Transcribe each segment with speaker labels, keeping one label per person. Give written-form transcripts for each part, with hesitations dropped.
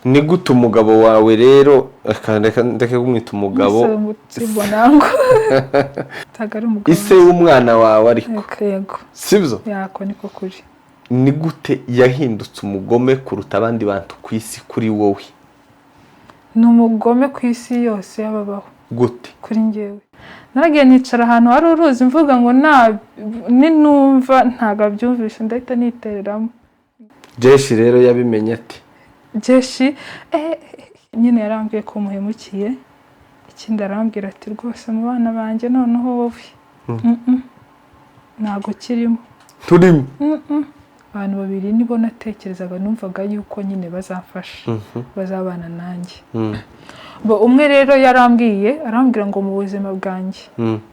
Speaker 1: Ni gute umugabo wawe rero, reka ndeke kumwita umugabo?
Speaker 2: Sibonango ntabwo ari umugabo.
Speaker 1: Ise w'umwana wawe ariko.
Speaker 2: Yego.
Speaker 1: Sibyo?
Speaker 2: Yako niko kuri.
Speaker 1: Ni gute yahindutse umugome kuruta abandi bantu ku isi kuri wowe?
Speaker 2: Ni umugome ku isi yose y'ababaho.
Speaker 1: Gute?
Speaker 2: Kuri njyewe naragiye nicara ahantu hari uruzi, mvuga ngo ninumva ntabwo abyumvishe ndahita nitereramo.
Speaker 1: Jeshi rero yabimenye ati?
Speaker 2: Jeshi nyine yarambwiye ko muhemukiye, ikindi arambwira ati rwose mu bana banjye noneho wowe ntabwo kirimo.
Speaker 1: Turimo.
Speaker 2: Abantu babiri nibo natekerezaga, numvaga yuko nyine bazamfasha, bazabana nanjye. Umwe rero yarambwiye, arambwira ngo mu buzima bwanjye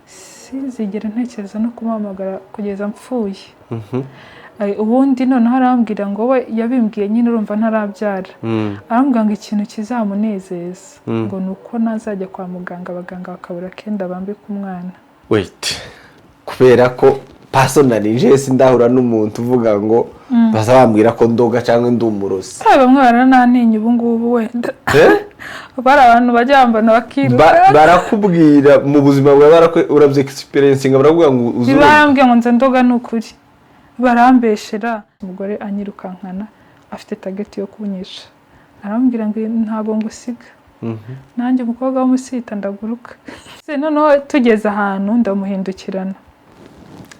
Speaker 2: sinzigera ntekereza no kumuhamagara kugeza mpfuye. Ubundi noneho arambwira ngo we yabimbwiye nyine urumva ntarabyara, arambwira ngo ikintu kizamunezeza ngo ni uko nazajya kwa muganga abaganga bakabura kenda bambika umwana.
Speaker 1: Wait, kubera ko personally nje sindahura n'umuntu uvuga ngo baza bambwira ko ndoga cyangwa ndi umurozi.
Speaker 2: Bamwe baranantinya ubu ngubu wenda. Bari abantu bajya bambana bakiruka.
Speaker 1: Barakubwira mu buzima bwawe, urabye experience, barakubwira ngo
Speaker 2: uzuroga. Barambwira ngo nze ndoga, ni ukuri barambeshera. Umugore anyirukankana afite target yo kunyica, arambwira ngo ntabwo ngusiga, nanjye umukobwa w'umusita ndaguruka. Noneho tugeze ahantu ndamuhindukirana,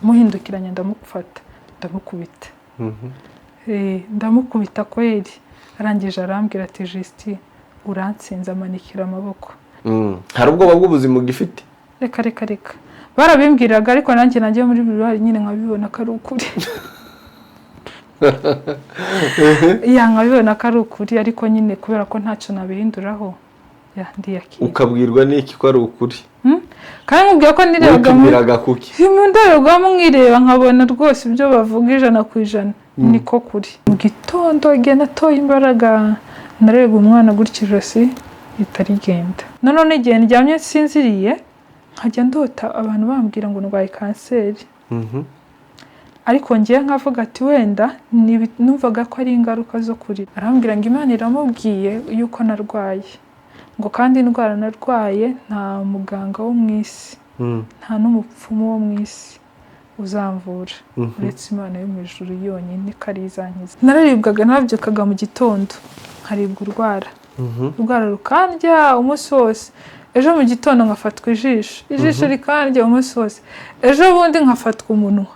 Speaker 2: muhindukiranye ndamufata ndamukubita, ndamukubita kweri. Arangije arambwira ati Justin urantsinze, amanikira amaboko.
Speaker 1: Hari ubwoba bw'ubuzima ugifite?
Speaker 2: Reka reka reka, barabimbwiraga ariko nanjye nagiye muri buri nyine nkabibona ko ari ukuri. Nkabibona ko ari ukuri, ariko nyine kubera ko ntacyo nabihinduraho ndiyakira.
Speaker 1: Ukabwirwa n'iki ko ari ukuri?
Speaker 2: Kandi nkubwira ko nirebaga
Speaker 1: mu
Speaker 2: ndorerwamo nkireba nkabona rwose ibyo bavuga 100% niko kuri. Mu gitondo igihe natoye imbaraga nareba umwana gutya ijosi ritarigenda. Nanone igihe ndyamye nsinziriye nkajya ndota abantu bambwira ngo ndwaye kanseri, ariko ngiye nkavuga ati wenda numvaga ko ari ingaruka zo kurira. Arambwira ngo Imana iramubwiye yuko narwaye, ngo kandi indwara narwaye nta muganga wo mu isi, nta n'umupfumu wo mu isi uzamvura uretse Imana yo mu ijuru yonyine ko ari izankiza. Nararibwaga, nabyukaga mu gitondo nkaribwa urwara, urwara rukandya umunsi wose. Ejo mu gitondo nkafatwa ijisho, ijisho rikandya umunsi wose. Ejo bundi nkafatwa umunwa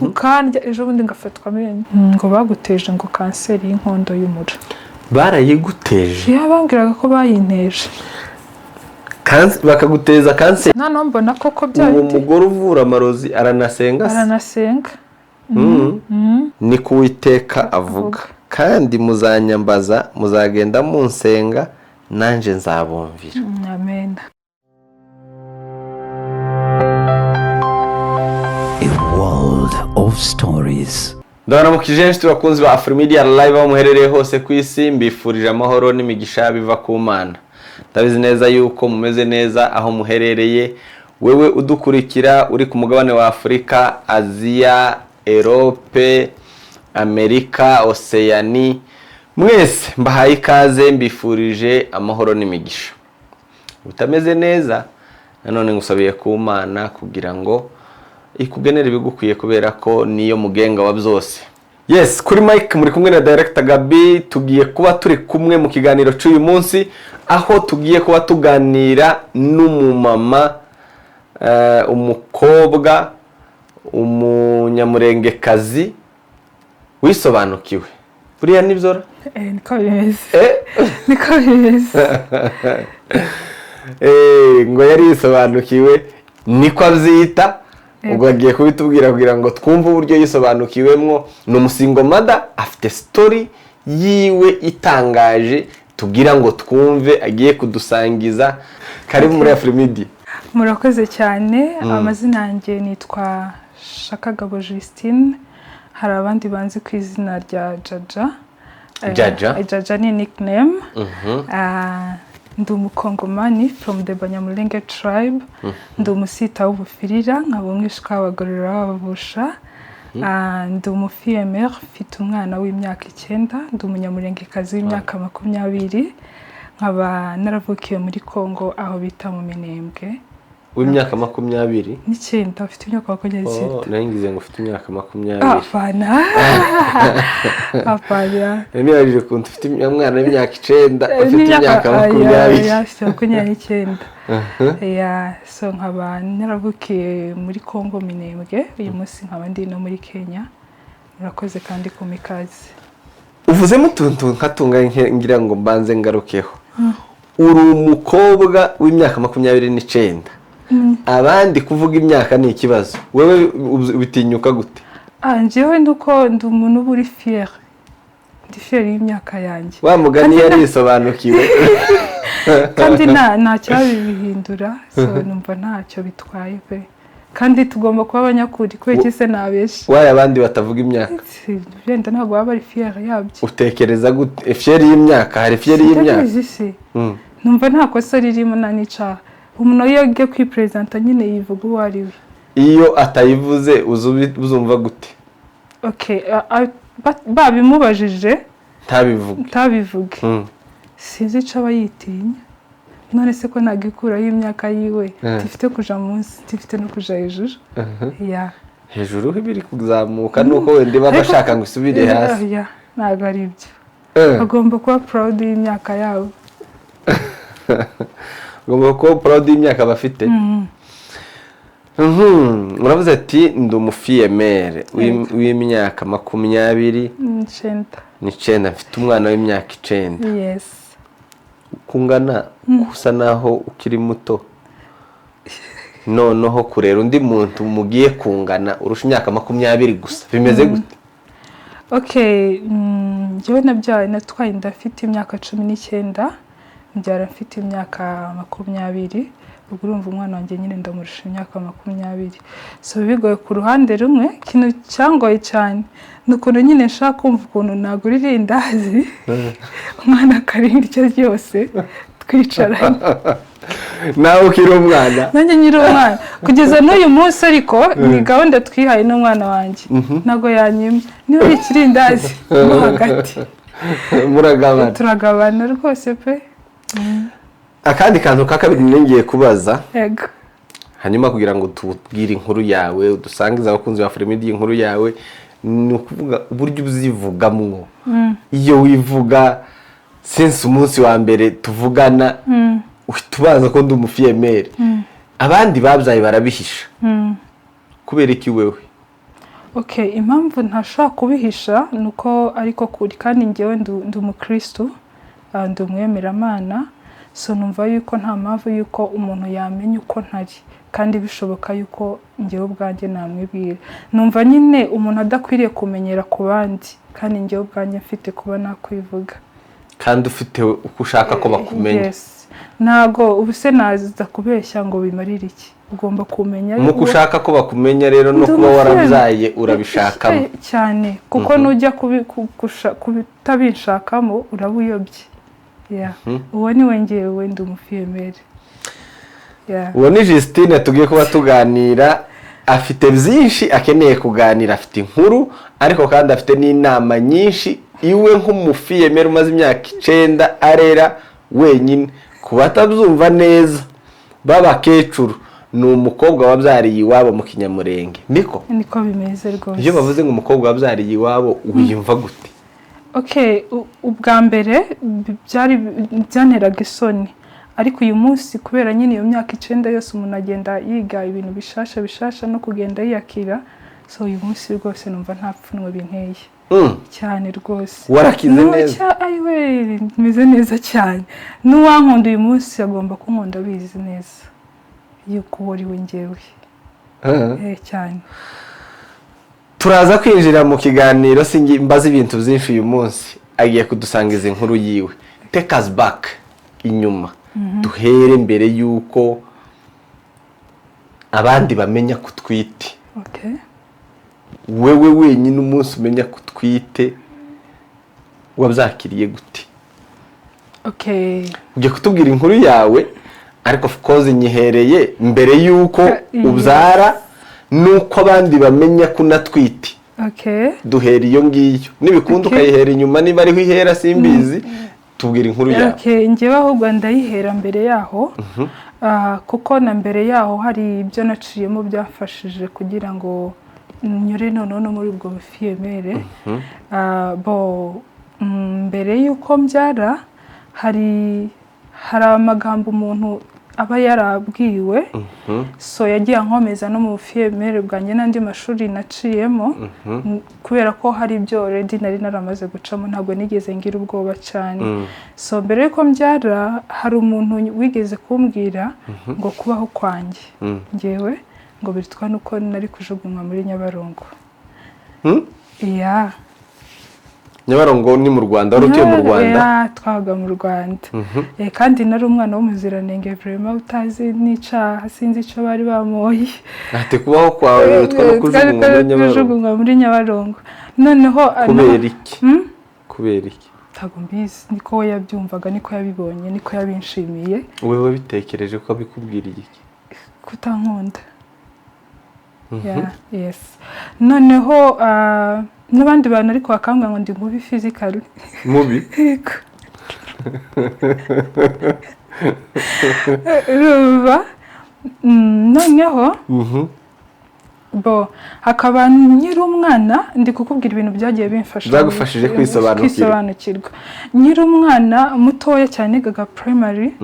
Speaker 2: ukandya, ejo bundi ngafatwa amenyo. Ngo baguteje ngo kanseri y'inkondo y'umura.
Speaker 1: Barayiguteje?
Speaker 2: Bambwiraga ko bayinteje.
Speaker 1: Bakaguteza kanseri?
Speaker 2: Noneho mbona koko bya
Speaker 1: Uwo mugore uvura amarozi aranasenga?
Speaker 2: Aranasenga.
Speaker 1: Ni ko Uwiteka avuga, kandi muzanyambaza, muzagenda munsenga, nanjye nzabumvira.
Speaker 2: Amen.
Speaker 3: A world of stories.
Speaker 1: Ndabaramukije inshuti bakunzi ba Afrimedia Live aho muherereye hose ku isi, mbifurije amahoro n'imigisha biva ku Mana. Ndabizi neza yuko mumeze neza aho muherereye, wewe udukurikira uri ku mugabane wa Afurika, Aziya, Erope, Amerika, Oseyani, mwese mbahaye ikaze, mbifurije amahoro n'imigisha. Utameze neza nanone ngusabiye ku Mana kugira ngo ikugenere ibigukwiye, kubera ko niyo mugenga wa byose. Yes, kuri Mike muri kumwe na Director Gabi, tugiye kuba turi kumwe mu kiganiro cy'uyu munsi, aho tugiye kuba tuganira n'umumama, umukobwa umunyamurengekazi wisobanukiwe. Buriya nibyo?
Speaker 2: Niko bimeze, niko bimeze.
Speaker 1: Ngo yari yisobanukiwe, niko abyita. Ubwo agiye kubitubwira kugira ngo twumve uburyo yisobanukiwemo. Ni umu single mother, afite story yiwe itangaje tugira ngo twumve, agiye kudusangiza. Karibu muri Afrimedia.
Speaker 2: Murakoze cyane. Amazina yanjye nitwa Shakagabo Justine, hari abandi banzi ku izina rya Jaja.
Speaker 1: Jaja.
Speaker 2: Jaja ni nickname. Ndi umukongomani from the Banyamulenge tribe, ndi umusita w'Ubufirira, nkaba umwishwa w'abagorora w'Ababusha. Ndi umufille-mère, mfite umwana w'imyaka 9, ndi Umunyamurengekazi w'imyaka 20, nkaba naravukiye muri Congo aho bita mu Minembwe.
Speaker 1: W'imyaka 20?
Speaker 2: N'icyenda, mfite imyaka 29.
Speaker 1: Oh, nari ngize ngo ufite imyaka 20.
Speaker 2: Apana, apana.
Speaker 1: Nibajije ukuntu ufite umwana w'imyaka 9, ufite imyaka 20.
Speaker 2: Afite 29. Yeah, so nkaba naravukiye muri Congo Minembwe, uyu munsi nkaba ndi no muri Kenya. Murakoze kandi kumpa ikaze.
Speaker 1: Uvuzemo utuntu nkatunga ngira ngo mbanze ngarukeho. Uri umukobwa w'imyaka 29, abandi kuvuga imyaka ni ikibazo, wewe ubitinyuka gute?
Speaker 2: Ah, njyewe nuko ndi umuntu uba uri fier, ndi fier y'imyaka yanjye.
Speaker 1: Wa mugani yarisobanukiwe.
Speaker 2: Kandi nta cyabihindura, so numva ntacyo bitwaye pe, kandi tugomba kuba abanyakuri. Kubera iki se nabesha?
Speaker 1: Waye abandi batavuga imyaka?
Speaker 2: Wenda ntabwo baba bari fier yabyo.
Speaker 1: Utekereza gute? Fier y'imyaka, hari fier y'imyaka?
Speaker 2: Ndabizi se. Numva nta kosa ririmo, nta n'icaha. Umuntu iyo agiye kwiperezanta nyine yivuga uwo ari we.
Speaker 1: Iyo atayivuze uzumva gute?
Speaker 2: Okay, babimubajije
Speaker 1: ntabivuge?
Speaker 2: Ntabivuge. Sinzi icyo aba yitinya. None se ko ntabwo ikuraho imyaka yiwe? Tifite kuja munsi, tifite no kuja hejuru ya.
Speaker 1: Hejuru biri kuzamuka, nuko wenda baba bashaka ngo isubire hasi.
Speaker 2: Oya, ntabwo ari ibyo. Bagomba kuba proud y'imyaka yabo.
Speaker 1: Ugomba kuba proud y'imyaka bafite. Uravuze ati ndi umufille-mère w'imyaka 20
Speaker 2: 9.
Speaker 1: N'icyenda, mfite umwana w'imyaka 9.
Speaker 2: Yes.
Speaker 1: Kungana usa naho ukiri muto, noneho kurera undi muntu mugiye kungana urusha imyaka 20 gusa, bimeze gute?
Speaker 2: Okay, njyewe nabyaye, natwaye inda mfite imyaka 19, mbyara mfite imyaka 20. Ubwo urumva umwana wanjye nyine ndamurusha imyaka 20, so bigoye ku ruhande rumwe. Ikintu cyangoye cyane ni ukuntu nyine nshaka kumva ukuntu nagurira irindazi umwana akarinda ryose twicaranye.
Speaker 1: Nawe ukiri umwana?
Speaker 2: Nanjye nkiri umwana kugeza n'uyu munsi, ariko ni gahunda twihaye n'umwana wanjye, ntabwo yanyimye. Niba ari ikirindazi mo hagati
Speaker 1: Muragabana?
Speaker 2: Turagabana rwose pe.
Speaker 1: Akandi kantu ka kabiri ngiye kubaza,
Speaker 2: Yego.
Speaker 1: hanyuma kugira ngo tubwire inkuru yawe, udusangize abakunzi ba Afurimidi inkuru yawe, ni ukuvuga uburyo uzivugamwo. Iyo wivuga, since umunsi wa mbere tuvugana, uhita ubaza ko ndi umufille-mère. Abandi babyaye barabihisha, kubera iki wewe?
Speaker 2: Okay, impamvu ntashobora kubihisha ni uko ariko kuri, kandi njyewe ndi umukristu, ndi umwemeramana, so numva yuko nta mpamvu yuko umuntu yamenya uko ntari kandi bishoboka yuko njyewe ubwanjye namwibwira. Numva nyine umuntu adakwiriye kumenyera ku bandi kandi njyewe ubwanjye mfite kuba nakwivuga.
Speaker 1: Kandi ufite uko ushaka ko bakumenya.
Speaker 2: Yes. Ntago ubu se naza kubeshya ngo bimarire iki? Ugomba kumenya
Speaker 1: Nk'uko ushaka ko bakumenya rero, no
Speaker 2: Ndi
Speaker 1: kuba
Speaker 2: umufille.
Speaker 1: warabyaye urabishakamo?
Speaker 2: Cyane, kuko nujya kutabishakamo uraba uyobye. Yeah. Uwo ni we ngewe, ndi umufille-mère. Yeah.
Speaker 1: Uwo ni Justine tugiye kuba tuganira. Afite byinshi akeneye kuganira, afite inkuru, ariko kandi afite n'inama nyinshi iwe nk'umufille-mère umaze imyaka 9 arera wenyine. Ku batabyumva neza b'abakecuru, ni umukobwa wabyariye iwabo mu Kinyamurenge, niko?
Speaker 2: Niko bimeze rwose.
Speaker 1: Iyo bavuze ngo umukobwa wabyariye iwabo, wiyumva gute?
Speaker 2: Okay, ubwa mbere byari byanteraga isoni, ariko uyu munsi kubera nyine iyo myaka 9 yose umuntu agenda yiga ibintu bishasha bishasha no kugenda yiyakira, so uyu munsi rwose numva nta pfunwe binteye. Cyane rwose.
Speaker 1: Warakize neza?
Speaker 2: Ayiwe, meze neza cyane. N'uwankunda uyu munsi agomba kunkunda abizi neza yuko uwo ari we njyewe. Cyane.
Speaker 1: Turaza kwinjira mu kiganiro, singi mbaza ibintu byinshi uyu munsi. Agiye kudusangiza inkuru yiwe. Take us back inyuma, duhere mbere y'uko abandi bamenya ko utwite.
Speaker 2: Okay.
Speaker 1: Wewe wenyine, umunsi umenya ko utwite wabyakiriye gute?
Speaker 2: Okay.
Speaker 1: Ugiye kutubwira inkuru yawe, ariko of course nyihereye mbere y'uko ubyara n'uko abandi bamenya ko unatwite.
Speaker 2: Okay.
Speaker 1: Duhera iyo ngiyo, nibikunda ukayihera inyuma, niba ariho ihera simbizi. Tubwira inkuru yawe.
Speaker 2: Okay, njyewe ahubwo ndayihera mbere yaho. Kuko na mbere yaho hari ibyo naciyemo byafashije kugira ngo nyure noneho no muri ubwo bufille-mère. Bo mbere y'uko mbyara hari amagambo umuntu aba yarabwiwe, so yagiye ankomeza no mu bufille-mère bwanjye n'andi mashuri naciyemo. Kubera ko hari ibyo already nari naramaze gucamo, ntabwo nigeze ngira ubwoba cyane. So mbere y'uko mbyara hari umuntu wigeze kumbwira ngo kubaho kwanjye ngewe ngo bitwa nuko nari kujugunywa muri Nyabarongo. Yeah.
Speaker 1: Nyabarongo ni mu Rwanda? Wari utuye mu Rwanda?
Speaker 2: Yeah, twabaga mu Rwanda. Kandi nari umwana w'umuziranenge vraiment, utazi n'icyaha, sinzi icyo bari bamoye.
Speaker 1: Ati kubaho kwawe bitwa no kujugunywa muri Nyabarongo.
Speaker 2: Kujugunywa muri Nyabarongo noneho
Speaker 1: Kubera iki? Kubera iki?
Speaker 2: Ntabwo mbizi, niko we yabyumvaga, niko yabibonye, niko yabinshimiye.
Speaker 1: Wowe wabitekereje ko abikubwiriye iki?
Speaker 2: Kutankunda. Yeah, yes. Noneho n'abandi bantu ariko bakambwira ngo ndi mubi physically.
Speaker 1: Mubi?
Speaker 2: Yego. Urumva? Noneho bo hakaba nkiri umwana, ndi kukubwira ibintu byagiye bimfasha
Speaker 1: Byagufashije kwisobanukirwa.
Speaker 2: Kwisobanukirwa. Nkiri umwana mutoya cyane, nigaga primary,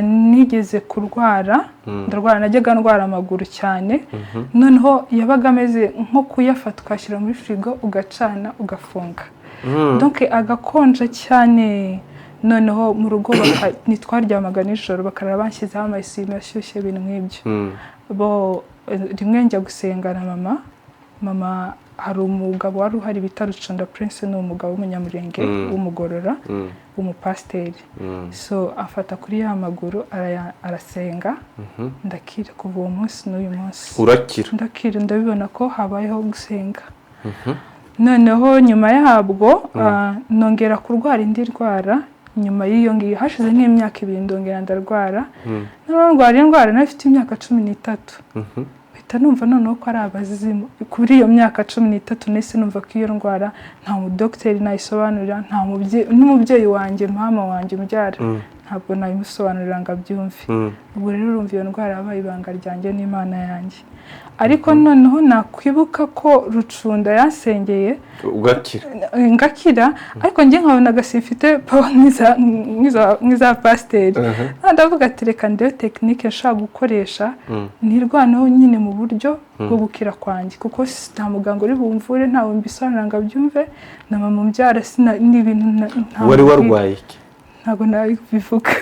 Speaker 2: nigeze kurwara, ndarwara. Najyaga ndwara amaguru cyane. Noneho yabaga ameze nko kuyafata ukayashyira muri firigo, ugacana, ugafunga, donc agakonja cyane. Noneho mu rugo ntitwaryamaga nijoro, bakarara banshyizeho amayisime ashyushye, ibintu nk'ibyo. Bo rimwe njya gusenga na mama. Mama, hari umugabo wari uhari bita Rucunda Prince, ni umugabo w'umunyamurenge, w'umugorora, w'umupasiteri. So afata kuri ya maguru, arasenga, ndakira. Kuva uwo munsi n'uyu munsi
Speaker 1: Urakira?
Speaker 2: Ndakira, ndabibona ko habayeho gusenga. Noneho nyuma yabwo nongera kurwara indi ndwara nyuma y'iyo ngiyo, hashize nk'imyaka 2 ndongera ndarwara. Noneho ndwara indwara nari mfite imyaka 13, mpita numva noneho ko ari abazimu. Kuri iyo myaka 13 nahise numva ko iyo ndwara nta mudogiteri nayisobanurira, nta mubyeyi, n'umubyeyi wanjye, mama wanjye umbyara, ntabwo nabimusobanurira ngo abyumve. Ubwo rero urumva iyo ndwara yabaye ibanga ryanjye n'Imana yanjye. Ariko noneho nakwibuka ko Rucunda yansengeye
Speaker 1: Ugakira?
Speaker 2: Ngakira, ariko njye nkabonaga simfite power nk'iza pasiteri. Ndavuga ati reka ndebe technique nshobora gukoresha ntirwaneho nyine mu buryo bwo gukira kwanjye, kuko nta muganga uri bumvure, ntawe mbisobanura ngo abyumve, na mama umbyara ni ibintu
Speaker 1: Wari
Speaker 2: ntamubwira.
Speaker 1: warwaye iki?
Speaker 2: Ntabwo nabivuga,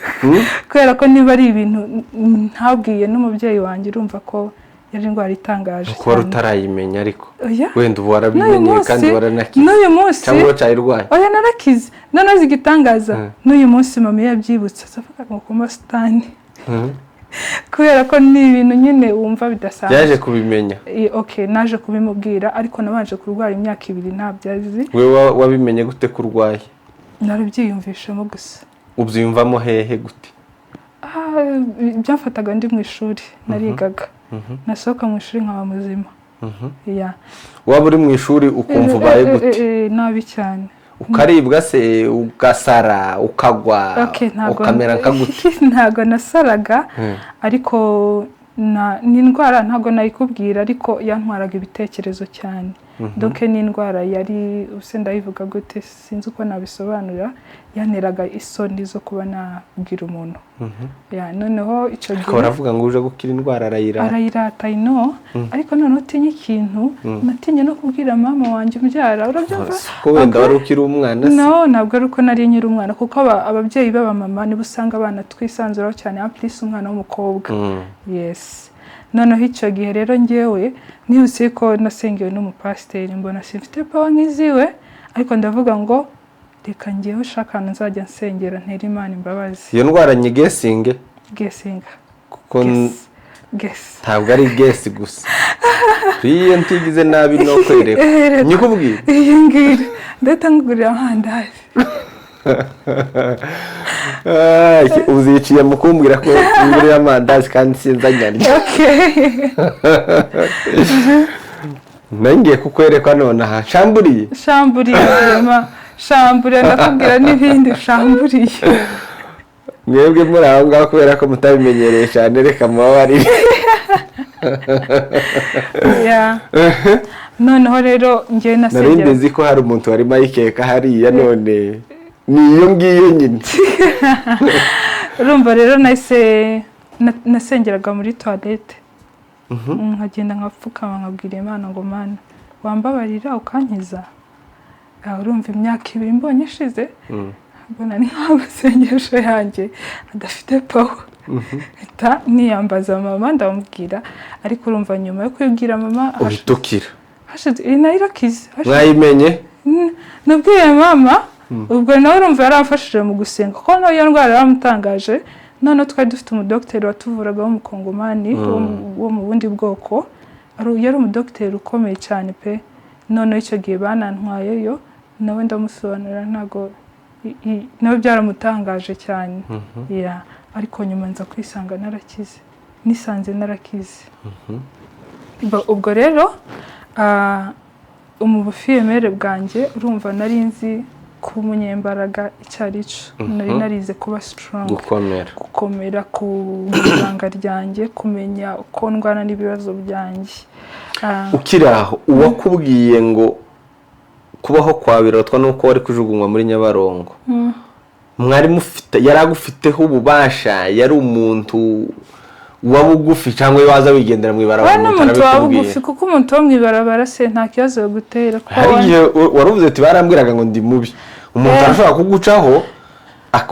Speaker 2: kubera ko niba ari ibintu ntabwiye n'umubyeyi wanjye, urumva ko yari indwara itangaje
Speaker 1: Kuko wari
Speaker 2: cyane.
Speaker 1: utarayimenya ariko.
Speaker 2: Oya.
Speaker 1: Wenda ubu
Speaker 2: N'uyu
Speaker 1: warabimenye
Speaker 2: munsi
Speaker 1: kandi waranakize.
Speaker 2: N'uyu munsi.
Speaker 1: Cyangwa uracyayirwaye?
Speaker 2: Oya, narakize. Noneho igitangaza, n'uyu munsi mama iyo yabyibutse azavuga ngo ku masitani, kubera ko ni ibintu nyine wumva bidasanzwe.
Speaker 1: Yaje kubimenya?
Speaker 2: Okay, naje kubimubwira, ariko nabanje kurwara imyaka 2 ntabyo azi.
Speaker 1: Wowe wabimenye gute ko urwaye?
Speaker 2: Narabyiyumvishemo gusa.
Speaker 1: Ubyiyumvamo hehe, gute?
Speaker 2: Byamfataga ndi mu ishuri, narigaga, nasohoka mu ishuri nkaba muzima. Yeah.
Speaker 1: Waba uri mu ishuri ukumva ubaye gute?
Speaker 2: Nabi cyane.
Speaker 1: Ukaribwa se, ugasara, ukagwa,
Speaker 2: Okay, ntabwo
Speaker 1: ukamera nka gute?
Speaker 2: Ntabwo nasaraga, ariko ni indwara ntabwo nayikubwira, ariko yantwaraga ibitekerezo cyane. Donc ni indwara yari, ubuse ndayivuga gute, sinzi uko nabisobanura, yanteraga isoni zo kuba nabwira umuntu. Yeah, noneho icyo
Speaker 1: Ariko
Speaker 2: gihe
Speaker 1: baravuga ngo uje gukira indwara arayirata.
Speaker 2: Arayirata, I know, ariko noneho utinye ikintu, natinye no kubwira mama wanjye umbyara, urabyumva?
Speaker 1: Ko wenda wari ukiri umwana se?
Speaker 2: No, ntabwo ari uko nari nkiri umwana, kuko ababyeyi b'abamama nibo usanga abana twisanzuraho cyane, en plus umwana w'umukobwa. Yes. Noneho icyo gihe rero ngewe nibutse ko nasengewe n'umupasiteri, mbona simfite power nk'iziwe, ariko ndavuga ngo reka ngewe ushaka ahantu nzajya nsengera, ntere Imana imbabazi.
Speaker 1: Iyo ndwara nyigesinge?
Speaker 2: Gesinga.
Speaker 1: Kuko
Speaker 2: Guess, guess.
Speaker 1: Ntabwo ari guess gusa, iyo ntigize nabi no kwereka nyikubwira.
Speaker 2: Iyi ngiyi ndahita nkugurira amandazi.
Speaker 1: Uziciye mu kumbwira ko ngurira amandazi kandi sinzanyarya.
Speaker 2: Okay.
Speaker 1: Ngiye kukwereka nonaha shamburiye.
Speaker 2: Shamburiye vraiment, shamburiye, ndakubwira n'ibindi, shamburiye.
Speaker 1: Mwebwe muri aho ngaho, kubera ko mutabimenyereye cyane, reka mubabarire.
Speaker 2: Yeah. Noneho rero njyewe
Speaker 1: Nari
Speaker 2: nasengera
Speaker 1: nzi ko hari umuntu warimo ayikeka hariya, none ni iyo ngiyo nyine.
Speaker 2: Urumva rero nahise nasengeraga muri toilette, nkagenda nkapfukama, nkabwira Imana ngo: "Mana, wambabarira ukankiza." Urumva imyaka 2 mbonye ishize, mbona ni nk'amasengesho yanjye adafite power, mpita niyambaza mama, ndamubwira. Ariko urumva nyuma yo kubibwira mama
Speaker 1: Uhita ukira?
Speaker 2: Hashize, iyi nayo irakize.
Speaker 1: Mwayimenye?
Speaker 2: Nabwiye mama, ubwo nawe urumva yaramfashije mu gusenga, kuko nawe iyo ndwara yaramutangaje. Noneho twari dufite umudogiteri watuvuraga w'umukongomani, wo mu bundi bwoko. Yari umudogiteri ukomeye cyane pe. Noneho icyo gihe banantwayeyo, nawe ndamusobanurira, ntabwo nawe byaramutangaje cyane. Yeah. Ariko nyuma nza kwisanga narakize, nisanze narakize. Ubwo rero mu bufiyemere bwanjye, urumva nari nzi kuba umunyembaraga icyo ari cyo, nari narize kuba strong.
Speaker 1: Gukomera.
Speaker 2: Gukomera ku ibanga ryanjye, kumenya uko ndwana n'ibibazo byanjye.
Speaker 1: Ukiri aho, uwakubwiye ngo kubaho kwawe birotwa nuko wari kujugunywa muri Nyabarongo, mwari mufite, yari agufiteho ububasha? Yari umuntu wa bugufi cyangwa waza wigendera mu
Speaker 2: We
Speaker 1: ibarabara, umuntu
Speaker 2: n'umuntu wa
Speaker 1: arabikubwiye?
Speaker 2: bugufi, kuko umuntu wo mu ibarabara se nta kibazo yagutera, kuko
Speaker 1: Hari igihe waruvuze ati: "Barambwiraga ngo ndi mubi." Umuntu arashobora kugucaho,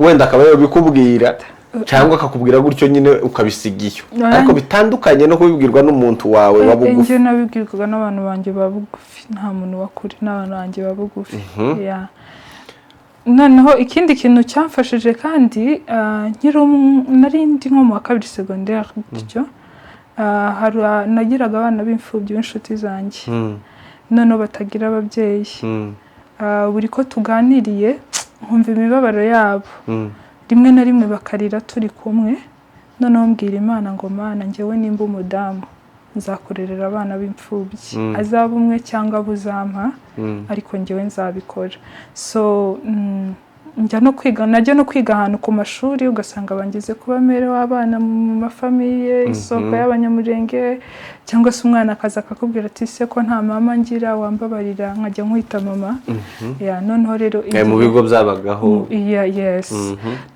Speaker 1: wenda akaba yabikubwira cyangwa akakubwira gutyo nyine ukabisiga iyo, ariko bitandukanye no kubibwirwa n'umuntu wawe wa bugufi.
Speaker 2: Njye nabibwirwaga n'abantu banjye ba bugufi, nta muntu wa kure, n'abantu banjye ba bugufi. Yeah. Noneho ikindi kintu cyamfashije kandi, nkiri nari ndi nko mu wa kabiri secondaire gutyo, hari nagiraga abana b'imfubyi b'inshuti zanjye, noneho batagira ababyeyi. Buri ko tuganiriye nkumva imibabaro yabo, rimwe na rimwe bakarira turi kumwe. Noneho mbwira Imana ngo: "Mana, njyewe nimba umudamu nzakurerera abana b'imfubyi, azaba umwe cyangwa abo uzampa, ariko njyewe nzabikora." So njya no kwiga, najya no kwiga ahantu ku mashuri, ugasanga bangeze kuba mère w'abana mu mafamille, isoko y'Abanyamurenge, cyangwa se umwana akaza akakubwira ati: "Se ko nta mama ngira, wambabarira nkajya nkwita mama?" Yeah, noneho rero
Speaker 1: Mu bigo byabagaho.
Speaker 2: Yeah, yes.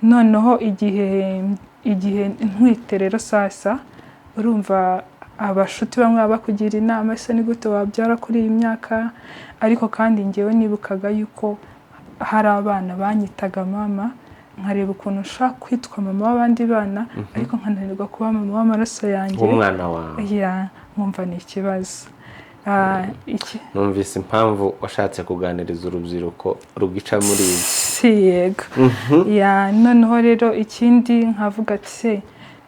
Speaker 2: Noneho igihe ntwite rero sasa, urumva abashuti bamwe baba bakugira inama: "Ese ni gute wabyara kuri iyi myaka?" Ariko kandi njyewe nibukaga yuko hari abana banyitaga mama, nkareba ukuntu nshaka kwitwa mama w'abandi bana, ariko nkananirwa kuba mama w'amaraso yanjye.
Speaker 1: W'umwana wawe.
Speaker 2: Yeah, nkumva ni ikibazo. Iki
Speaker 1: Numvise impamvu washatse kuganiriza urubyiruko rugica muri ibi.
Speaker 2: Si yego. Yeah, noneho rero ikindi nkavuga ati: "Se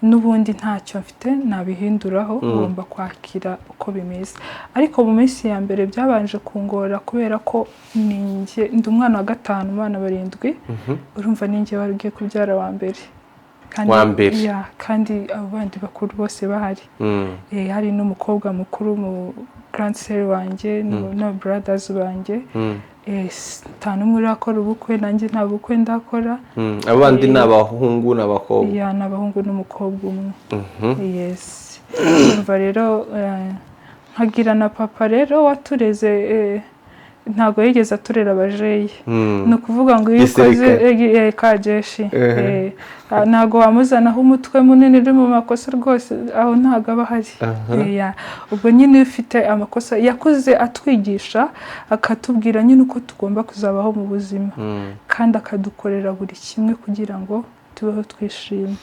Speaker 2: n'ubundi ntacyo mfite nabihinduraho, ngomba kwakira uko bimeze." Ariko mu minsi ya mbere byabanje kungora, kubera ko ninjye ndi umwana wa gatanu mu bana barindwi. Urumva ninjye wari ugiye kubyara wa mbere.
Speaker 1: Wa mbere.
Speaker 2: Yeah, kandi abo bandi bakuru bose bahari. Hari n'umukobwa mukuru mu grand sœur wanjye na brothers banjye. Nta n'umwe urakora ubukwe, nanjye nta bukwe ndakora.
Speaker 1: Abo bandi ni abahungu n'abakobwa?
Speaker 2: Yeah, ni abahungu n'umukobwa umwe. Yes. Urumva rero nkagira na papa rero watureze, ntabwo yigeze aturera abajeyi. Ni ukuvuga ngo iyo ukoze
Speaker 1: Gisirikare.
Speaker 2: Kajeshi. Ntabwo wamuzanaho umutwe munini uri mu makosa rwose, aho ntabwo aba ahari. Yeah. Ubwo nyine iyo ufite amakosa, yakuze atwigisha, akatubwira nyine uko tugomba kuzabaho mu buzima, kandi akadukorera buri kimwe kugira ngo tubeho twishimye.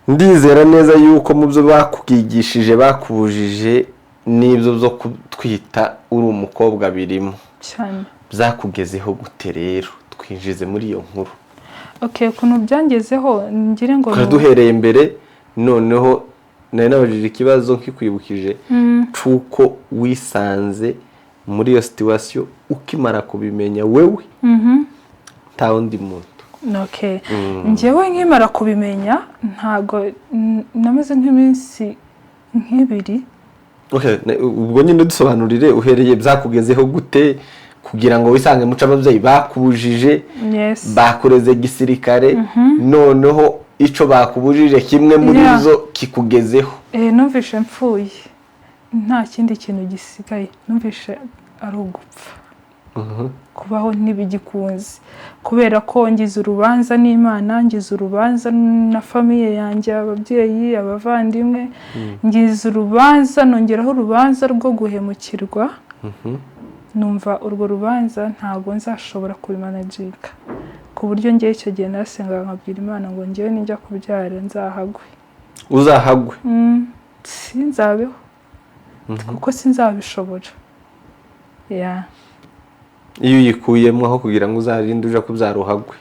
Speaker 1: Ndizera neza yuko mu byo bakwigishije bakubujije n'ibyo byo kutwita uri umukobwa birimo.
Speaker 2: Cyane.
Speaker 1: Byakugezeho gute rero? Twinjize muri iyo nkuru.
Speaker 2: Okay, ukuntu byangezeho, ngire ngo
Speaker 1: Twari duhereye mbere, noneho nari nabajije ikibazo nkikwibukije c'uko wisanze muri iyo situation ukimara kubimenya wewe, nta wundi muntu.
Speaker 2: Okay. Njyewe nkimara kubimenya, ntago namaze nk'iminsi nk'ibiri.
Speaker 1: Okay, ubwo nyine dusobanurire uhereye byakugezeho gute kugira ngo wisange muco ababyeyi bakubujije, bakureze gisirikare, noneho ico bakubujije kimwe muri zo kikugezeho.
Speaker 2: Numvishe mpfuye, nta kindi kintu gisigaye, numvishe ari ugupfa, kubaho ntibigikunze, kubera ko ngize urubanza n'Imana, ngize urubanza na famille yanjye, ababyeyi, abavandimwe, ngize urubanza, nongeraho urubanza rwo guhemukirwa. Numva urwo rubanza ntabwo nzashobora kubimanaginga, ku buryo ngewe icyo gihe nasengaga nkabwira Imana ngo ngewe nijya kubyara nzahagwe.
Speaker 1: Uzahagwe.
Speaker 2: Sinzabeho kuko sinzabishobora, yeah.
Speaker 1: Iyo uyikuyemo, aho kugira ngo uzarinde uja kubyara uhagwe.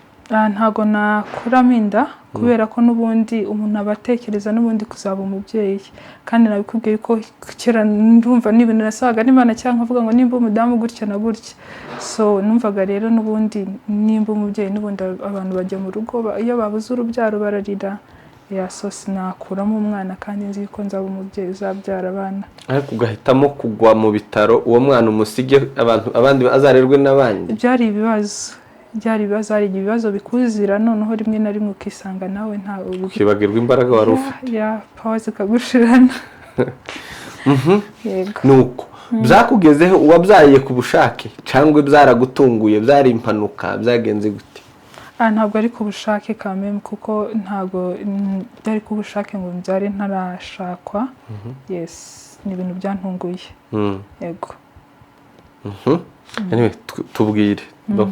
Speaker 2: Ntago nakuramo inda, kubera ko n'ubundi umuntu aba atekereza n'ubundi kuzaba umubyeyi. Kandi nabikubwiye ko kera ndumva n'ibintu nasabaga n'Imana, cyangwa nkavuga ngo nimba umudamu gutya na gutya. So numvaga rero n'ubundi nimba umubyeyi, n'ubundi abantu bajya mu rugo, iyo babuze urubyaro bararira. Yeah, so sinakuramo umwana kandi nzi ko nzaba umubyeyi uzabyara abana.
Speaker 1: Ariko ugahitamo kugwa mu bitaro, uwo mwana umusige abantu abandi, azarerwe n'abandi.
Speaker 2: Byari ibibazo, byari ibibazo. Hari igihe ibibazo bikuzira, noneho rimwe na rimwe ukisanga nawe nta
Speaker 1: Ukibagirwa imbaraga wari ufite.
Speaker 2: Yeah, power zikagushirana, yego.
Speaker 1: Nuko byakugezeho, uwabyaye ku bushake cyangwa byaragutunguye, byari impanuka, byagenze gute?
Speaker 2: Ntabwo ari ku bushake kameme, kuko ntabwo byari ku bushake ngo mbyare ntarashakwa. Yes, ni ibintu byantunguye. Yego.
Speaker 1: Anyway, tubwire,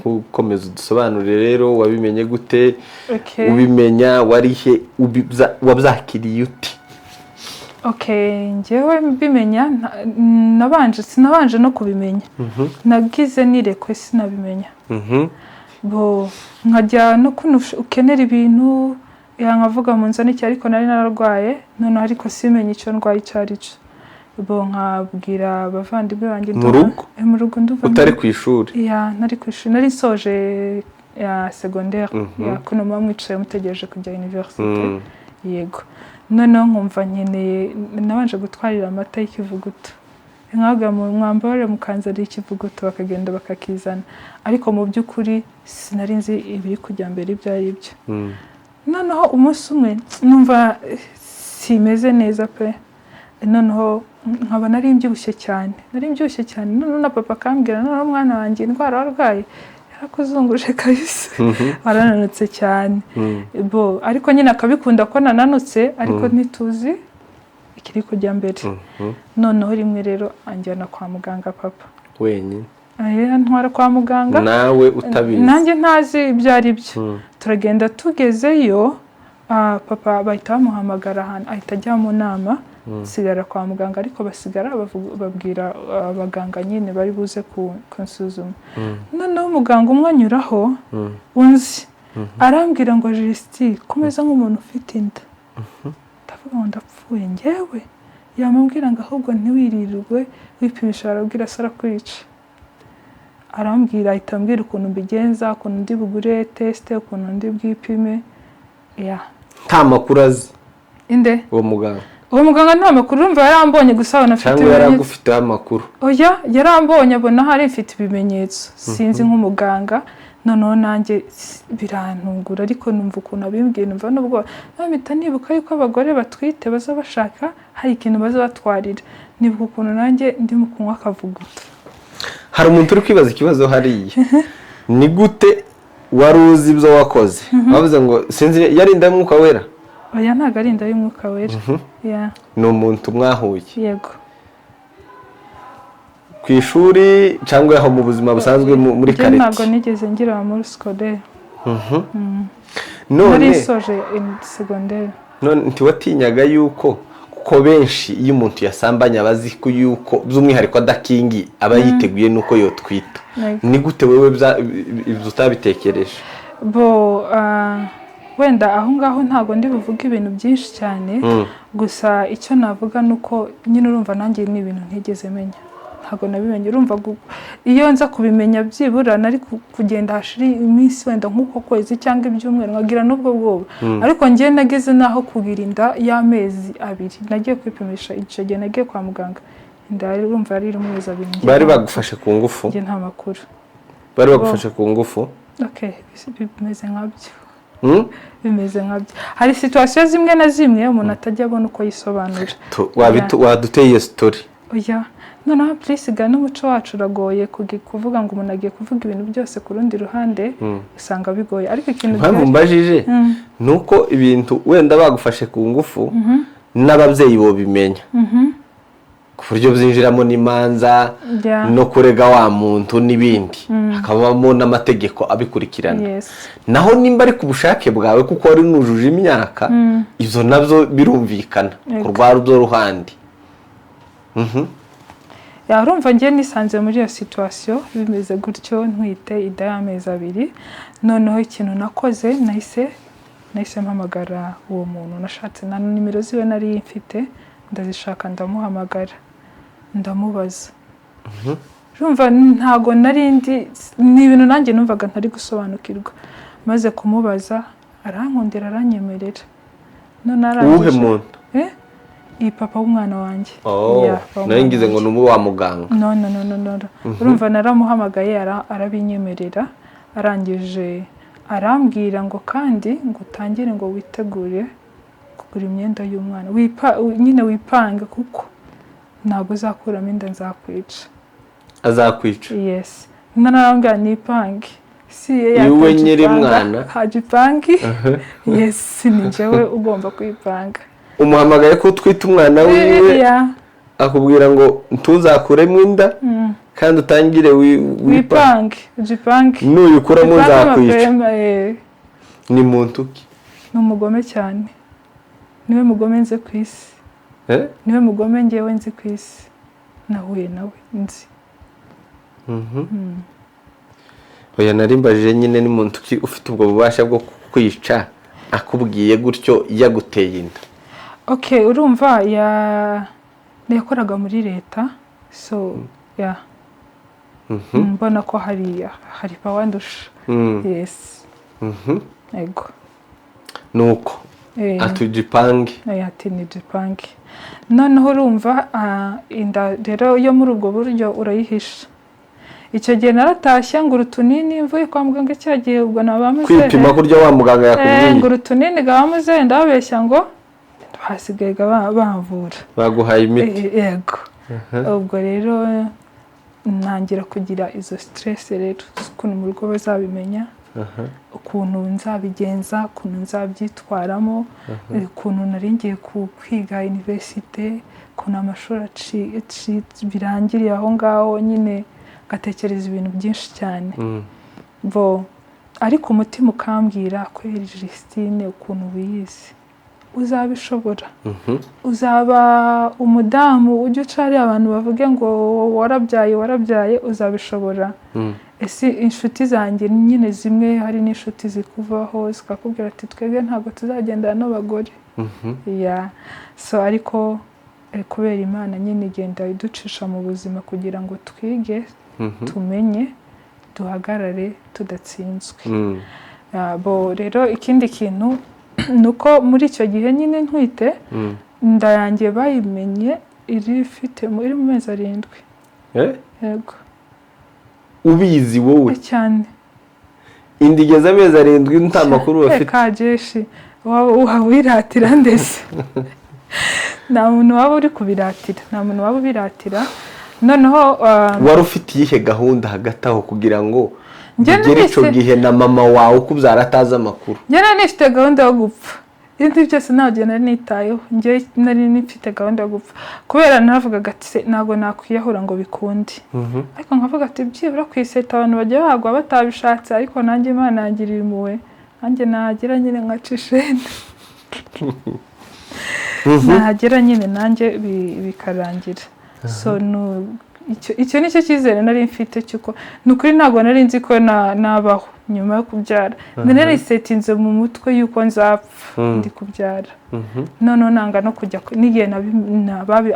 Speaker 1: ukomeza udusobanurire rero, wabimenye gute?
Speaker 2: Okay.
Speaker 1: Ubimenya warihe? Wabyakiriye ute?
Speaker 2: Okay, njyewe mbimenya nabanje, sinabanje no kubimenya, nagize nirekwe sinabimenya. Bo nkajya no kuno ukenera ibintu, ya nkavuga mu nzu n'iki, ariko nari nararwaye noneho, ariko simenye icyo ndwaye icyo ari cyo. Bo nkabwira abavandimwe banjye
Speaker 1: Mu rugo?
Speaker 2: Mu rugo, ndumva
Speaker 1: Utari ku ishuri?
Speaker 2: Yeah, nari ku ishuri, nari nsoje ya secondaire. Yeah, kuno muba mwicaye mutegereje kujya université. Yego, noneho nkumva nkeneye, nabanje gutwarira amata y'ikivuguto, nkaga mu mwambare mukanzanira ikivuguto, bakagenda bakakizana, ariko mu by'ukuri sinari nzi ibiri kujya mbere ibyo ari byo. Noneho umunsi umwe numva simeze neza pe. Noneho nkaba nari mbyibushye cyane, nari mbyibushye cyane. Noneho na papa akambwira: "Noneho umwana wanjye, indwara warwaye yarakuzunguje kabisa, warananutse cyane." Bo ariko nyine akabikunda ko nananutse, ariko ntituzi ikiri kujya mbere. Noneho rimwe rero anjyana kwa muganga papa.
Speaker 1: Wenyine?
Speaker 2: Antwara kwa muganga.
Speaker 1: Nawe utabizi?
Speaker 2: Nanjye ntazi ibyo ari byo. Turagenda, tugezeyo, papa bahita bamuhamagara ahantu, ahita ajya mu nama, nsigara kwa muganga. Ariko basigara babwira abaganga nyine bari buze kunsuzuma. Noneho umuganga umwe anyuraho unzi, arambwira ngo: "Jisiti, komeza nk'umuntu ufite inda." Ndavuga ngo ndapfuye njyewe. Yamubwira ngo ahubwo ntiwirirwe wipimisha, barabwira se arakwica. Arambwira, ahita ambwira ukuntu mbigenza, ukuntu ndi bugure test, ukuntu ndi bwipime, yeah.
Speaker 1: Nta makuru azi?
Speaker 2: Inde?
Speaker 1: Uwo muganga.
Speaker 2: Uwo muganga nta makuru, urumva yarambonye gusa abona afite
Speaker 1: Cyangwa
Speaker 2: ibimenyetso.
Speaker 1: yaragufiteho amakuru?
Speaker 2: Oya, yarambonye abona hari mfite ibimenyetso, sinzi nk'umuganga. Noneho nanjye birantungura, ariko numva ukuntu abimbwiye, numva nubwo mpita nibuka yuko abagore batwite baza bashaka hari ikintu baza batwarira, nibuka ukuntu nanjye ndimo kunywa akavuguto.
Speaker 1: Hari umuntu uri kwibaza ikibazo hariya: ni gute wari uzi ibyo wakoze? Bavuze ngo sinzi, yari inda y'umwuka wera?
Speaker 2: Oya, ntabwo ari inda y'umwuka wera. Yeah.
Speaker 1: Ni umuntu mwahuye?
Speaker 2: Yego.
Speaker 1: Ku ishuri cyangwa aho mu buzima busanzwe muri
Speaker 2: Njye ntabwo
Speaker 1: karitsiye?
Speaker 2: nigeze ngira muri scolaire.
Speaker 1: None
Speaker 2: Nari soje secondaire.
Speaker 1: None ntiwatinyaga yuko, kuko benshi iyo umuntu yasambanye aba azi ko yuko by'umwihariko adakingi aba yiteguye n'uko yotwita?
Speaker 2: Yego.
Speaker 1: Ni gute wowe ibyo utabitekereje?
Speaker 2: Bo wenda aho ngaho ntabwo ndi buvuge ibintu byinshi cyane. Gusa icyo navuga ni uko nyine urumva nanjye ni ibintu ntigeze menya, ntabwo nabimenye. Urumva iyo nza kubimenya byibura nari kugenda hashira iminsi wenda nk'uko kwezi cyangwa ibyumweru nkagira n'ubwo bwoba. Ariko njye nageze n'aho kugira inda y'amezi 2. Nagiye kwipimisha, icyo gihe nagiye kwa muganga. Inda yari, urumva, yari iri mu mezi 2, njye
Speaker 1: Bari bagufashe ku ngufu?
Speaker 2: Njye nta makuru.
Speaker 1: Bari bagufashe ku ngufu?
Speaker 2: Okay, bimeze nkabyo. Bimeze nkabyo. Hari situation zimwe na zimwe umuntu atajya abona uko yisobanura.
Speaker 1: Waduteye iyo story.
Speaker 2: Oya, noneho purisiga n'umuco wacu uragoye kuvuga ngo umuntu agiye kuvuga ibintu byose. Ku rundi ruhande usanga bigoye, ariko ikintu
Speaker 1: Impamvu
Speaker 2: gihari-
Speaker 1: mbajije ni uko ibintu wenda bagufashe ku ngufu n'ababyeyi bobimenya, ku buryo byinjiramo n'imanza no kurega wa muntu n'ibindi, hakabamo n'amategeko abikurikirana. Naho nimba ari ku bushake bwawe, kuko wari nujuje imyaka, ibyo nabyo birumvikana ku rwa rwo ruhande.
Speaker 2: Yeah, urumva njye nisanze muri iyo situation bimeze gutyo, ntwite inda y'amezi 2. Noneho ikintu nakoze, nahise mpamagara uwo muntu nashatse, na nimero ziwe nari mfite ndazishaka, ndamuhamagara, ndamubaza. Urumva ntago nari ndi, ni ibintu nanjye numvaga ntari gusobanukirwa. Maze kumubaza arankundira, aranyemerera. None
Speaker 1: Uwuhe
Speaker 2: arangije
Speaker 1: muntu?
Speaker 2: Eh? Iyi papa w'umwana wanjye.
Speaker 1: Oh,
Speaker 2: Yeah, papa
Speaker 1: nari
Speaker 2: w'umwana
Speaker 1: ngize ngo
Speaker 2: wanjye.
Speaker 1: ni umu wa muganga.
Speaker 2: No, no, no, no, no. Urumva naramuhamagaye, arabinyemerera. Arangije arambwira ngo kandi ngo utangire ngo witegure kugura imyenda y'umwana, nyine wipange, kuko ntabwo uzakuramo inda, nzakwica.
Speaker 1: Azakwica?
Speaker 2: Yes, narambwira nipange, si ye.
Speaker 1: Iwe
Speaker 2: Yakajipanga,
Speaker 1: nyiri mwana.
Speaker 2: Hajipangi. Yes, ni njyewe ugomba kwipanga.
Speaker 1: Umuhamagaye ko utwite umwana wiwe, akubwira ngo ntuzakuremo inda kandi utangire wipange.
Speaker 2: Wipange, ujipange.
Speaker 1: Nuyukuramo
Speaker 2: Ujipange
Speaker 1: nzakwica.
Speaker 2: Mapema, eh.
Speaker 1: Ni muntu ki?
Speaker 2: Ni umugome cyane, niwe mugome nzi ku isi.
Speaker 1: Eh?
Speaker 2: Niwe mugome ngewe nzi ku isi, nahuye nawe nzi.
Speaker 1: Oya, nari mbajije nyine, ni muntu ki ufite ubwo bubasha bwo kukwica akubwiye gutyo yaguteye inda?
Speaker 2: Okay, urumva yakoraga muri leta, so yeah, mbona ko hari power ndusha. Yes. Ego.
Speaker 1: Nuko atujipange.
Speaker 2: Ati ni jipange. Noneho urumva, inda rero yo muri ubwo buryo urayihisha. Icyo gihe naratashye ngura utunini mvuye kwa muganga. Cya gihe ubwo naba
Speaker 1: Kwipima kurya wa muganga yakubwiye?
Speaker 2: Ngura utunini gaba muzehe, ndababeshya ngo hasigaye bamvura.
Speaker 1: Baguhaye imiti?
Speaker 2: Yego. Ubwo rero ntangira kugira izo stress rero z'ukuntu mu rugo bazabimenya, ukuntu nzabigenza, ukuntu nzabyitwaramo, ukuntu nari ngiye kwiga université, ukuntu amashuri birangiriye aho ngaho nyine, ngatekereza ibintu byinshi cyane. Bo ariko umutima ukambwira, kweri Justine, ukuntu wiyizi, uzabishobora, uzaba umudamu ujya uca hariya abantu bavuge ngo warabyaye, warabyaye, uzabishobora. Ese inshuti zanjye nyine zimwe, hari n'inshuti zikuvaho zikakubwira ati twebwe ntabwo tuzagendana n'abagore. Yeah. So ariko kubera Imana nyine igenda iducisha mu buzima kugira ngo twige, tumenye, duhagarare tudatsinzwe. Ah, bo rero ikindi kintu ni uko muri icyo gihe nyine ntwite, inda yanjye bayimenye iri mu mezi 7.
Speaker 1: Eh?
Speaker 2: Yego.
Speaker 1: Ubizi wowe?
Speaker 2: Cyane.
Speaker 1: Inda igeze amezi 7 nta makuru bafite?
Speaker 2: Reka jeshi, waba wiratira ndetse nta muntu waba uri kubiratira, nta muntu waba ubiratira. Noneho
Speaker 1: Wari ufite iyihe gahunda hagati aho kugira ngo
Speaker 2: Njye
Speaker 1: bigere icyo gihe na mama wawe ukubyara atazi amakuru?
Speaker 2: Njye nari nifite gahunda yo gupfa. Ibindi byose ntabwo nari nitayeho. Njye nari nifite gahunda yo gupfa, kubera naravugaga ati "Se, ntabwo nakwiyahura ngo bikunde," ariko nkavuga ati byibura ku iseta abantu bajya bagwa batabishatse, ariko nanjye Imana yangiriye impuhwe, nanjye nahagera nyine nkaca ishene, nahagera nyine nanjye bikarangira. So icyo ni cyo cyizere nari mfite, cy'uko ni ukuri ntabwo nari nzi ko nabaho nyuma yo kubyara. Nari narisetinze mu mutwe y'uko nzapfa ndi kubyara. Noneho nanga no kujya n'igihe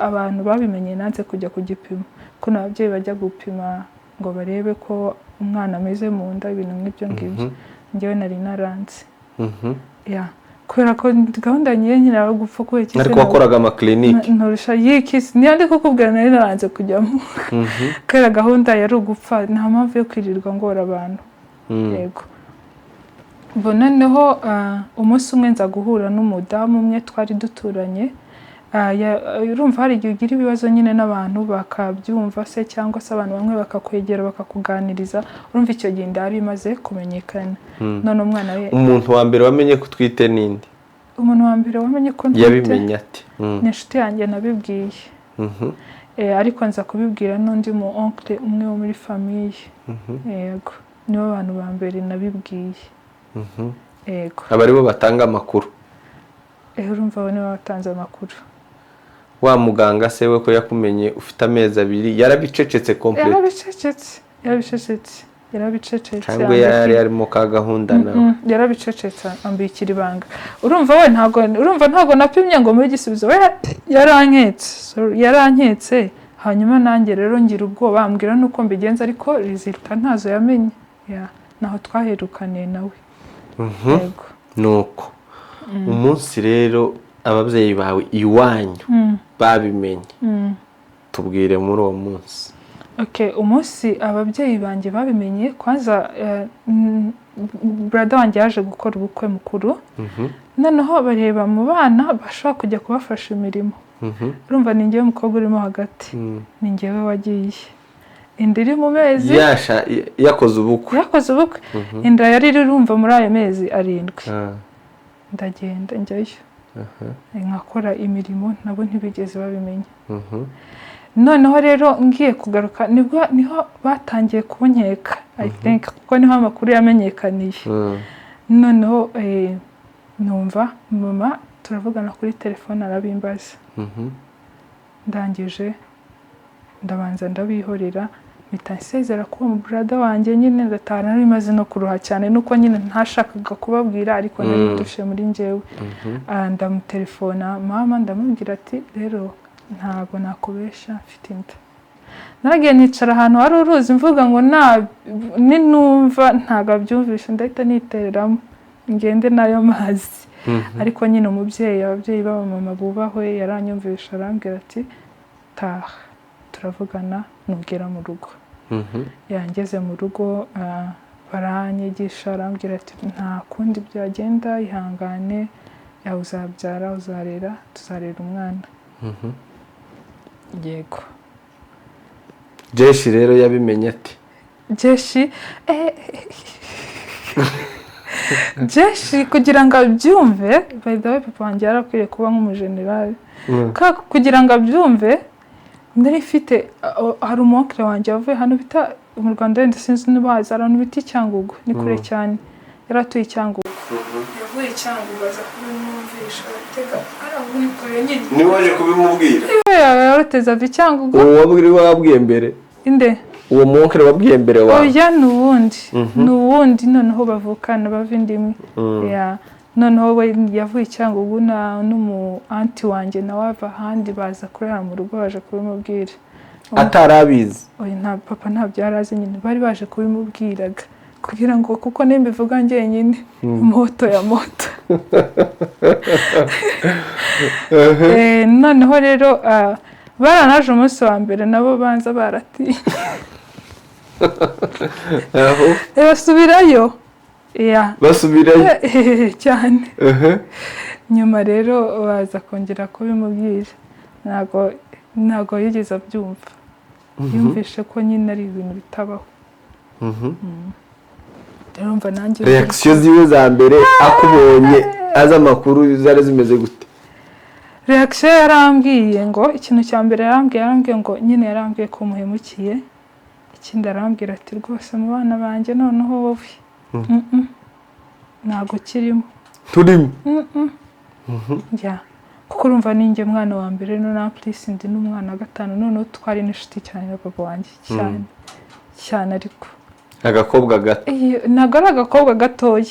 Speaker 2: abantu babimenye, nanze kujya ku gipimo, ko n'ababyeyi bajya gupima ngo barebe ko umwana ameze mu nda, ibintu nk'ibyo ngibyo, njyewe nari naranze. Yeah. Kubera ko gahunda nyine nyine ari gupfa, kubera iki se?
Speaker 1: Ariko wakoraga amakilinike?
Speaker 2: Nturusha yikisi niyo ndi kukubwira, nari naranze kujyamo kubera gahunda yari ugupfa, nta mpamvu yo kwirirwa ngora abantu. Yego. Ubwo noneho umunsi umwe nza guhura n'umudamu umwe twari duturanye. Urumva hari igihe ugira ibibazo nyine n'abantu bakabyumva se, cyangwa se abantu bamwe bakakwegera bakakuganiriza. Urumva icyo gihe inda yari imaze kumenyekana, none umwana we
Speaker 1: Umuntu wa mbere wamenye ko utwite ninde?
Speaker 2: Umuntu wa mbere wamenye ko ntwite
Speaker 1: Yabimenye ate?
Speaker 2: Ni inshuti yanjye nabibwiye. Ariko nza kubibwira n'undi mu oncle umwe wo muri famille. Yego, nibo bantu ba mbere nabibwiye. Yego.
Speaker 1: Aba aribo batanga amakuru?
Speaker 2: Urumva abo nibo batanze amakuru.
Speaker 1: Wa muganga se we ko yakumenye ufite amezi 2, yarabicecetse complete?
Speaker 2: Yarabicecetse, yarabicecetse, yarabicecetse.
Speaker 1: Cyangwa yari arimo ka gahunda nawe?
Speaker 2: Yarabicecetse, ambikira ibanga. Urumva we ntabwo, urumva ntabwo napimye ngo muhe igisubizo. We yaranketse. Sorry, yaranketse. Hanyuma nanjye rero ngira ubwoba, ambwira nuko mbigenza, ariko résultat ntazo yamenye. Ya, naho twaherukaniye nawe. Yego.
Speaker 1: Nuko umunsi rero ababyeyi bawe iwanyu babimenye, tubwire muri uwo munsi.
Speaker 2: Okay, umunsi ababyeyi banjye babimenye, kwanza brother wanjye yaje gukora ubukwe mukuru, noneho bareba mu bana bashobora kujya kubafasha imirimo. Urumva ni njyewe mukobwa urimo hagati, ni njyewe wagiye, inda iri mu mezi
Speaker 1: Yasha yakoze ubukwe?
Speaker 2: Yakoze ubukwe, inda yari iri, urumva, muri ayo mezi 7. Ndagenda njyayo nkakora imirimo, nabo ntibigeze babimenya. Noneho rero ngiye kugaruka nibwo niho batangiye kunkeka, I think, kuko niho amakuru yamenyekaniye. Noneho numva mama turavugana kuri telefone, arabimbaza. Ndangije ndabanza ndabihorera, mpita nsezera kuri uwo brother wanjye nyine, ndataha. Nari maze no kuruha cyane, nuko nyine ntashakaga kubabwira, ariko nari ndushe muri njyewe. Ndamutelefona mama, ndamubwira ati: "Rero ntabwo nakubesha, mfite inda." Naragiye nicara ahantu hari uruzi, mvuga ngo ninumva ntabwo abyumvishe ndahita nitereramo ngende n'ayo mazi. Ariko nyine umubyeyi, ababyeyi b'abamama bubahwe, yaranyumvisha, arambwira ati: "Taha turavugana nugera mu rugo." Yangeze mu rugo, baranyigisha, arambwira ati: "Nta kundi byagenda, ihangane, yawe uzabyara, uzarera, tuzarera umwana." Yego.
Speaker 1: Jeshi rero yabimenye ati?
Speaker 2: Jeshi, Jeshi kugira ngo abyumve, by the way, papa wanjye yari akwiriye kuba nk'umujenerali. Kugira ngo abyumve, nari mfite hari umu oncle wanjye wavuye hano bita mu Rwanda, wenda sinzi niba hazi, hari ahantu bita i Cyangugu, ni kure cyane, yari atuye i Cyangugu. Yavuye i Cyangugu aza kubimwumvisha, aratega, aramukoreye nyine.
Speaker 1: Niwe waje kubimubwira?
Speaker 2: Yarateze ava i Cyangugu.
Speaker 1: Uwo wabwiye mbere?
Speaker 2: Inde?
Speaker 1: Uwo mu oncle wabwiye mbere wawe?
Speaker 2: Oya, ni uwundi, ni uwundi noneho bavukana, bava inda imwe. Ya, noneho we yavuye i Cyangugu na n'umu aunty wanjye nawe ava ahandi, baza kurara mu rugo, baje kubimubwira.
Speaker 1: Atarabizi?
Speaker 2: Oya, nta, papa ntabyo yari azi nyine, bari baje kubimubwiraga kugira ngo, kuko nimbivuga njyenyine moto ya moto. Noneho rero baranaje umunsi wa mbere, nabo banza baratinye.
Speaker 1: Aho
Speaker 2: Basubirayo, ya.
Speaker 1: Basubirayo?
Speaker 2: Cyane. Nyuma rero baza kongera kubimubwira, ntabwo yigeze abyumva, yumvishe ko nyine ari ibintu bitabaho. Rero mva nanjye
Speaker 1: Réaction ziwe za mbere akubonye azi amakuru zari zimeze gute?
Speaker 2: Réaction, yarambwiye ngo, ikintu cya mbere yarambwiye ngo nyine, yarambwiye ko muhemukiye. Ikindi arambwira ati: "Rwose mu bana banjye noneho wowe ntabwo kirimo."
Speaker 1: Turimo.
Speaker 2: Ya, kuko urumva ninjye mwana wa mbere, noneho plus ndi n'umwana wa gatanu. Noneho twari n'inshuti cyane na papa wanjye, cyane cyane, ariko
Speaker 1: Agakobwa gato?
Speaker 2: Ntabwo ari agakobwa gatoya,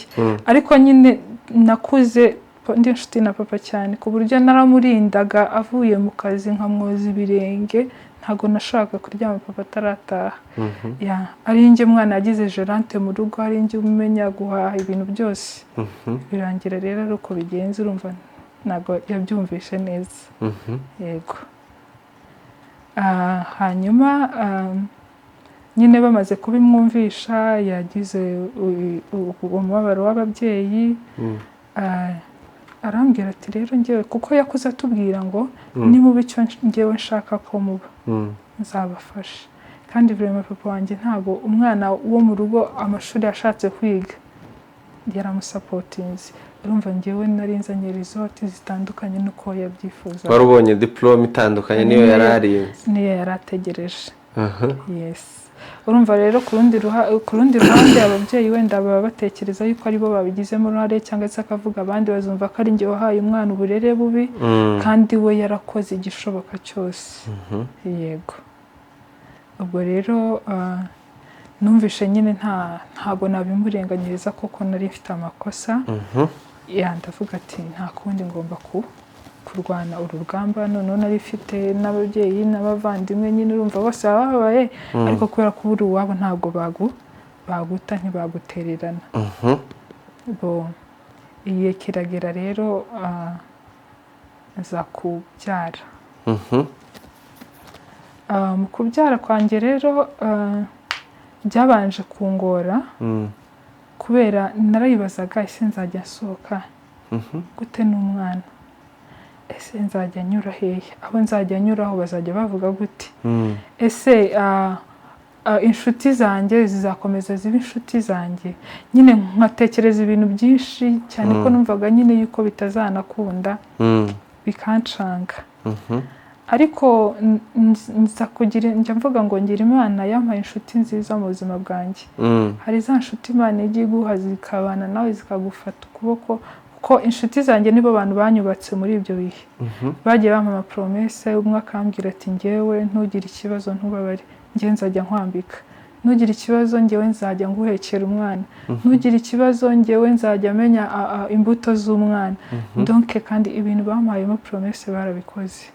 Speaker 2: ariko nyine nakuze. ndi inshuti na papa cyane, ku buryo naramurindaga avuye mu kazi nkamwoza ibirenge. Ntabwo nashakaga kuryama papa atarataha. Ya, ari njye mwana yagize gérante mu rugo, ari njye umenya guhaha ibintu byose. Birangira rero ari uko bigenze. Urumva ntabwo yabyumvishe neza. Yego. Hanyuma nyine bamaze kubimwumvisha, yagize umubabaro w'ababyeyi. Arambwira ati: "Rero ngewe," kuko yakuze atubwira ngo nimuba icyo ngewe nshaka ko muba, nzabafasha. Kandi vraiment papa wanjye, ntabwo umwana wo mu rugo amashuri yashatse kwiga yaramusupportinze. Urumva ngewe nari nzanye results zitandukanye n'uko yabyifuzaga.
Speaker 1: Wari ubonye diporome itandukanye niyo yari arinze.
Speaker 2: Niyo yari ategereje. Yes. Urumva rero ku rundi ruhande ababyeyi wenda baba batekereza yuko aribo babigizemo uruhare, cyangwa se akavuga abandi bazumva ko ari njye wahaye umwana uburere bubi, kandi we yarakoze igishoboka cyose. Yego. Ubwo rero numvishe nyine ntabwo nabimurenganyiriza kuko nari mfite amakosa. Ya, ndavuga ati nta kundi, ngomba kurwana uru rugamba. Noneho nari mfite n'ababyeyi n'abavandimwe nyine, urumva bose baba bababaye, ariko kubera ko uri uwabo ntabwo baguta, ntibagutererana. Bo igihe kiragera rero, nza kubyara. Mu kubyara kwanjye rero, byabanje kungora kubera narayibazaga: ese nzajya nsohoka gute n'umwana? Ese nzajya nyura hehe? Abo nzajya nyuraho bazajya bavuga gute? Ese inshuti zanjye zizakomeza zibe inshuti zanjye? Nyine nkatekereza ibintu byinshi cyane ko numvaga nyine yuko bitazanakunda, bikancanga. Ariko nza kugira, njya mvuga ngo ngira Imana yampaye inshuti nziza mu buzima bwanjye. Hari za nshuti Imana ijya iguha zikabana nawe, zikagufata ukuboko, kuko inshuti zanjye nibo bantu banyubatse muri ibyo bihe. Bagiye bampa amapromesses. Umwe akambwira ati: "Ngewe ntugire ikibazo, ntubabare, ngewe nzajya nkwambika. Ntugire ikibazo, ngewe nzajya nguhekera umwana. Ntugire ikibazo, ngewe nzajya menya imbuto z'umwana." Donc kandi ibintu bampayemo promesse barabikoze.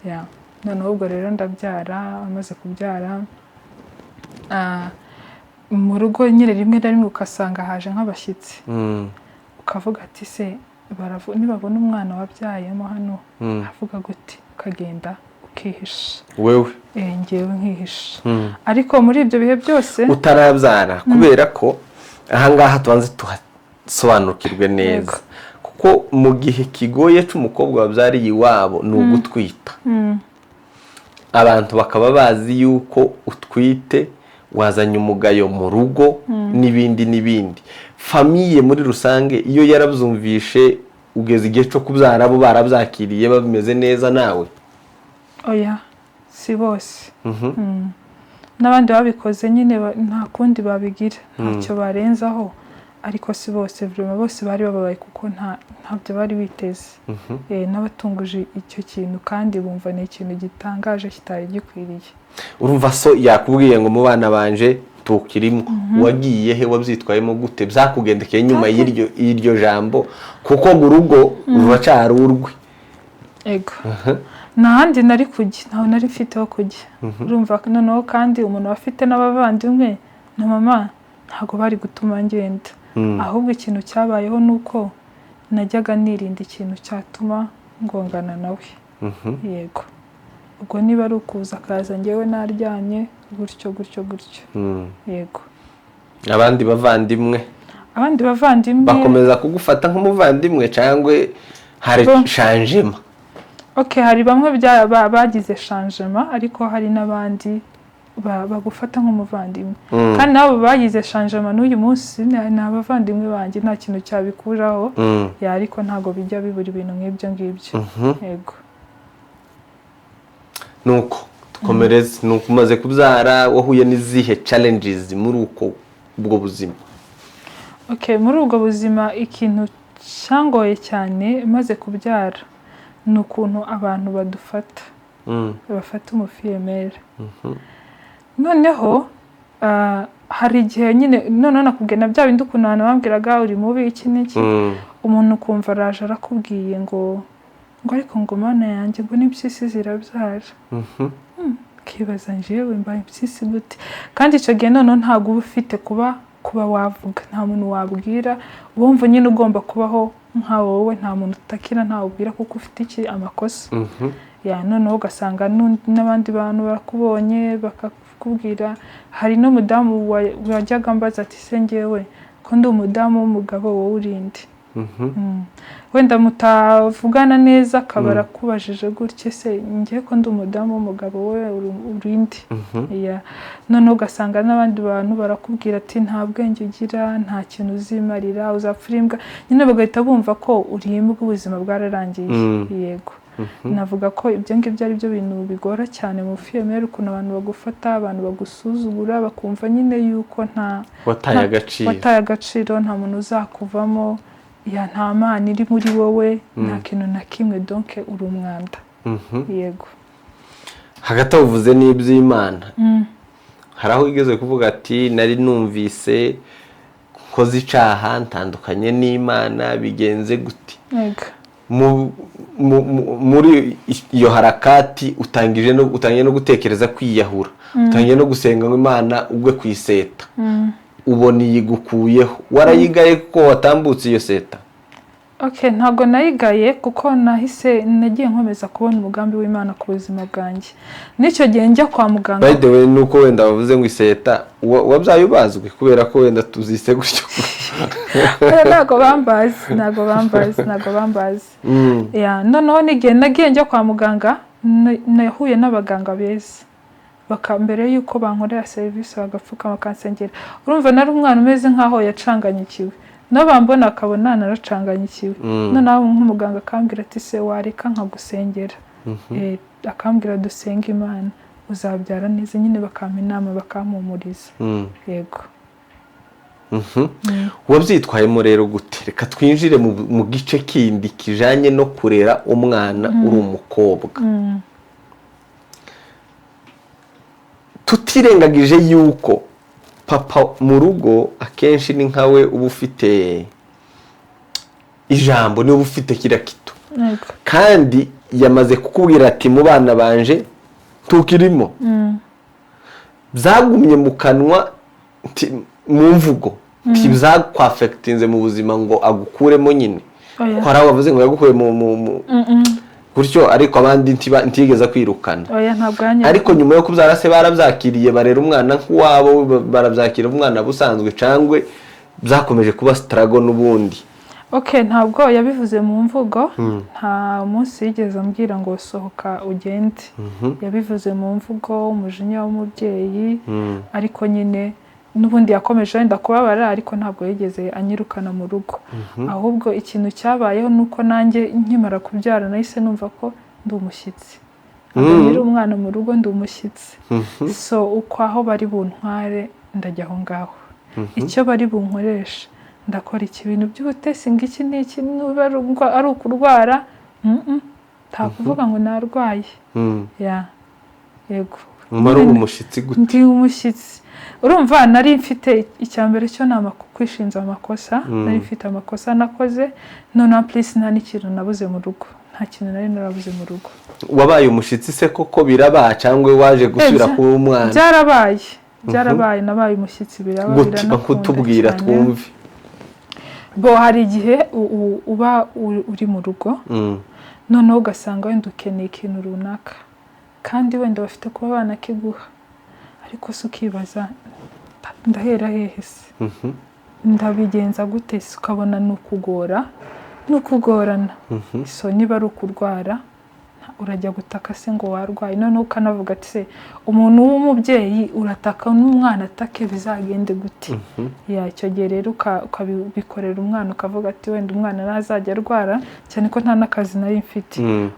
Speaker 2: Ya. Noneho ubwo rero ndabyara. Amaze kubyara, mu rugo nyine rimwe na rimwe ugasanga haje nk'abashyitsi, ukavuga ati: "Se nibabona umwana wabyayemo hano avuga gute?" Ukagenda ukihisha.
Speaker 1: Wewe?
Speaker 2: Eh, ngewe nkihisha. Ariko muri ibyo bihe byose
Speaker 1: Utarabyara, kubera ko ahangaha tubanze tuhasobanukirwe neza, kuko mu gihe kigoye cy'umukobwa wabyariye iwabo ni ugutwita, abantu bakaba bazi yuko utwite wazanye umugayo mu rugo n'ibindi n'ibindi. Famille muri rusange iyo yarabyumvishe ugeze igihe cyo kubyara, bo barabyakiriye bameze neza nawe?
Speaker 2: Oya, si bose. N'abandi babikoze nyine nta kundi babigira, ntacyo barenzaho, ariko si bose vraiment. Bose bari bababaye kuko ntabyo bari biteze. N'abatunguje icyo kintu, kandi bumva ni ikintu gitangaje kitari gikwiriye.
Speaker 1: Urumva so yakubwiye ngo mu bana banje tukirimo, wagiye he? Wabyitwayemo gute? Byakugendekeye nyuma y'iryo jambo, kuko ngo urugo ruracyari urwe?
Speaker 2: Ego, nta handi nari kujya, ntaho nari mfite ho kujya. Urumva noneho kandi umuntu afite n'abavandimwe na mama, ntabwo bari gutuma ngenda. Ahubwo ikintu cyabayeho ni uko najyaga nirinda ikintu cyatuma ngongana nawe. Yego, ubwo niba ari ukuza akaza ngewe naryamye, gutyo gutyo gutyo. Yego.
Speaker 1: Abandi bavandimwe?
Speaker 2: Abandi bavandimwe
Speaker 1: bakomeza kugufata nk'umuvandimwe cyangwa hari changement?
Speaker 2: Okay, hari bamwe bagize changement, ariko hari n'abandi bagufata nk'umuvandimwe. Kandi nabo bagize changement n'uyu munsi ni abavandimwe banjye, nta kintu cyabikuraho. Ya, ariko ntabwo bijya bibura ibintu nk'ibyo ngibyo. Yego.
Speaker 1: Nuko dukomereze. Nuko umaze kubyara, wahuye n'izihe challenges muri uko ubwo buzima?
Speaker 2: Okay, muri ubwo buzima ikintu cyangoye cyane maze kubyara ni ukuntu abantu badufata, bafata umufille-mère. Noneho Hari igihe nyine noneho nakubwiye na bya bindi, ukuntu abantu bambwiraga uri mubi, iki n'iki. Umuntu ukumva araje arakubwiye ngo ariko ngo Mana yanjye, ngo n'impyisi zirabyara. Ukibaza, njyewe mbaye impyisi gute? Kandi icyo gihe noneho ntabwo uba ufite kuba wavuga, nta muntu wabwira. Wumva nyine ugomba kubaho nka wowe, nta muntu utakira, ntawe ubwira, kuko ufite iki? Amakosa. Ya, noneho ugasanga n'abandi bantu barakubonye bakakubwira. Hari n'umudamu wajyaga ambaza ati: "Se njyewe ko ndi umudamu w'umugabo, wowe urinde?" Wenda mutavugana neza, akaba arakubajije gutya: "Se njye ko ndi umudamu w'umugabo, wowe urinde?" Ya. Noneho ugasanga n'abandi bantu barakubwira ati: "Nta bwenge ugira, nta kintu uzimarira, uzapfa uri imbwa." Nyine bagahita bumva ko uri imbwa, ubuzima bwararangiye. Yego, navuga ko ibyo ngibyo ari byo bintu bigora cyane mu fille-mère, ukuntu abantu bagufata, abantu bagusuzugura, bakumva nyine yuko nta
Speaker 1: Wataye agaciro.
Speaker 2: Wataye agaciro, nta muntu uzakuvamo, ya, nta mana iri muri wowe, nta kintu na kimwe, donc uri umwanda. Yego.
Speaker 1: Hagati aho uvuze n'iby'Imana, hari aho wigeze kuvuga ati: "Nari numvise nkoze icaha, ntandukanye n'Imana, bigenze gute?"
Speaker 2: Yego.
Speaker 1: Muri iyo harakati utangije no utangiye no gutekereza kwiyahura, utangiye no gusenga ngo Imana ugwe ku iseta, ubona iyigukuyeho, warayigaye kuko watambutse iyo seta?
Speaker 2: Okay, ntabwo nayigaye, kuko nahise nagiye nkomeza kubona umugambi w'Imana ku buzima bwanjye. N'icyo gihe njya kwa muganga.
Speaker 1: By the way, nuko wenda bavuze ngo iseta, wabyaye ubazwe? Kubera ko wenda tuzise gutyo.
Speaker 2: Oya, ntabwo bambazi, ntabwo bambazi, ntabwo bambazi. Ya, noneho n'igihe nagiye njya kwa muganga, nahuye n'abaganga beza, baka mbere y'uko bankorera serivisi bagapfukama bakansengera. Urumva nari umwana umeze nk'aho yacanganyikiwe, nabo bambona akabona naracanganyikiwe. Noneho nk'umuganga akambwira ati: "Se wareka nkagusengera?" Akambwira: "Dusenge Imana, uzabyara neza." Nyine bakampa inama, bakampumuriza. Yego.
Speaker 1: Wabyitwayemo rero gute? Reka twinjire mu gice kindi kijanye no kurera umwana uri umukobwa, tutirengagije yuko papa mu rugo akenshi ni nkawe uba ufite ijambo, niba ufite kiriya kitu. Kandi yamaze kukubwira ati: "Mu bana banje ntukirimo." Byagumye mu kanwa, mu mvugo, ntibyakwafekitinze mu buzima ngo agukuremo nyine?
Speaker 2: Oya.
Speaker 1: Ko hari abo bavuze ngo yagukuye mu gutyo, ariko abandi ntiyigeze kwirukana.
Speaker 2: Oya, ntabwo yanyereka.
Speaker 1: Ariko nyuma yo kubyara se, barabyakiriye, barera umwana nk'uwabo, barabyakira umwana busanzwe, cangwe byakomeje kuba struggle n'ubundi?
Speaker 2: Ok, ntabwo yabivuze mu mvugo. Nta munsi yigeze ambwira ngo sohoka ugende. Yabivuze mu mvugo, umujinya w'umubyeyi, ariko nyine n'ubundi yakomeje wenda kubabara, ariko ntabwo yigeze anyirukana mu rugo. Ahubwo ikintu cyabayeho ni uko nanjye nkimara kubyara nahise numva ko ndi umushyitsi. Ntabwo nkiri umwana mu rugo, ndi umushyitsi. So uko aho bari buntware ndajya aho ngaho, icyo bari bunkoreshe ndakora. Iki bintu by'ubutesi ngo iki n'iki, niba ari ukurwara, nta kuvuga ngo narwaye. Ya, yego.
Speaker 1: Umara uba umushyitsi gute?
Speaker 2: Ndi umushyitsi. Urumva nari mfite icya mbere cyo ni kwishinja amakosa. Nari mfite amakosa nakoze. Noneho plus nta n'ikintu nabuze mu rugo, nta kintu nari narabuze mu rugo.
Speaker 1: Wabaye umushyitsi se koko biraba, cyangwa waje gusubira kuba umwana?
Speaker 2: Byarabaye, byarabaye, nabaye umushyitsi, biraba.
Speaker 1: Gute?
Speaker 2: Biranakunda
Speaker 1: Kutubwira
Speaker 2: cyane.
Speaker 1: twumve.
Speaker 2: Bo, hari igihe uba uri mu rugo, noneho ugasanga wenda ukeneye ikintu runaka, kandi wenda bafite kuba banakiguha, ariko se ukibaza: "Ndahera hehe se? Ndabigenza gute se?" Ukabona ni ukugora, ni ukugorana. So niba ari ukurwara, urajya gutaka se ngo warwaye? Noneho ukanavuga ati: "Se umuntu w'umubyeyi urataka n'umwana atake, bizagende gute?" Ya, icyo gihe rero ukabikorera umwana, ukavuga ati: "Wenda umwana ntazajya arwara," cyane ko nta n'akazi nari mfite.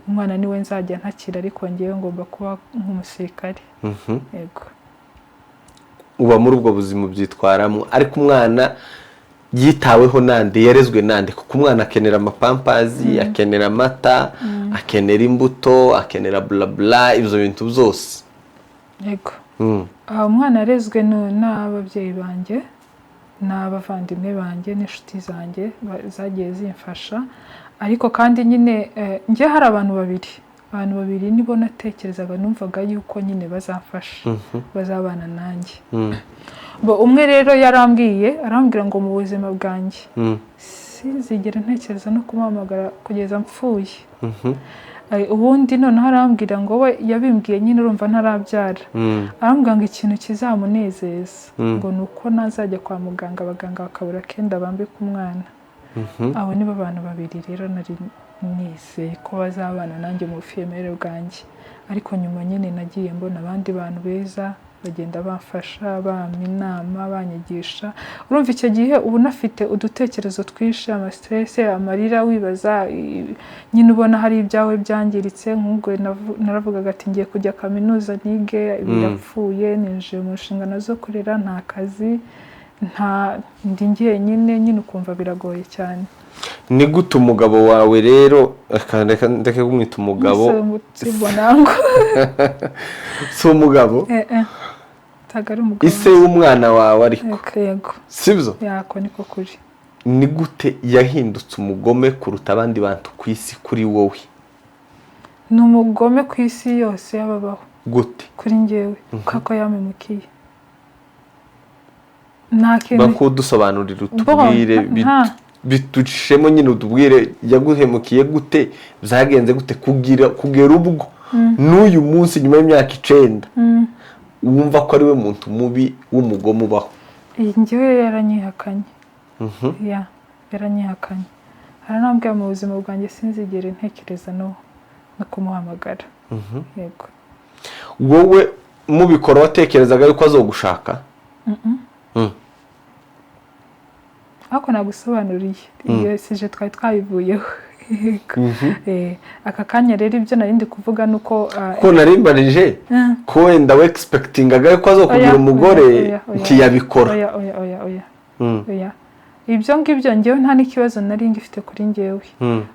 Speaker 2: Umwana niwe nzajya ntakira, ariko ngewe ngomba kuba nk'umusirikare. Yego.
Speaker 1: Uba muri ubwo buzima, ubyitwaramo, ariko umwana yitaweho nande? Yarezwe nande? Kuko umwana akenera amapampazi, akenera amata, akenera imbuto, akenera bla bla, ibyo bintu byose.
Speaker 2: Yego. Umwana yarezwe n'ababyeyi banjye n'abavandimwe banjye n'inshuti zanjye zagiye zimfasha. Ariko kandi nyine njye hari abantu babiri nibo natekerezaga, numvaga yuko nyine bazamfasha, bazabana nanjye. Bo umwe rero yarambwiye, arambwira ngo mu buzima bwanjye sinzigera ntekereza no kumuhamagara kugeza mpfuye. Ubundi noneho arambwira ngo we yabimbwiye nyine, urumva ntarabyara, arambwira ngo ikintu kizamunezeza ngo ni uko nazajya kwa muganga, abaganga bakabura kenda bambika umwana. Abo nibo bantu babiri rero nari nizeye ko bazabana nanjye mu bufiyemere bwanjye. Ariko nyuma nyine nagiye mbona abandi bantu beza bagenda bamfasha, bampa inama, banyigisha. Urumva icyo gihe uba unafite udutekerezo twinshi, ama stress, amarira, wibaza nyine ubona hari ibyawe byangiritse. Nk'ubwo naravugaga ati ngiye kujya kaminuza nige, birapfuye, ninjiye mu nshingano zo kurera, nta kazi, nta ndi njyenyine nyine, ukumva biragoye cyane.
Speaker 1: Ni gute umugabo wawe rero, reka ndeke kumwita umugabo.
Speaker 2: Sibonango.
Speaker 1: Si umugabo?
Speaker 2: Eh eh, ntabwo ari umugabo.
Speaker 1: Ise w'umwana wawe ariko?
Speaker 2: Yego.
Speaker 1: Sibyo?
Speaker 2: Yako, niko kuri.
Speaker 1: Ni gute yahindutse umugome kuruta abandi bantu ku isi kuri wowe?
Speaker 2: Ni umugome ku isi yose y'ababaho.
Speaker 1: Gute?
Speaker 2: Kuri njyewe kuko yampemukiye, nta kintu.
Speaker 1: Bakudusobanurira, utubwire.
Speaker 2: Bo, nta.
Speaker 1: Bitucishemo nyine, utubwire yaguhemukiye gute, byagenze gute kugira kugera ubwo n'uyu munsi nyuma y'imyaka 9 wumva ko ari we muntu mubi w'umugome ubaho.
Speaker 2: Iyi njyewe yaranyihakanye. Ya, yaranyihakanye, aranambwira mu buzima bwanjye sinzigere ntekereza no kumuhamagara. Yego.
Speaker 1: Wowe mubikora watekerezaga yuko azogushaka?
Speaker 2: Ariko nagusobanuriye, iyo sujet twari twayivuyeho. Yego. Aka kanya rero ibyo nari ndi kuvuga ni uko
Speaker 1: Ko narimbarije ko wenda we expectingaga yuko azokugira
Speaker 2: Oya,
Speaker 1: umugore,
Speaker 2: oya, oya, oya.
Speaker 1: ntiyabikora.
Speaker 2: Oya, oya, oya, oya. Oya, ibyo ngibyo njyewe nta n'ikibazo nari ngifite kuri njyewe,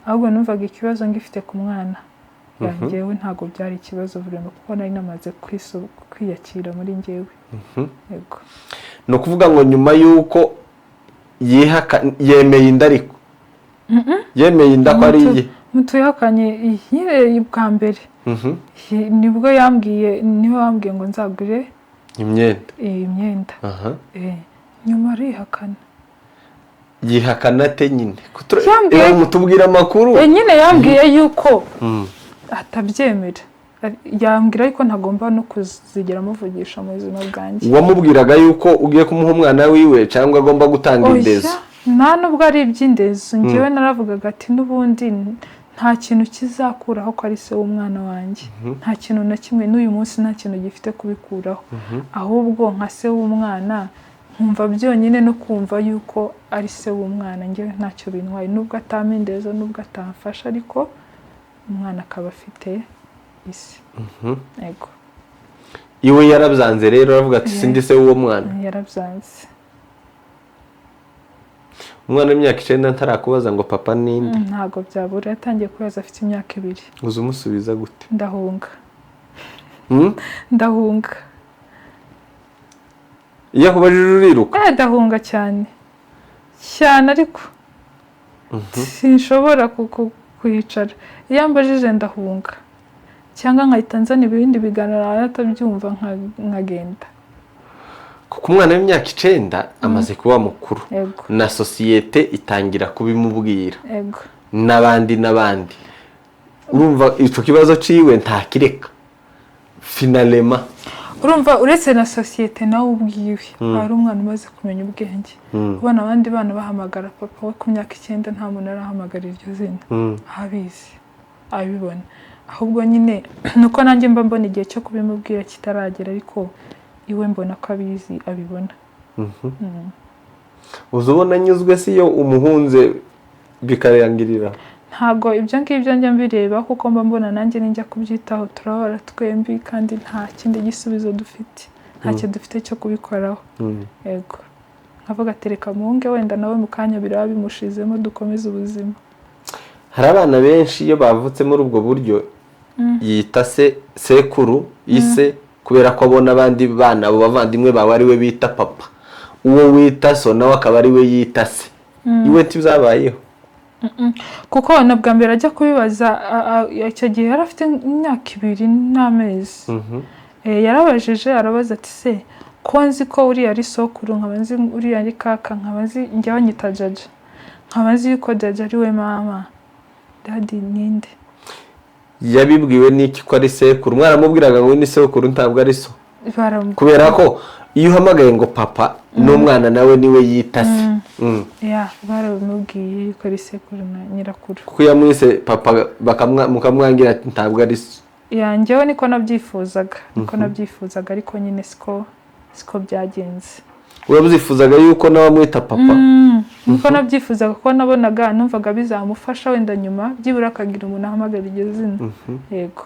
Speaker 2: ahubwo numvaga ikibazo ngifite ku mwana. Ya, njyewe ntabwo byari ikibazo vraiment, kuko nari namaze kwiyakira muri njyewe. Yego.
Speaker 1: Ni ukuvuga ngo nyuma y'uko yihaka, yemeye inda, ariko yemeye inda ko ari iye?
Speaker 2: Mutuyahakanye nyine bwa mbere, nibwo yambwiye, niwe wambwiye ngo nzagure
Speaker 1: imyenda.
Speaker 2: Imyenda. Nyuma arihakana.
Speaker 1: Yihakana ate nyine? Mutubwira amakuru.
Speaker 2: Nyine yambwiye yuko atabyemera. Yambwira ariko ntagomba no kuzigera amuvugisha mu buzima bwanjye.
Speaker 1: Wamubwiraga yuko ugiye kumuha umwana wiwe cyangwa agomba gutanga
Speaker 2: Oya,
Speaker 1: indezo?
Speaker 2: nta nubwo ari iby'indezo. Njyewe naravugaga ati n'ubundi nta kintu kizakuraho ko ari se w'umwana wanjye, nta kintu na kimwe, n'uyu munsi nta kintu gifite kubikuraho. Ahubwo nka se w'umwana nkumva byonyine no kumva yuko ari se w'umwana njyewe ntacyo bintwaye, nubwo atampa indezo, nubwo atamfasha, ariko umwana akaba afite isi. Yego.
Speaker 1: Iwe yarabyanze rero, aravuga ati sindi se w'uwo mwana.
Speaker 2: Yarabyanze.
Speaker 1: Umwana w'imyaka 9 ntarakubaza ngo papa ninde?
Speaker 2: Ntabwo byabura, yatangiye kubaza afite imyaka 2.
Speaker 1: Uza umusubiza gute?
Speaker 2: Ndahunga.
Speaker 1: Hmm?
Speaker 2: Ndahunga.
Speaker 1: Iyo akubajije uriruka?
Speaker 2: Ndahunga cyane cyane, ariko sinshobora kuhicara. Iyo ambajije ndahunga, cyangwa nkahita nzana ibindi biganiro atabyumva, nkagenda.
Speaker 1: Kuko umwana w'imyaka 9 amaze kuba mukuru, na sosiyete itangira kubimubwira, n'abandi n'abandi. Urumva icyo kibazo ciwe ntakireka finalement.
Speaker 2: Urumva uretse na sosiyete, nawe ubwiwe hari umwana umaze kumenya ubwenge. Ubona abandi bana bahamagara papa we ku myaka 9, nta muntu arahamagara iryo zina. Abizi, abibona. Ahubwo nyine nuko nanjye mba mbona igihe cyo kubimubwira kitaragera, ariko iwe mbona ko abizi, abibona.
Speaker 1: Uza ubona anyuzwe si iyo umuhunze bikarangirira?
Speaker 2: Ntabwo ibyo ngibyo njya mbireba, kuko mba mbona nanjye ninjya kubyitaho turabara twembi, kandi nta kindi gisubizo dufite, ntacyo dufite cyo kubikoraho. Yego, nkavuga ati reka muhunge, wenda nawe mu kanya biraba bimushizemo, dukomeze ubuzima.
Speaker 1: Hari abana benshi iyo bavutse muri ubwo buryo yita se sekuru, ise. Kubera ko abona abandi bana, abo bavandimwe bawe, ari we bita papa, uwo wita so nawe akaba ari we yita se, iwe ntibyabayeho?
Speaker 2: Kuko na bwa mbere ajya kubibaza, icyo gihe yari afite imyaka 2 n'amezi. Yarabajije, arabaza ati: "Se ko nzi ko uriya ari sokuru, nkaba nzi uriya ari kaka, nkaba nzi njyewe anyita jaja, nkaba nzi yuko jaja ari we mama, daddy ninde?"
Speaker 1: Yabibwiwe n'iki ko ari sekuru? Mwaramubwiraga ngo ni sekuru, ntabwo ari so? Kubera ko iyo uhamagaye ngo papa, n'umwana nawe niwe yita se.
Speaker 2: Ya, barabimubwiye yuko ari sekuru na nyirakuru.
Speaker 1: Kuko iyo amwise papa mukamwangira ati ntabwo ari so.
Speaker 2: Ya, njyewe niko nabyifuzaga, ariko nyine siko byagenze.
Speaker 1: Urabyifuzaga yuko nawe amwita papa?
Speaker 2: Niko nabyifuzaga, kuko nabonaga, numvaga bizamufasha wenda nyuma byibura akagira umuntu ahamagara iryo zina. Yego,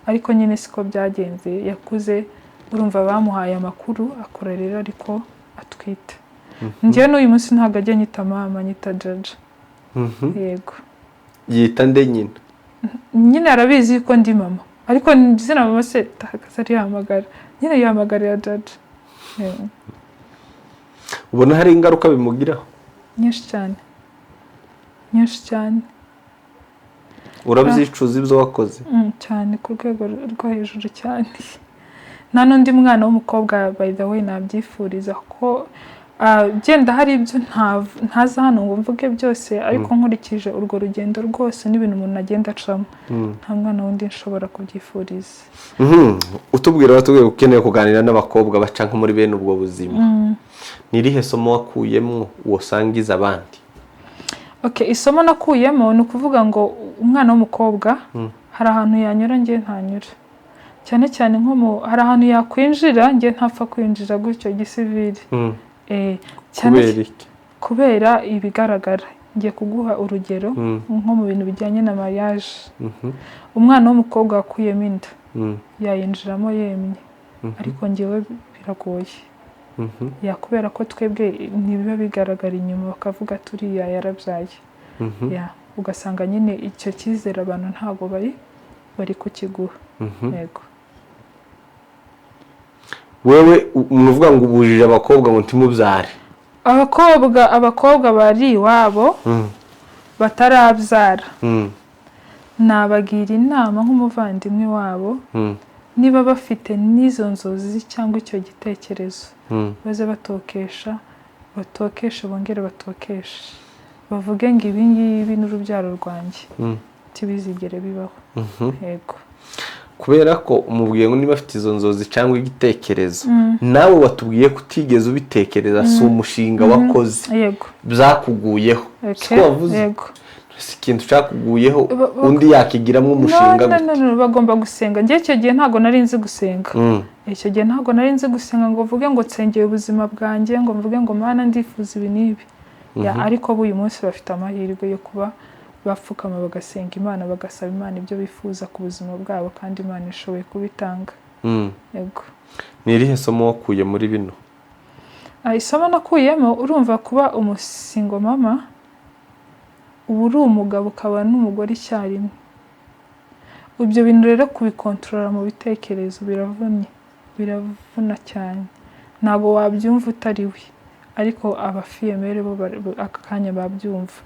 Speaker 2: ariko nyine siko byagenze. Yakuze, urumva bamuhaye amakuru, akora rero ariko atwite. Njyewe n'uyu munsi ntabwo ajya anyita mama, anyita jaja. Yego.
Speaker 1: Yita nde nyina?
Speaker 2: Nyine arabizi ko ndi mama, ariko izina mama se takaza arihamagara, nyine yihamagarira jaja. Yego.
Speaker 1: Ubona hari ingaruka bimugiraho?
Speaker 2: Nyinshi cyane, nyinshi cyane.
Speaker 1: Urabyicuza ibyo wakoze?
Speaker 2: Cyane, ku rwego rwo hejuru cyane. Nta n'undi mwana w'umukobwa, by the way, nabyifuriza, ko genda hari ibyo ntaza hano ngo mvuge byose, ariko nkurikije urwo rugendo rwose n'ibintu umuntu agenda acamo, nta mwana wundi nshobora kubyifuriza.
Speaker 1: Utubwira, watubwiye ko ukeneye kuganira n'abakobwa baca nko muri bene ubwo buzima. Ni irihe somo wakuyemo wosangiza abandi?
Speaker 2: Okay, isomo nakuyemo ni ukuvuga ngo umwana w'umukobwa hari ahantu yanyura njye ntanyura, cyane cyane nko mu hari ahantu yakwinjira njye ntapfa kwinjira gutyo gisivili. Cyane
Speaker 1: Kubera iki?
Speaker 2: Kubera ibigaragara. Ngiye kuguha urugero, nko mu bintu bijyanye na mariage, umwana w'umukobwa wakuyemo inda yayinjiramo yemye, ariko njyewe biragoye. Ya, kubera ko twebwe ntibiba bigaragara inyuma, bakavuga turiya yarabyaye. Ya, ugasanga nyine icyo cyizere abantu ntabwo bari kukiguha. Yego.
Speaker 1: Wewe ni uvuga ngo ubujije abakobwa ngo ntimubyare?
Speaker 2: Abakobwa bari iwabo batarabyara, nabagira inama nk'umuvandimwe wabo, niba bafite n'izo nzozi cyangwa icyo gitekerezo, baze batokesha, batokeshe, bongere batokeshe, bavuge ngo ibi ngibi n'urubyaro rwanjye ntibizigere bibaho. Yego.
Speaker 1: Kubera ko umubwiye ngo niba afite izo nzozi cyangwa igitekerezo, nawe watubwiye ko utigeze ubitekereza, si umushinga wakoze, byakuguyeho. Siko wavuze?
Speaker 2: Yego.
Speaker 1: Si ikintu cyakuguyeho, undi yakigiramo umushinga
Speaker 2: No,
Speaker 1: gute?
Speaker 2: no, no, bagomba gusenga. Njye icyo gihe ntabwo nari nzi gusenga. Icyo gihe ntabwo nari nzi gusenga ngo mvuge ngo nsengeye ubuzima bwanjye, ngo mvuge ngo Mana, ndifuza ibi n'ibi. Ya, ariko bo uyu munsi bafite amahirwe yo kuba bapfukama bagasenga Imana, bagasaba Imana ibyo bifuza ku buzima bwabo, kandi Imana ishoboye kubitanga. Yego.
Speaker 1: Ni irihe somo wakuye muri bino?
Speaker 2: Isomo nakuyemo, urumva kuba umusingle mama, uba uri umugabo ukaba n'umugore icyarimwe. Ibyo bintu rero kubikontorora mu bitekerezo biravunnye, biravuna cyane. Ntabwo wabyumva utari we, ariko abafille-mère bo aka kanya babyumva.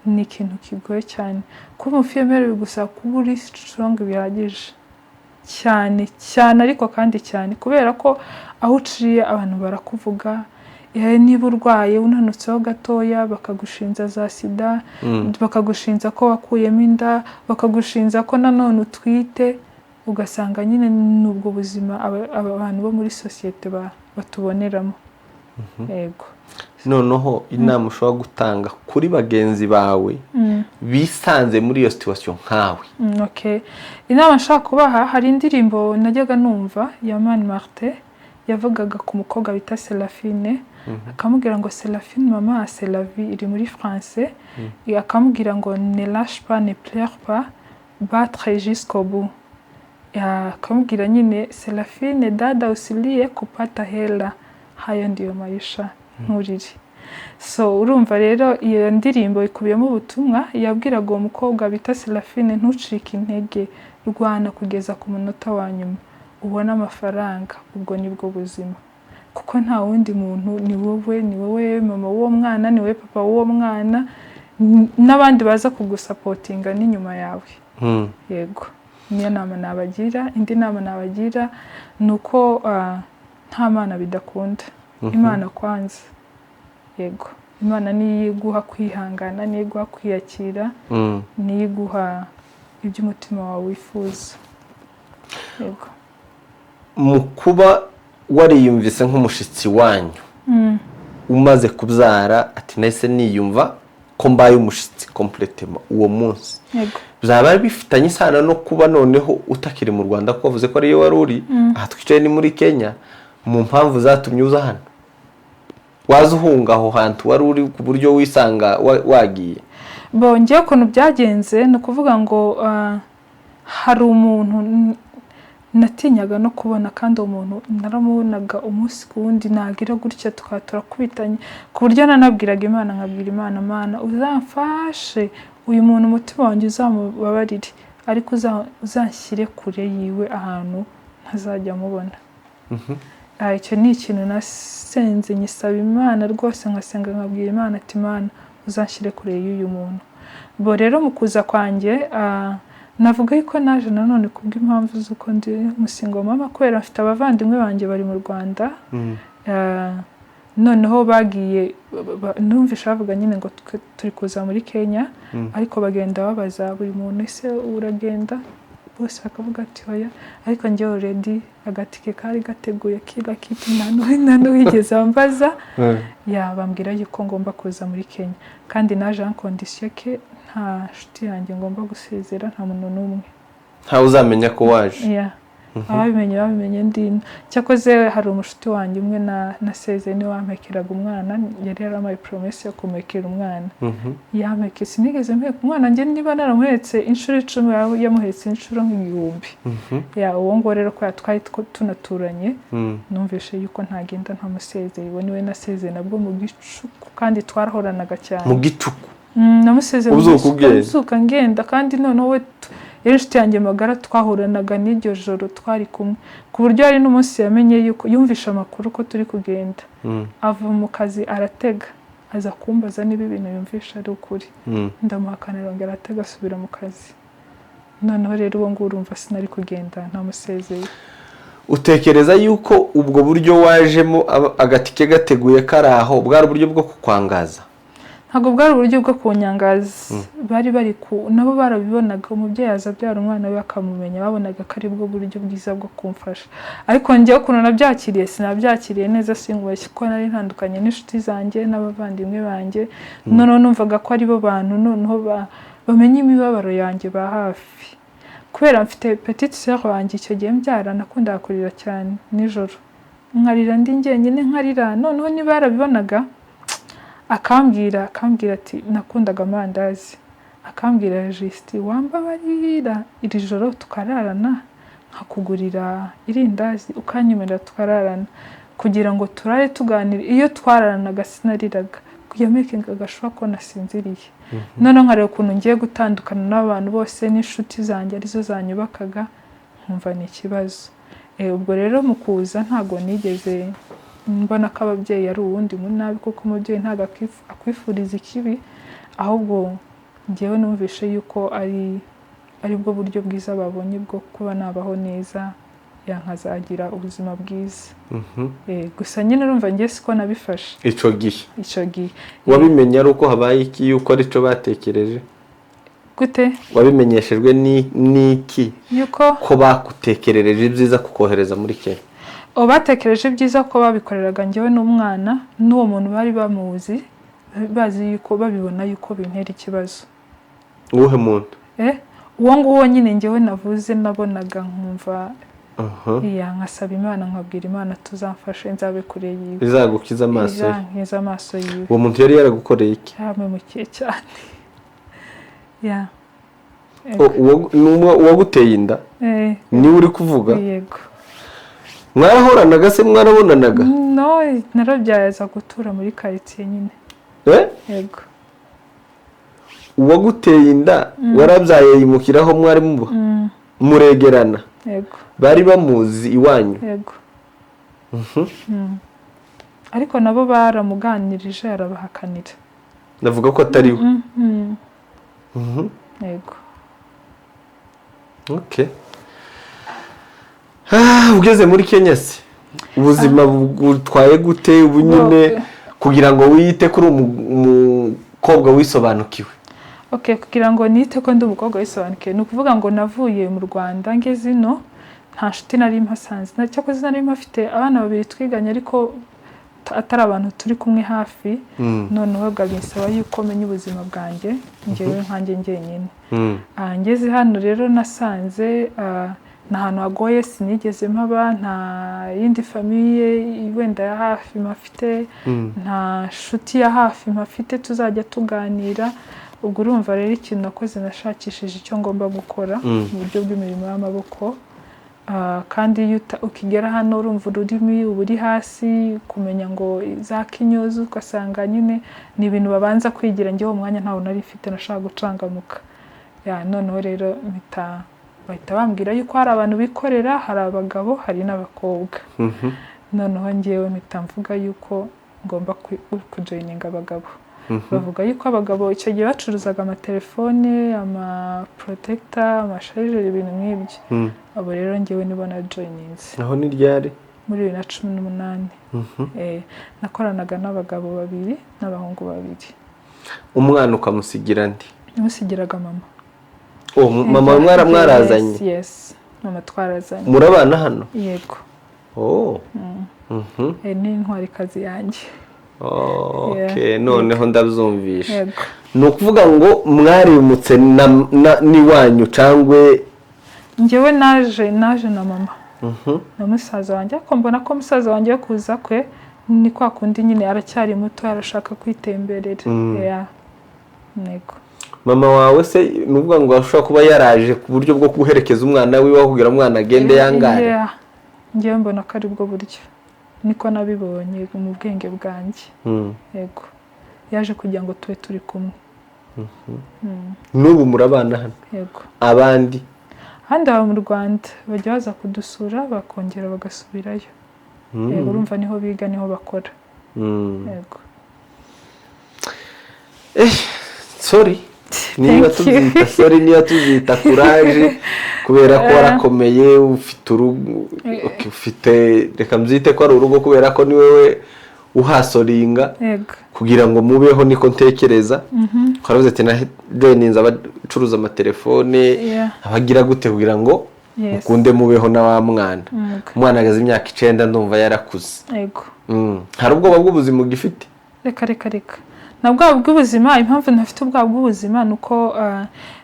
Speaker 2: Ni ikintu kigoye cyane. Kuba umufille-mère bigusaba kuba uri strong bihagije cyane cyane, ariko kandi cyane kubera ko aho uciye abantu barakuvuga. Niba urwaye unanutseho gatoya, bakagushinja za sida, bakagushinja ko wakuyemo inda, bakagushinja ko nanone utwite. Ugasanga nyine ni ubwo buzima aba bantu bo muri sosiyete batuboneramo. Yego.
Speaker 1: Noneho inama ushobora gutanga kuri bagenzi bawe bisanze muri iyo situation nkawe?
Speaker 2: Okay. Inama nshaka kubaha, hari indirimbo najyaga numva ya Mani Martin, yavugaga ku mukobwa bita Seraphine, akamubwira ngo: "Seraphine mama, c'est la vie", iri muri français, akamubwira ngo: "Ne lâche pas, ne pleure pas, battre jusqu'au bout." Akamubwira nyine: "Seraphine dada, usilie kupata hela, hayo ndiyo maisha, nturire." So urumva rero iyo ndirimbo ikubiyemo ubutumwa yabwiraga uwo mukobwa bita Seraphine: ntucike intege, rwana kugeza ku munota wa nyuma. Ubone amafaranga, ubwo nibwo buzima, kuko nta wundi muntu, ni wowe, ni wowe mama w'uwo mwana, ni wowe papa w'uwo mwana, n'abandi baza kugusupportinga n'inyuma yawe. Yego, niyo nama nabagira. Indi nama nabagira ni uko nta mana bidakunda. Imana kwanza, yego, Imana niyo iguha kwihangana, niyo iguha kwiyakira, niyo iguha ibyo umutima wawe wifuza, yego.
Speaker 1: Mu kuba wariyumvise nk'umushitsi wanyu umaze kubyara, ati nahise niyumva ko mbaye umushitsi complètement uwo munsi, byaba bifitanye isano no kuba noneho utakiri mu Rwanda, ko wavuze ko ariyo wari uri? Aha twicaye ni muri Kenya. Mu mpamvu zatumye uza hano, waza uhunga aho hantu wari uri ku buryo wisanga wagiye?
Speaker 2: Bongeye ukuntu byagenze, ni ukuvuga ngo hari umuntu natinyaga no kubona, kandi uwo muntu naramubonaga umunsi ku wundi, nagira gutya tukaba turakubitanye, ku buryo nanabwiraga Imana, nkabwira Imana: "Mana, uzamfashe uyu muntu, umutima wanjye uzamubabarire, ariko uzanshyire kure yiwe ahantu ntazajya amubona." Icyo ni ikintu nasenze nyisaba Imana rwose, nkasenga nkabwira Imana ati: "Imana, uzanshyire kure y'uyu muntu." Bo rero mu kuza kwanjye, navuga yuko naje nanone kubw'impamvu z'uko ndi umusingle mama, kubera mfite abavandimwe banjye bari mu Rwanda. Noneho bagiye numvishe bavuga nyine ngo turi kuza muri Kenya, ariko bagenda babaza buri muntu: "Ese uragenda?" Bose bakavuga ati: "Oya." Ariko njyewe already agatike kari gateguye, kila kitu, nta n'uwigeze ambaza. Ya, bambwira yuko ngomba kuza muri Kenya, kandi naje en condition que nta nshuti yanjye ngomba gusezera, nta muntu n'umwe.
Speaker 1: Ntawe uzamenya ko waje.
Speaker 2: Yeah. Ababimenye babimenye ndino. Cyakoze hari umushuti wanjye umwe nasezeye, niwe wampekeraga umwana, yari yarampaye promesse yo kumekera umwana. Yampeke, sinigeze mpeka umwana njye, niba naramuhetse inshuro 10, yamuhetse inshuro nk'igihumbi. Ya, uwo nguwo rero kubera twari tunaturanye, numvishe yuko ntagenda ntamusezeye. Uwo niwe nasezeye, nabwo mu gicuku, kandi twarahoranaga cyane.
Speaker 1: Mu gicuku?
Speaker 2: Namusezeye mu
Speaker 1: Ubyuka
Speaker 2: gicuku,
Speaker 1: ugenda?
Speaker 2: Mbyuka ngenda, kandi noneho we yari inshuti yanjye magara, twahoranaga n'iryo joro twari kumwe, ku buryo hari n'umunsi yamenye yuko yumvishe amakuru ko turi kugenda, ava mu kazi aratega aza kumbaza niba ibintu yumvishe ari ukuri. Ndamuhakanira, arongera aratega asubira mu kazi. Noneho rero uwo nguwo urumva sinari kugenda ntamusezeye.
Speaker 1: Utekereza yuko ubwo buryo wajemo agatike gateguye kari aho, bwari uburyo bwo kukwangaza?
Speaker 2: Ntabwo bwari uburyo bwo kunyangaza. Bari bari ku nabo barabibonaga, umubyeyi aza abyara umwana we akamumenya, babonaga ko ari bwo buryo bwiza bwo kumfasha. Ariko njyewe ukuntu nabyakiriye, sinabyakiriye neza, singubashye, kuko nari ntandukanye n'inshuti zanjye n'abavandimwe banjye. Noneho numvaga ko aribo bantu noneho bamenya imibabaro yanjye ba hafi, kubera mfite petite sœur wanjye. Icyo gihe mbyara nakundaga kurira cyane nijoro, nkarira ndi njyenyine, nkarira. Noneho niba yarabibonaga, akambwira ati, nakundaga amandazi, akambwira: "Jisiti, wambabarira iri joro tukararana, nkakugurira irindazi, ukanyemerera tukararana, kugira ngo turare tuganira." Iyo twararanaga sinariraga, yamakingaga sure ko nasinziriye. Noneho nkareba ukuntu ngiye gutandukana n'abantu bose n'inshuti zanjye arizo zanyubakaga, nkumva ni ikibazo. Ubwo rero mu kuza ntabwo nigeze mbona ko ababyeyi ari uwundi munabi, kuko umubyeyi ntabwo akwifuriza ikibi, ahubwo njyewe numvishe yuko ari aribwo buryo bwiza babonye bwo kuba nabaho neza, yankazagira ubuzima bwiza. Gusa nyine urumva njye siko nabifashe.
Speaker 1: Ico gihe?
Speaker 2: Icyo gihe.
Speaker 1: Wabimenye ari uko habaye iki, yuko aricyo batekereje?
Speaker 2: Gute?
Speaker 1: Wabimenyeshejwe n'iki
Speaker 2: Yuko
Speaker 1: ko bagutekerereje ibyiza kukohereza muri Kenya?
Speaker 2: Ubu batekereje ibyiza ko babikoreraga njyewe n'umwana, n'uwo muntu bari bamuzi, bazi yuko babibona yuko bintera ikibazo.
Speaker 1: Uwuhe muntu?
Speaker 2: Uwo nguwo nyine njyewe navuze, nabonaga nkumva, iya, nkasaba Imana, nkabwira Imana: "Tuzamfashe nzabe kure yiwe."
Speaker 1: Bizagukiza amaso ye.
Speaker 2: Izankiza amaso yiwe.
Speaker 1: Uwo muntu yari yaragukoreye iki?
Speaker 2: Yaramemukiye cyane, ya.
Speaker 1: Ni uwaguteye inda?
Speaker 2: Eh.
Speaker 1: Niwe uri kuvuga?
Speaker 2: Yego.
Speaker 1: Mwarahoranaga se, mwarabonanaga?
Speaker 2: No, narabyaye aza gutura muri karitsiye nyine.
Speaker 1: Eh?
Speaker 2: Yego.
Speaker 1: Uwaguteye inda warabyaye yimukiraho mwari muba, muregerana?
Speaker 2: Yego.
Speaker 1: Bari bamuzi iwanyu?
Speaker 2: Yego. Ariko nabo baramuganirije, arabahakanira.
Speaker 1: Navuga ko atari we.
Speaker 2: Yego.
Speaker 1: Okay. Ugeze muri Kenya se, ubuzima bugutwaye gute ubu nyine, kugira ngo wiyite kuri umukobwa wisobanukiwe?
Speaker 2: Okay, kugira ngo nite ko ndi umukobwa wisobanukiwe, ni ukuvuga ngo navuye mu Rwanda ngeze ino nta nshuti nari mpasanze. Cyakoze nari mpafite abana babiri twiganye, ariko atari abantu turi kumwe hafi. Noneho binsaba yuko menya ubuzima bwanjye njyewe nkanjye njyenyine. Ngeze hano rero nasanze ni ahantu hagoye, sinigeze mpaba, nta yindi famille wenda ya hafi mpafite, nta nshuti ya hafi mpafite tuzajya tuganira. Ubwo urumva rero ikintu nakoze, nashakishije icyo ngomba gukora mu buryo bw'imirimo y'amaboko. Kandi iyo ukigera hano urumva ururimi uba uri hasi, kumenya ngo za kinyozi, ugasanga nyine ni ibintu babanza kwigira. Njyewe uwo mwanya ntawo nari mfite, nashaka gucangamuka. Ya, noneho rero mpita bahita bambwira yuko hari abantu bikorera, hari abagabo, hari n'abakobwa. Noneho njyewe mpita mvuga yuko ngomba kujoininga abagabo. Bavuga yuko abagabo icyo gihe bacuruzaga amatelefone, amaprotector, amachargeur, ibintu nk'ibyo. Abo rero njyewe nibo na joininze.
Speaker 1: Aho ni ryari?
Speaker 2: Muri 2018. Nakoranaga n'abagabo babiri n'abahungu babiri.
Speaker 1: Umwana ukamusigira ndi?
Speaker 2: Namusigiraga mama.
Speaker 1: Oh, mama mwarazanye?
Speaker 2: Yes, mama twarazanye.
Speaker 1: Murabana hano?
Speaker 2: Yego.
Speaker 1: Oh.
Speaker 2: Ni intwarikazi yanjye.
Speaker 1: Okay.
Speaker 2: Yeah.
Speaker 1: Noneho ndabyumvisha.
Speaker 2: Yego.
Speaker 1: Ni ukuvuga ngo mwarimutse n'iwanyu cyangwa?
Speaker 2: Njyewe naje na mama na musaza wanjye, ariko mbona ko musaza wanjye kuza kwe ni kwa kundi nyine aracyari muto, arashaka kwitemberera. Yeah. Yego.
Speaker 1: Mama wawe se, ni ukuvuga ngo ashobora kuba yaraje ku buryo bwo guherekeza umwana wiwe, kugira umwana agende yangare?
Speaker 2: Yeah. Njyewe mbona ko ari bwo buryo, niko nabibonye mu bwenge bwanjye. Yego, yaje kugira ngo tube turi kumwe.
Speaker 1: N'ubu murabana hano?
Speaker 2: Yego.
Speaker 1: Abandi?
Speaker 2: Ahandi baba mu Rwanda, bajya baza kudusura bakongera bagasubirayo. Yego, urumva niho biga, niho bakora. Yego.
Speaker 1: Sorry niba
Speaker 2: Thank you.
Speaker 1: tubyita sorry, niba tubyita courage, kubera ko warakomeye, ufite urugo, okay, ufite, reka mbyite ko ari urugo, kubera ko ni wowe uhasoringa kugira ngo mubeho, niko ntekereza. Twaravuze ati na joininze abacuruza amatelefone, abagira gute, kugira ngo mukunde mubeho na wa mwana. Umwana ageze imyaka 9, ndumva yarakuze.
Speaker 2: Yego.
Speaker 1: Hari ubwoba bw'ubuzima ugifite?
Speaker 2: Reka, reka, reka, na bwa bw'ubuzima. Impamvu ntafite ubwoba bw'ubuzima ni uko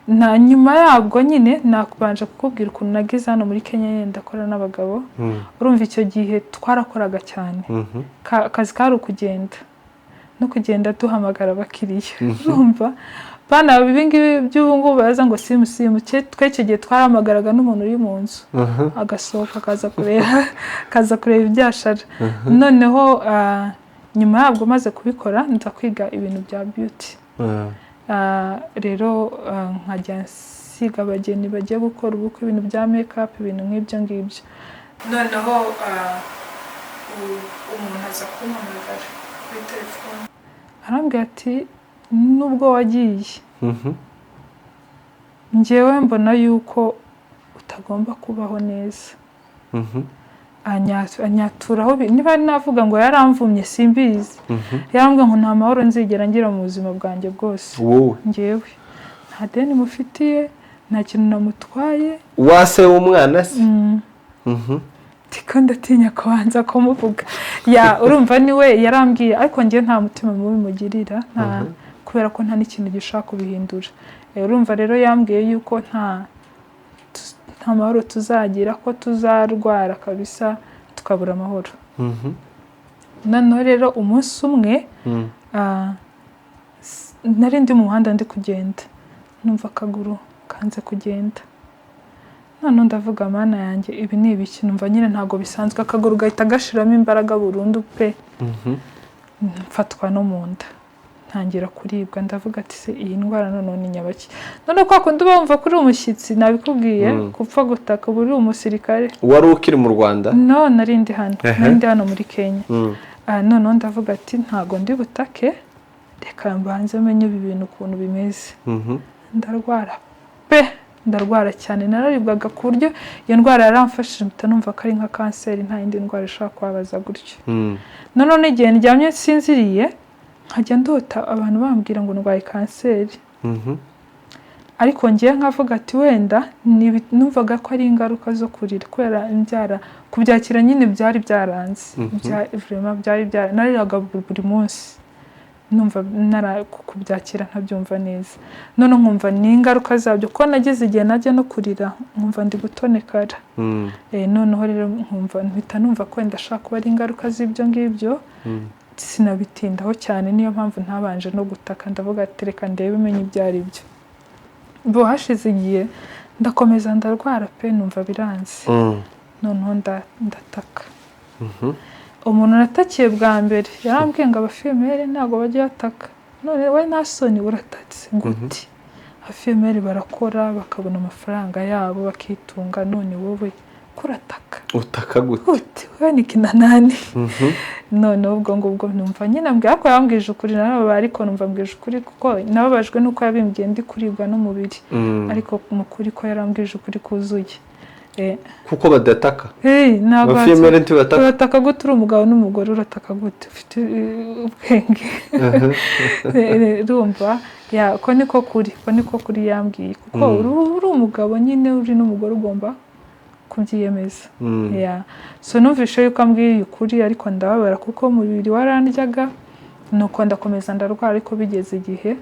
Speaker 2: na nyuma yabwo nyine nakubanje kukubwira ukuntu nageze hano muri Kenya nyine ndakora n'abagabo. Urumva icyo gihe twarakoraga cyane. Akazi kari ukugenda no kugenda duhamagara abakiriya. Urumva bana, ibi ngibi by'ubu ngubu baza ngo simu simu, twe icyo gihe twarahamagaraga n'umuntu uri mu nzu agasohoka akaza kureba ibyashara. Noneho nyuma yabwo maze kubikora nza kwiga ibintu bya beauty. Rero nkajya nsiga abageni bagiye gukora ubukwe, ibintu bya make-up, ibintu nk'ibyo ngibyo. Noneho umuntu aza kumpamagara kuri telefone, arambwira ati: "Nubwo wagiye, njyewe mbona yuko utagomba kubaho neza." Anyaturaho niba navuga ngo yaramvumye simbizi. Yarambwiye ngo nta mahoro nzigera ngira mu buzima bwanjye bwose.
Speaker 1: Wowe?
Speaker 2: Njyewe nta deni mufitiye, nta kintu namutwaye.
Speaker 1: Wase w'umwana se?
Speaker 2: Ndiko ndatinya kubanza kumuvuga. Ya, urumva niwe yarambwiye, ariko njye nta mutima mubi mugirira, nta, kubera ko nta n'ikintu gishobora kubihindura. Urumva rero yambwiye yuko nta mahoro tuzagira, ko tuzarwara kabisa tukabura amahoro. Noneho rero umunsi umwe nari ndi mu muhanda ndi kugenda, numva akaguru kanze kugenda. Noneho ndavuga: "Mana yanjye, ibi ni ibiki?" Numva nyine ntabwo bisanzwe, akaguru gahita gashiramo imbaraga burundu pe. Mfatwa no mu nda, ntangira Ntangira kuribwa, ndavuga ati: "Se iyi ndwara noneho ni nyabaki?" None kwa kundi uba wumva ko uri umushyitsi, nabikubwiye, gupfa gutaka uba uri umusirikare.
Speaker 1: Wari ukiri mu Rwanda?
Speaker 2: No, nari ndi hano, nari ndi hano muri Kenya. Ah, noneho ndavuga ati: "Ntago ndi butake, reka mbanze menye ibi bintu ukuntu bimeze." Ndarwara pe, ndarwara cyane, nararibwaga ku buryo iyo ndwara yaramfashije mpita numva ko ari nka kanseri, nta yindi ndwara ishobora kubabaza gutyo. Noneho n'igihe ndyamye nsinziriye, nkajya ndota abantu bambwira ngo ndwaye kanseri, ariko ngewe nkavuga ati wenda numvaga ko ari ingaruka zo kurira kubera imbyara, kubyakira nyine byari byaranze. Vraiment byari byara, nariraga buri munsi, numva kubyakira ntabyumva neza. None nkumva ni ingaruka zabyo, kuko nageze igihe najya no kurira nkumva ndi gutonekara. Noneho rero nkumva mpita numva ko wenda ashobora kuba ari ingaruka z'ibyo ngibyo. Sinabitindaho cyane, niyo mpamvu ntabanje no gutaka. Ndavuga ati: "Reka ndebe menye ibyo ari byo." Bo hashize igihe ndakomeza ndarwara pe, numva biranze. Noneho ndataka. Umuntu natakiye bwa mbere yarambwiye ngo abafille-mère ntabwo bajya bataka. None we nta soni, uratatse nguti? Abafille-mère barakora bakabona amafaranga yabo bakitunga, none wowe kurataka?
Speaker 1: Utaka gute?
Speaker 2: Gute we ni kinanani? Noneho ubwo ngubwo numva nyine ambwiye, ariko yambwije ukuri, narababaye, ariko numva ambwije ukuri, kuko nababajwe nuko yabimbwiye ndi kuribwa n'umubiri, ariko mu kuri ko yarambwije ukuri kuzuye.
Speaker 1: Kuko badataka?
Speaker 2: Hey, ntabwo
Speaker 1: Abafille-mère ntibataka?
Speaker 2: Urataka gute uri umugabo n'umugore? Urataka gute ufite ubwenge? Urumva ya ko niko kuri, ko niko kuri yambwiye, kuko uri umugabo nyine, uri n'umugore, ugomba kubyiyemeza. Ya, so numvishe yuko ambwiye ukuri, ariko ndababara kuko umubiri warandyaga. Nuko ndakomeza ndarwara, ariko bigeze igihe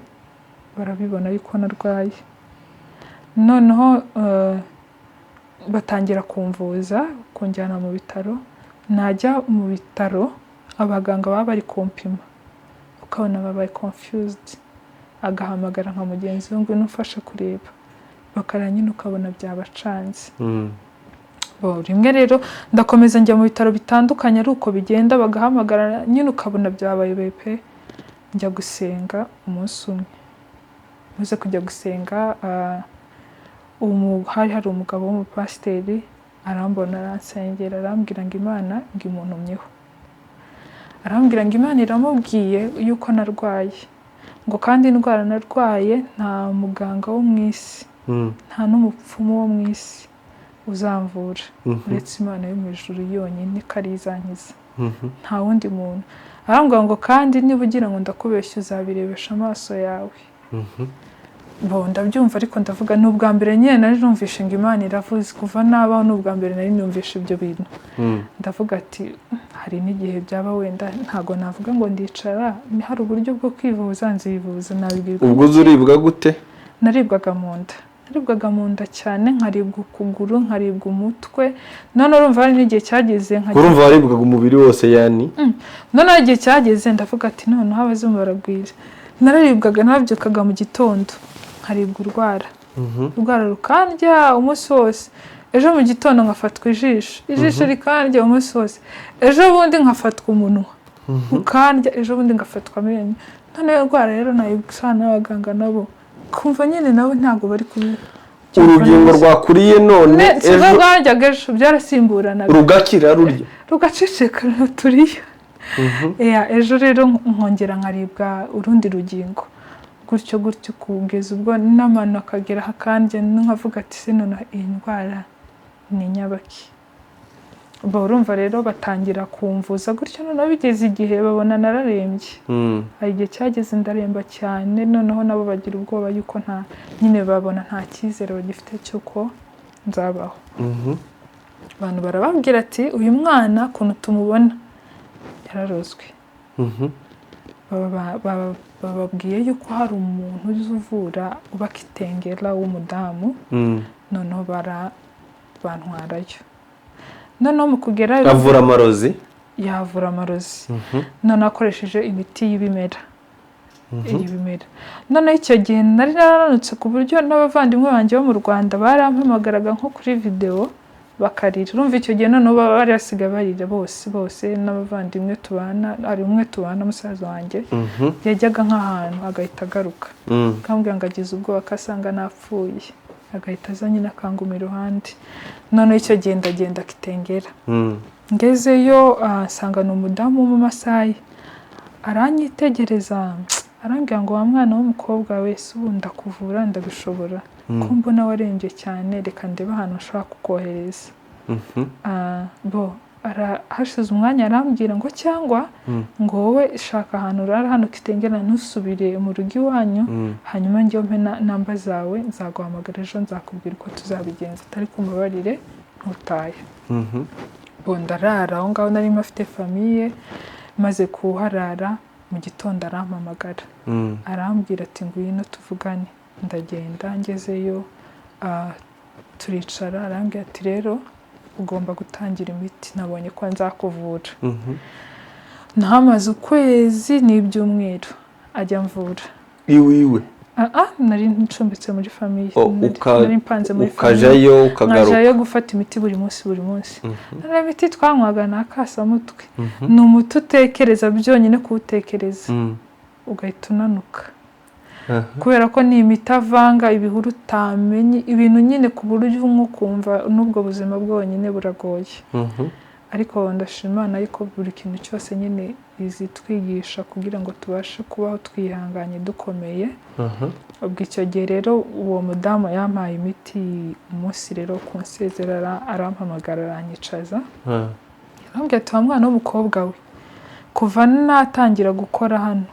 Speaker 2: barabibona yuko narwaye. Noneho batangira kumvuza, kunjyana mu bitaro. Najya mu bitaro, abaganga baba bari kumpima ukabona babaye confused, agahamagara nka mugenzi we ngo umfashe kureba, bakareba nyine ukabona byabacanze. Bo, rimwe rero ndakomeza njya mu bitaro bitandukanye, ari uko bigenda, bagahamagara nyine ukabona byabaye pe. Njya gusenga umunsi umwe, maze kujya gusenga, hari hari umugabo w'umupasiteri, arambona, aransengera, arambwira ngo Imana ngo imuntumyeho, arambwira ngo Imana iramubwiye yuko narwaye, ngo kandi indwara narwaye nta muganga wo mu isi, nta n'umupfumu wo mu isi uzamvura, uretse Imana yo mu ijuru yonyine, ko ari izankiza, nta wundi muntu. Arambwira ngo kandi niba ugira ngo ndakubeshya, uzabirebesha amaso yawe. Bo, ndabyumva, ariko ndavuga ni ubwa mbere nyine nari numvishe ngo Imana iravuze. Kuva nabaho ni ubwa mbere nari numvishe ibyo bintu. Ndavuga ati hari n'igihe byaba wenda, ntabwo navuga ngo ndicara, hari uburyo bwo kwivuza, nzivuza, nabibwirwa.
Speaker 1: Ubwo uzi uribwa gute?
Speaker 2: Naribwaga mu nda, naribwaga mu nda cyane, nkaribwa ukuguru, nkaribwa umutwe. None urumva hari n'igihe cyageze nkajya
Speaker 1: Urumva waribwaga umubiri wose yani?
Speaker 2: Noneho igihe cyageze ndavuga ati noneho abazimu baragwira. Nararibwaga, nabyukaga mu gitondo nkaribwa urwara, urwara rukandya umunsi wose. Ejo mu gitondo nkafatwa ijisho, ijisho rikandya umunsi wose. Ejo bundi nkafatwa umunwa ukandya, ejo bundi ngafatwa amenyo. Noneho indwara rero nayisana n'abaganga, nabo kumva nyine nabo ntabwo bari kubi
Speaker 1: Urugingo rwakuriye none,
Speaker 2: Si rwo
Speaker 1: ejo
Speaker 2: rwajyaga, ejo byarasimburanaga.
Speaker 1: Rugakira rurya?
Speaker 2: Rugaceceka turiyo. Ya, ejo rero nkongera nkaribwa urundi rugingo, gutyo gutyo, kugeza ubwo n'amano akagera akandya. Nkavuga ati: "Se noneho iyi ndwara ni nyabaki?" Bo, urumva rero batangira kumvuza gutyo. Noneho bigeze igihe babona nararembye. Hari igihe cyageze ndaremba cyane, noneho nabo bagira ubwoba yuko nta nyine, babona nta cyizere bagifite cy'uko nzabaho. Abantu barababwira ati: "Uyu mwana ukuntu tumubona yararozwe." Bababwiye yuko hari umuntu uzi uvura uba Kitengela w'umudamu. Noneho bantwarayo. Noneho mu kugerayo,
Speaker 1: Avura amarozi?
Speaker 2: Yavura amarozi, noneho akoresheje imiti y'ibimera. Noneho icyo gihe nari narananutse ku buryo n'abavandimwe banjye bo mu Rwanda barampamagaraga nko kuri videwo. Bakarira. Urumva icyo gihe noneho baba bari basigaye barira bose bose, n'abavandimwe tubana. Hari umwe tubana, musaza wanjye, yajyaga nk'ahantu agahita agaruka, akambwira ngo agize ubwoba ko asanga napfuye, agahita aza nyine akanguma iruhande. Noneho icyo gihe ndagenda Kitengela. Ngezeyo nsanga ni umudamu w'Umumasayi. Aranyitegereza, arambwira ngo: "Wa mwana w'umukobwa wese, ubu ndakuvura, ndabishobora? Ko mbona warembye cyane, reka ndebe ahantu nshobora kukohereza." Bo hashize umwanya arambwira ngo: "Cyangwa ngo wowe shaka ahantu urara hano Kitengela, ntusubire mu rugo iwanyu, hanyuma njyewe mpe namba zawe, nzaguhamagara ejo, nzakubwira uko tuzabigenza, atari kumbabarire ntutahe." Bo ndarara aho ngaho, nari mfite famille. Maze kuharara, mu gitondo arampamagara, arambwira ati: "Ngwino tuvugane." Ndagenda, ngezeyo turicara, arambwira ati: "Rero ugomba gutangira imiti, nabonye ko nzakuvura." Nahamaze ukwezi n'ibyumweru ajya mvura.
Speaker 1: Iwiwe?
Speaker 2: Ah, nari ncumbitse muri famille.
Speaker 1: Oh,
Speaker 2: Nari mpanze muri famille.
Speaker 1: Ukajayo ukagaruka?
Speaker 2: Nkajayo gufata imiti buri munsi, buri munsi. Noneho imiti twanywaga ni akasamutwe, ni umuti utekereza byonyine kuwutekereza ugahita unanuka, kubera ko ni imiti avanga ibihuru utamenye, ibintu nyine ku buryo unywa ukumva n'ubwo buzima bwonyine buragoye. Ariko ndashima Imana yuko buri kintu cyose nyine izitwigisha kugira ngo tubashe kubaho twihanganye, dukomeye. Ubwo icyo gihe rero uwo mudamu yampaye imiti. Umunsi rero kunsezera arampamagara, aranyicaza, arambwira ati: "Wa mwana w'umukobwa we, kuva natangira gukora hano,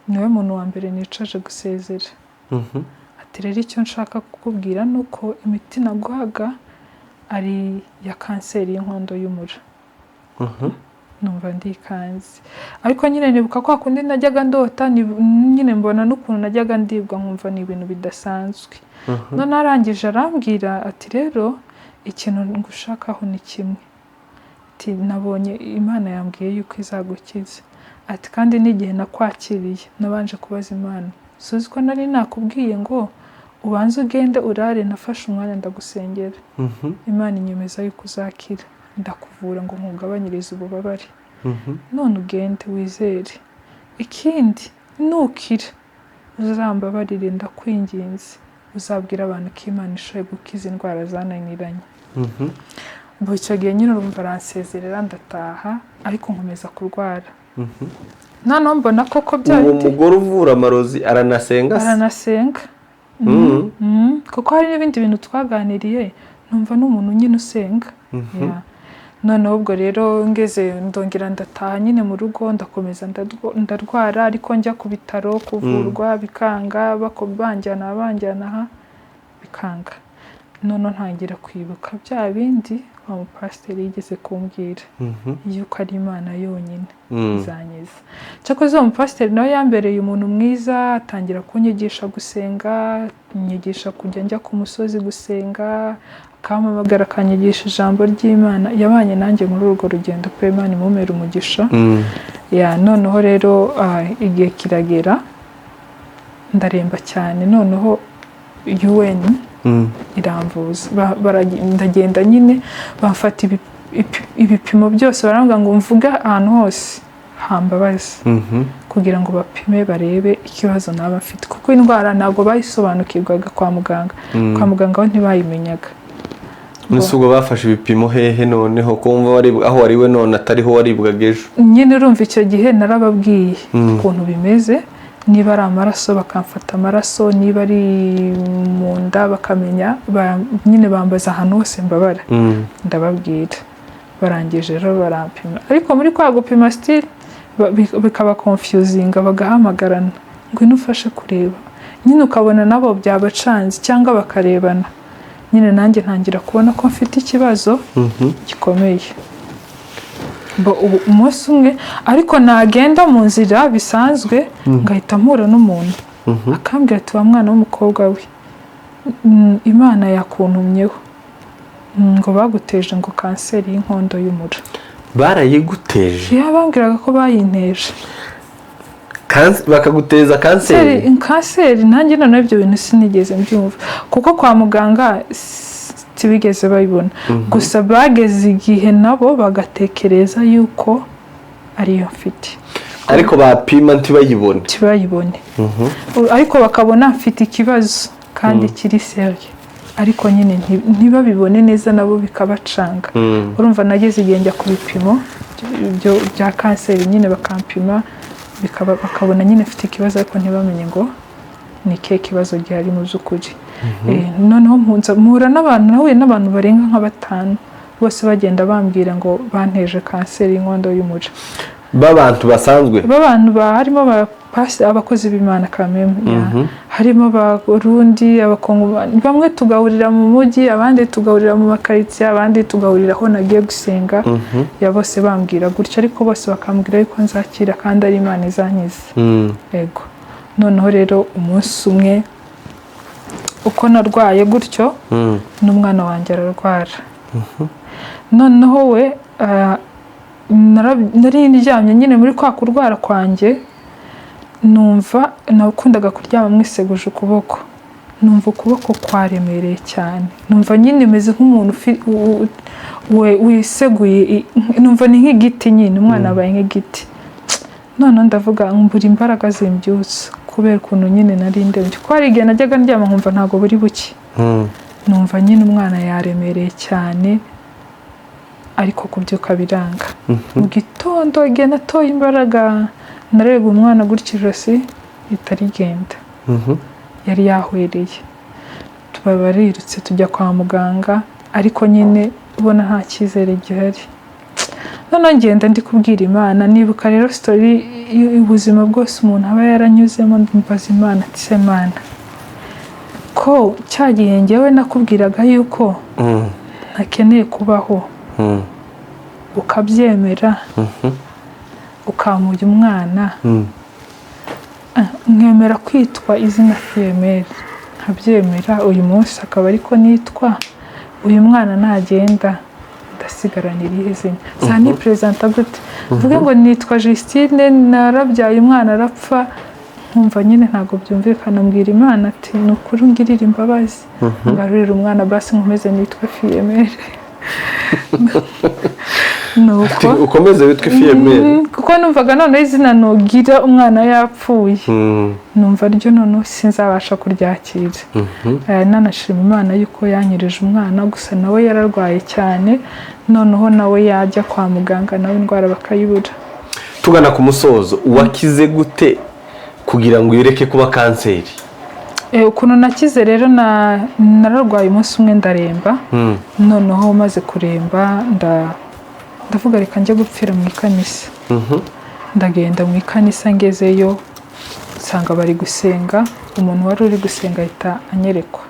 Speaker 2: niwe muntu wa mbere nicaje gusezera." Ati: "Rero icyo nshaka kukubwira ni uko imiti naguhaga ari iya kanseri y'inkondo y'umura." Numva ndikanze, ariko nyine nibuka kwa kundi najyaga ndota, nyine mbona n'ukuntu najyaga ndibwa, nkumva ni ibintu bidasanzwe. None arangije arambwira ati: "Rero ikintu ngushakaho ni kimwe." Ati: "Nabonye Imana yambwiye yuko izagukiza." Ati: "Kandi n'igihe nakwakiriye nabanje kubaza Imana. Suzi ko nari nakubwiye ngo ubanze ugende urare? Nafashe umwanya ndagusengera, Imana inyemeza yuko uzakira, ndakuvura ngo nkugabanyirize ububabare. None ugende wizere. Ikindi, nukira uzambabarire, ndakwinginze, uzabwira abantu ko Imana ishoboye gukiza indwara zananiranye." Ubwo icyo gihe nyine urumva aransezerera, ndataha, ariko nkomeza kurwara. Noneho mbona koko bya
Speaker 1: Uwo
Speaker 2: biti
Speaker 1: mugore uvura amarozi aranasenga se?
Speaker 2: Aranasenga. Kuko hari n'ibindi bintu twaganiriye numva n'umuntu nyine usenga. Yeah. Noneho ubwo rero ngeze ndongera ndataha nyine mu rugo, ndakomeza ndarwara, ariko njya ku bitaro kuvurwa bikanga, banjyana banjyana aha bikanga. Noneho ntangira kwibuka bya bindi wa mupasiteri yigeze kumbwira, yuko ari Imana yonyine izankiza. Cyakoze uwo mupasiteri nawe yambereye umuntu mwiza, atangira kunyigisha gusenga, anyigisha kujya njya ku musozi gusenga, akampamagara akanyigisha ijambo ry'Imana. Yabanye nanjye muri urwo rugendo pe, Imana imumera umugisha. Yeah, noneho rero igihe kiragera ndaremba cyane, noneho UN iramvuza. Ndagenda nyine bamfata ibipimo byose, barambwira ngo mvuge ahantu hose hambabaza kugira ngo bapime barebe ikibazo naba mfite, kuko indwara ntabwo bayisobanukirwaga kwa muganga. Kwa muganga bo ntibayimenyaga.
Speaker 1: Nese ubwo bafashe ibipimo hehe noneho, ko wumva aho wariwe none atariho waribwaga ejo?
Speaker 2: Nyine urumva icyo gihe narababwiye ukuntu bimeze, niba ari amaraso bakamfata amaraso, niba ari mu nda bakamenya, nyine bambaza ahantu hose mbabara, ndababwira. Barangije rero barampima, ariko muri kwa gupima still bikaba confusinga, bagahamagarana: "Ngwino ufashe kureba." Nyine ukabona nabo byabacanze cyangwa bakarebana. Nyine nanjye ntangira kubona ko mfite ikibazo gikomeye. Bo ubu umunsi umwe ariko nagenda mu nzira bisanzwe, ngahita mpura n'umuntu akambwira ati: "Wa mwana w'umukobwa we, Imana yakuntumyeho ngo baguteje ngo kanseri y'inkondo y'umura."
Speaker 1: Barayiguteje?
Speaker 2: Iyo bambwiraga ko bayinteje.
Speaker 1: Bakaguteza kanseri?
Speaker 2: Kanseri. Nanjye noneho ibyo bintu sinigeze mbyumva, kuko kwa muganga still Ntibigeze bayibona. Gusa bageze igihe nabo bagatekereza yuko ariyo mfite.
Speaker 1: Ariko bapima ntibayibone?
Speaker 2: Ntibayibone, ariko bakabona mfite ikibazo kandi kiri sérieux, ariko nyine ntibabibone neza, nabo bikabacanga. Urumva nageze igihe njya ku bipimo bya kanseri nyine, bakampima, bakabona nyine mfite ikibazo, ariko ntibamenye ngo ni ikihe kibazo gihari mu by'ukuri. Noneho mpura n'abantu, nahuye n'abantu barenga nka batanu, bose bagenda bambwira ngo banteje kanseri y'inkondo y'umura.
Speaker 1: B'abantu basanzwe?
Speaker 2: B'abantu harimo abakozi b'Imana kameme, ya. Harimo Abarundi, Abakongomani, bamwe tugahurira mu mujyi, abandi tugahurira mu makaritsiye, abandi tugahurira aho nagiye gusenga, ya, bose bambwira gutyo, ariko bose bakambwira yuko nzakira kandi ari Imana izankiza. Yego. Noneho rero umunsi umwe uko narwaye gutyo, n'umwana wanjye ararwara. Noneho we nari ndyamye nyine muri kwa kurwara kwanjye, numva nakundaga kuryama mwiseguje ukuboko, numva ukuboko kwaremereye cyane, numva nyine meze nk'umuntu wiseguye, numva ni nk'igiti nyine, umwana abaye nk'igiti. Noneho ndavuga, mbura imbaraga zimbyutsa kubera ukuntu nyine nari ndembye, kuko hari igihe najyaga ndyama nkumva ntabwo buri buke. Numva nyine umwana yaremereye cyane, ariko kubyuka biranga. Mu gitondo igihe natoye imbaraga, nareba umwana gutya, ijosi ritari rigenda. Yari yahwereye. Tuba barirutse tujya kwa muganga, ariko nyine ubona nta cyizere gihari. Noneho ngenda ndi kubwira Imana, nibuka rero story y'ubuzima bwose umuntu aba yaranyuzemo, mbaza Imana ati: "Se Mana, ko cya gihe ngewe nakubwiraga yuko ntakeneye kubaho, ukabyemera, ukamuha umwana, nkemera kwitwa izina Fiyemeri, nkabyemera, uyu munsi akaba ariko nitwa, uyu mwana nagenda ndasigarana irihe zina? Za ni perezida gute? Mvuge ngo nitwa Justine, narabyaye umwana arapfa?" Nkumva nyine ntabwo byumvikana. Mbwira Imana ati: "Ni ukuri ungirire imbabazi, ngarurire umwana, basi nkomeze nitwe Fiyemeri." Nuko
Speaker 1: ukomeze witwe Fiyemeri.
Speaker 2: Kuko numvaga noneho izina nugira umwana yapfuye, numva ryo noneho sinzabasha kuryakira. Nanashima Imana yuko yanyirije umwana. Gusa nawe yararwaye cyane, noneho nawe yajya kwa muganga, nawe indwara bakayibura.
Speaker 1: Tugana ku musozo, wakize gute kugira ngo wireke kuba kanseri?
Speaker 2: Ukuntu nakize rero, nararwaye umunsi umwe ndaremba. Noneho maze kuremba, ndavuga reka njye gupfira mu ikanisa. Ndagenda mu ikanisa, ngezeyo nsanga bari gusenga, umuntu wari uri gusenga ahita anyerekwa,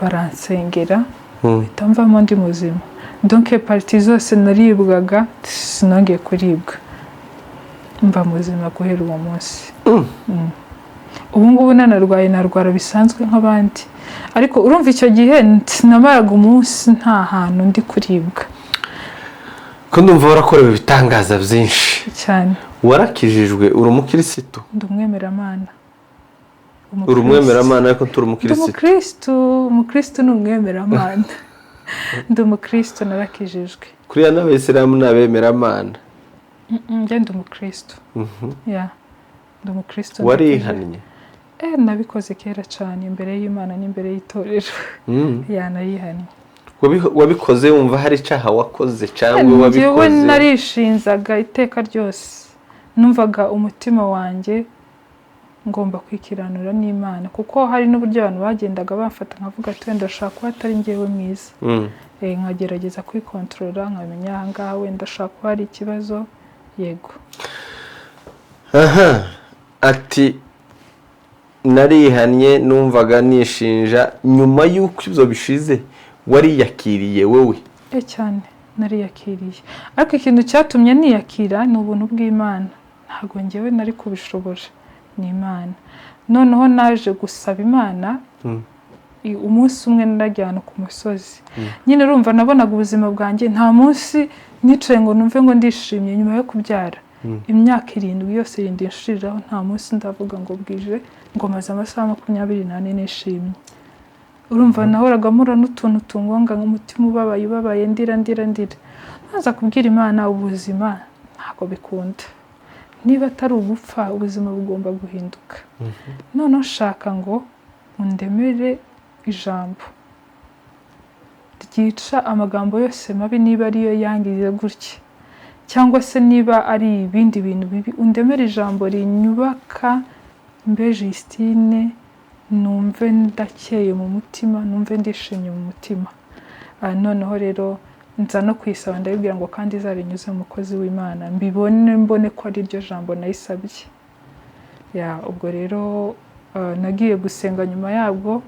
Speaker 2: baransengera, mpita mvamo ndi muzima. Donc parties zose naribwaga sinongeye kuribwa, mba muzima guhera uwo munsi. Ubu ngubu nanarwaye narwara bisanzwe nk'abandi, ariko urumva icyo gihe sinamaraga umunsi nta hantu ndi kuribwa.
Speaker 1: Ko ndumva warakorewe ibitangaza byinshi.
Speaker 2: Cyane.
Speaker 1: Warakijijwe, uri umukirisitu?
Speaker 2: Ndi umwemeramana.
Speaker 1: Uri umwemeramana, ariko nturi
Speaker 2: Ndi
Speaker 1: umukirisitu?
Speaker 2: umukirisitu. Umukirisitu ni umwemeramana. Ndi umukirisitu, narakijijwe.
Speaker 1: Kuriya n'abayisilamu ni abemeramana.
Speaker 2: Njye ndi umukirisitu, ya, ndi umukirisitu.
Speaker 1: Warihannye?
Speaker 2: Nabikoze kera cyane, imbere y'Imana n'imbere y'itorero. Ya, narihannye.
Speaker 1: Wabikoze wumva hari icyaha wakoze cyangwa
Speaker 2: Njyewe
Speaker 1: wabikoze
Speaker 2: narishinzaga iteka ryose, numvaga umutima wanjye ngomba kwikiranura n'Imana, kuko hari n'uburyo abantu bagendaga bamfata nkavuga ati wenda ashobora kuba atari njyewe mwiza. Nkagerageza kwikontorora, nkamenya aha ngaha wenda ashobora kuba hari ikibazo, yego.
Speaker 1: Aha ati: "Narihannye, numvaga nishinja." Nyuma y'uko ibyo bishize, wariyakiriye wowe?
Speaker 2: Cyane, nariyakiriye, ariko ikintu cyatumye niyakira ni ubuntu bw'Imana, ntabwo njyewe nari kubishobora, ni Imana. Noneho naje gusaba Imana. Umunsi umwe narajyana ku musozi nyine, urumva nabonaga ubuzima bwanjye, nta munsi nicaye ngo numve ngo ndishimye. Nyuma yo kubyara, imyaka 7 yose yindi inshiriraho, nta munsi ndavuga ngo bwije, ngo maze amasaha 24 nishimye. Urumva, nahoraga mpura n'utuntu tungonga, umutima ubabaye ubabaye, ndira ndira ndira. Nza kubwira Imana, ubuzima ntabwo bikunda, niba atari ugupfa, ubuzima bugomba guhinduka. Noneho nshaka ngo undemere ijambo ryica amagambo yose mabi, niba ariyo yangiye gutya cyangwa se niba ari ibindi bintu bibi, undemere ijambo rinyubaka, mbe Justine, numve ndakeye mu mutima, numve ndishimye mu mutima. Noneho rero nza no kuyisaba, ndabibwira ngo kandi izarinyuze mu mukozi w'Imana, mbibone, mbone ko ari ryo jambo nayisabye. Ya, ubwo rero nagiye gusenga nyuma yabwo,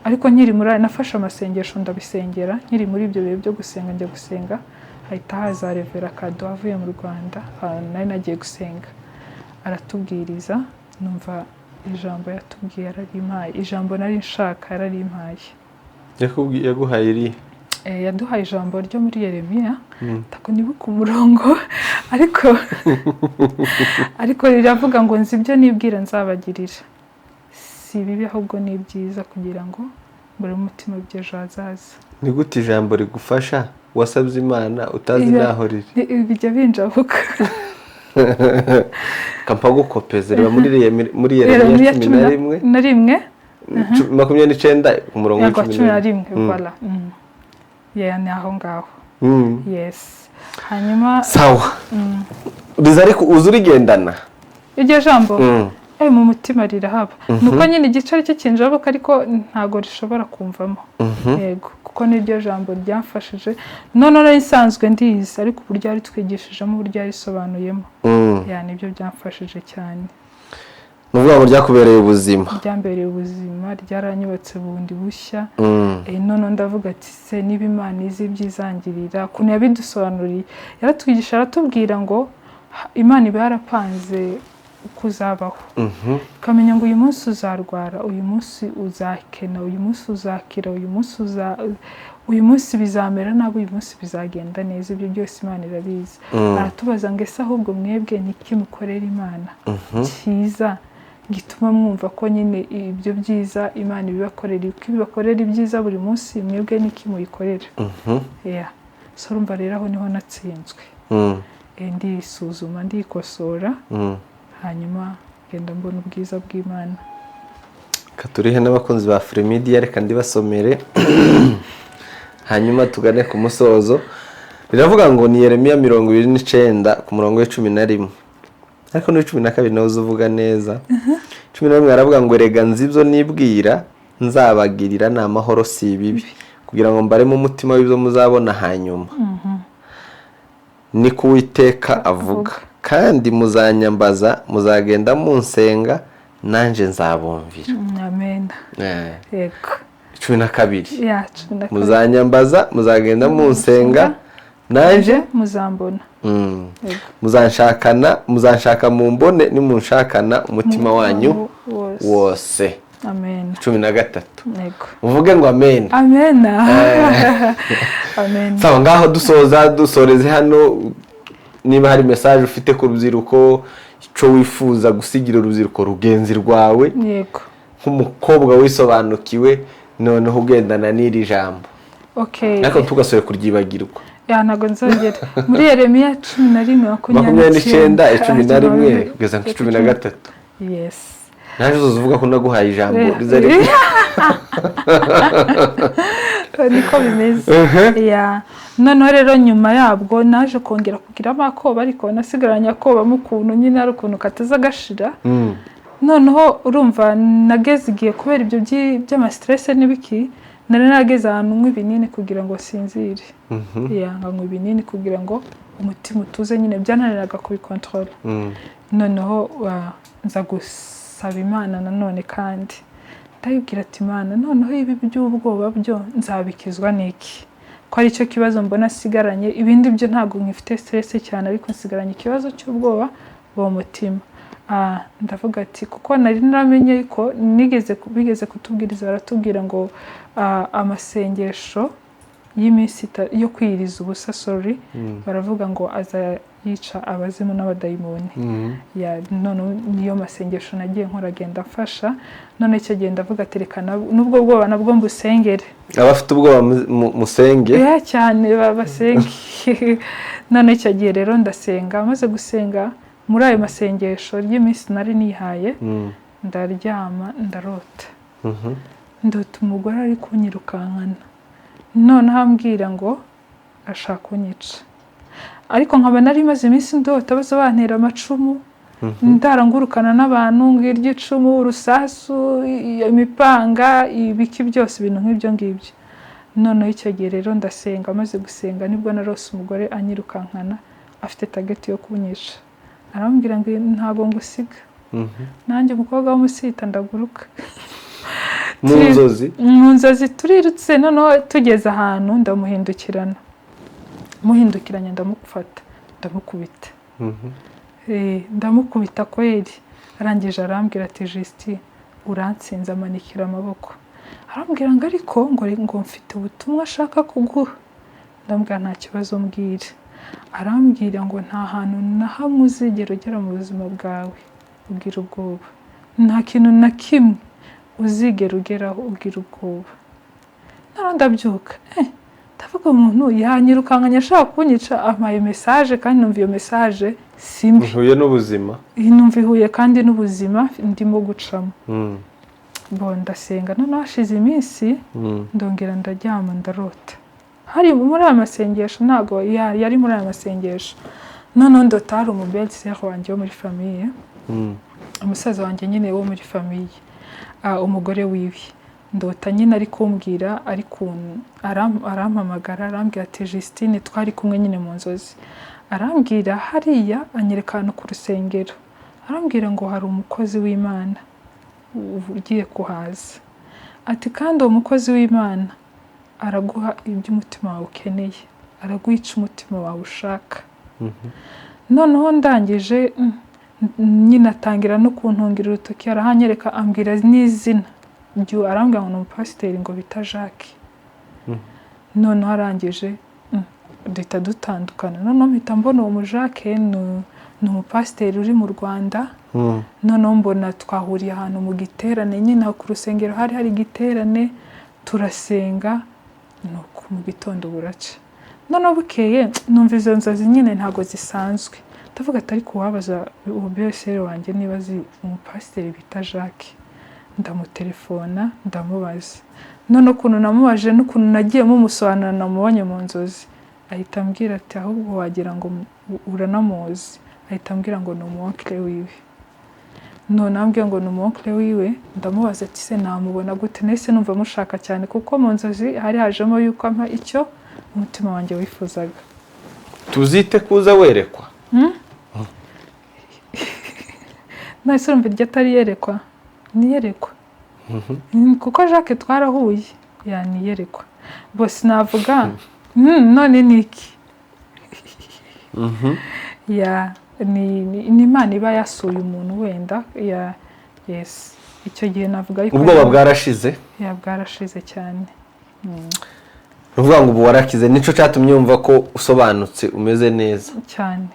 Speaker 2: ariko nkiri muri, nafashe amasengesho ndabisengera, nkiri muri ibyo bihe byo gusenga, njya gusenga, hahita haza Reverend Kado avuye mu Rwanda ahantu nari nagiye gusenga, aratubwiriza, numva ijambo yatubwiye yararimpaye, ijambo nari nshaka yararimpaye.
Speaker 1: Yaguhaye irihe?
Speaker 2: Yaduhaye ijambo ryo muri Yeremiya, ntabwo nibuka umurongo, ariko riravuga ngo: "Nzi ibyo nibwira nzabagirira, si bibi ahubwo ni ibyiza, kugira ngo mbure umutima by'ejo hazaza."
Speaker 1: Ni gute ijambo rigufasha wasabye Imana utazi n'aho riri?
Speaker 2: Bijya binjabuka.
Speaker 1: Kampa gukopeza, reba muri Yeremiya
Speaker 2: Yeremiya
Speaker 1: 11,
Speaker 2: na rimwe.
Speaker 1: 29, umurongo
Speaker 2: Yego,
Speaker 1: wa
Speaker 2: 11,
Speaker 1: 11.
Speaker 2: Voilà. Yeah, ni aho ngaho. Yes, hanyuma
Speaker 1: Sawa, riza, ariko uza urigendana.
Speaker 2: Iryo jambo, mu mutima rirahaba, nuko nyine igice aricyo kinjabuka, ariko ntabwo rishobora kumvamo. Yego, kuko niryo jambo ryamfashije. None nari nsanzwe ndizi, ariko uburyo yaritwigishijemo, uburyo yarisobanuyemo, ya, nibyo byamfashije cyane.
Speaker 1: Ni ukuvuga ngo ryakubereye ubuzima.
Speaker 2: Ryambereye ubuzima, ryaranyubatse bundi bushya. None ndavuga ati: "Se niba Imana izi ibyizangirira, ukuntu yabidusobanuriye, yaratwigisha, aratubwira ngo Imana iba yarapanze uko uzabaho, ukamenya ngo uyu munsi uzarwara, uyu munsi uzakena, uyu munsi uzakira, uyu munsi bizamera nabi, uyu munsi bizagenda neza, ibyo byose Imana irabizi." Aratubaza ngo: "Ese ahubwo mwebwe ni iki mukorera Imana cyiza gituma mwumva ko nyine ibyo byiza Imana ibibakorera, uko ibibakorera ibyiza buri munsi, mwebwe ni iki muyikorera?" Yeah. So urumva rero aho niho natsinzwe. Ndisuzuma, ndikosora, hanyuma ngenda mbona ubwiza bw'Imana.
Speaker 1: Reka turihe n'abakunzi ba Afurimidiya, reka ndibasomere hanyuma tugane ku musozo. Riravuga ngo ni Yeremiya 29 ku murongo wa 11, ariko ni 12 nawe uvuga neza. 11 aravuga ngo: "Erega nzi ibyo nibwira nzabagirira, ni amahoro si ibibi, kugira ngo mbaremo umutima w'ibyo muzabona hanyuma, niko Uwiteka avuga. Kandi muzanyambaza, muzagenda munsenga, nanjye nzabumvira."
Speaker 2: Amen. Yego.
Speaker 1: 12.
Speaker 2: Ya, 12.
Speaker 1: "Muzanyambaza, muzagenda munsenga, nanjye
Speaker 2: muzambona. Yego.
Speaker 1: Muzanshakana, muzanshaka mumbone, nimunshakana umutima wanyu
Speaker 2: wose."
Speaker 1: Wose.
Speaker 2: Amen.
Speaker 1: 13.
Speaker 2: Yego.
Speaker 1: Uvuge ngo amen.
Speaker 2: Amen, amen.
Speaker 1: Sawa, ngaho dusoza, dusoreze hano. Niba hari message ufite ku rubyiruko, icyo wifuza gusigira urubyiruko rugenzi rwawe, nk'umukobwa wisobanukiwe noneho ugendana n'iri jambo, ariko ntugasubire kuryibagirwa.
Speaker 2: Ya, ntabwo nzongera. Muri Yeremiya 11,
Speaker 1: 29, 11 kugeza ku 13.
Speaker 2: Yes.
Speaker 1: Naje uzoza uvuga ko naguhaye ijambo riza
Speaker 2: Niko bimeze. Ya, noneho rero nyuma yabwo naje kongera kugiramo akoba, ariko nasigaranye akobamo ukuntu nyine hari ukuntu kataza gashira. Noneho urumva nageze igihe, kubera ibyo by'ama stress n'ibiki, nari nageze ahantu nywa ibinini kugira ngo sinzire. Ya, nkanywa ibinini kugira ngo umutima utuze nyine, byananiraga kubikontorora. Noneho nza gusaba Imana nanone kandi, ndayibwira ati: "Imana, noneho ibi by'ubwoba byo nzabikizwa n'iki, ko ari cyo kibazo mbona nsigaranye? Ibindi byo ntabwo nkifite stress cyane, ariko nsigaranye ikibazo cy'ubwoba bwo mu mutima." Ndavuga ati kuko nari naramenye ko nigeze bigeze kutubwiriza, baratubwira ngo amasengesho y'iminsi yo kwiyiriza ubusa, sorry, baravuga ngo aza Yica abazimu n'abadayimoni. Ya, none niyo masengesho nagiye nkora, agenda amfasha. None icyo gihe ndavuga ati: "Reka n'ubwo bwoba nabwo mbusengere."
Speaker 1: Abafite ubwoba musenge.
Speaker 2: Yeah, cyane, basenge. None icyo gihe rero ndasenga. Maze gusenga muri ayo masengesho ry'iminsi nari nihaye, ndaryama, ndarota. Ndota umugore ari kunyirukankana, noneho ambwira ngo ashaka kunyica. Ariko nkaba nari maze iminsi ndota baza bantera amacumu, ndarangurukana n'abantu, ngirya icumu, urusasu, imipanga, ibiki byose, ibintu nk'ibyo ngibyo. Noneho icyo gihe rero ndasenga. Maze gusenga nibwo narose umugore anyirukankana, afite target yo kunyica. Arambwira ngo: "Ntabwo ngusiga." Nanjye umukobwa w'umusita ndaguruka.
Speaker 1: Mu nzozi?
Speaker 2: Mu nzozi. Turirutse, noneho tugeze ahantu ndamuhindukirana, muhindukiranye ndamufata, ndamukubita. Ndamukubita kweri. Arangije arambwira ati: "Justin, urantsinze." Amanikira amaboko, arambwira ngo ariko ngo mfite ubutumwa ashaka kuguha. Ndamubwira: "Nta kibazo, mbwira." Arambwira ngo: "Nta hantu na hamwe uzigera ugera mu buzima bwawe ugira ubwoba, nta kintu na kimwe uzigera ugeraho ugira ubwoba." Noneho ndabyuka, ndavuga: "Umuntu yanyirukankanye ashaka kunyica, ampaye message, kandi numva iyo message si mbi."
Speaker 1: Ihuye n'ubuzima.
Speaker 2: Iyi numva ihuye kandi n'ubuzima ndimo gucamo. Bo ndasenga. Noneho hashize iminsi, ndongera ndaryama, ndarota. Hari muri aya masengesho, ntabwo yari muri aya masengesho. Noneho ndota hari umu belle-sœur wanjye wo muri famille, umusaza wanjye nyine wo muri famille, umugore wiwe. Ndota nyine ari kumbwira, ari arampamagara, arambwira ati: "Justine." Twari kumwe nyine mu nzozi. Arambwira hariya, anyereka ahantu ku rusengero, arambwira ngo hari umukozi w'Imana ugiye kuhaza, ati: "Kandi uwo mukozi w'Imana araguha ibyo umutima wawe ukeneye, araguha icyo umutima wawe ushaka." Noneho ndangije, nyine atangira no kuntungira urutoki, arahanyereka, ambwira n'izina arambwira ngo ni umupasiteri ngo bita Jacques. Noneho arangije, duhita dutandukana. Noneho mpita mbona uwo mu Jacques ni umupasiteri uri mu Rwanda. Noneho mbona twahuriye ahantu mu giterane nyine, aho ku rusengero hari hari igiterane, turasenga, nuko mu gitondo buraca. Noneho bukeye numva izo nzozi nyine ntabwo zisanzwe. Ndavuga ati: "Ariko uwabaza uwo belle-sœur wanjye niba azi umupasiteri bita Jacques." Ndamutelefona, ndamubaza. None ukuntu namubaje n'ukuntu nagiye mumusobanurira namubonye mu nzozi, ahita ambwira ati: "Ahubwo wagira ngo uranamuzi." Ahita ambwira ngo ni umu oncle wiwe. None ambwiye ngo ni umu oncle wiwe, ndamubaza ati: "Se namubona gute?" Nahise numva mushaka cyane, kuko mu nzozi hari hajemo yuko ampa icyo umutima wanjye wifuzaga.
Speaker 1: Tuzite kuza werekwa.
Speaker 2: Nahise urumva iryo atari yerekwa? Ni iyerekwa. Kuko Jacques twarahuye, ya, ni iyerekwa bose navuga. None ni iki? Ya, ni Imana iba yasuye umuntu wenda. Ya, yes, icyo gihe navuga yuko
Speaker 1: Ubwoba bwarashize?
Speaker 2: Ya, bwarashize cyane.
Speaker 1: Ni ukuvuga ngo ubu warakize, nicyo cyatumye wumva ko usobanutse, umeze neza.
Speaker 2: Cyane.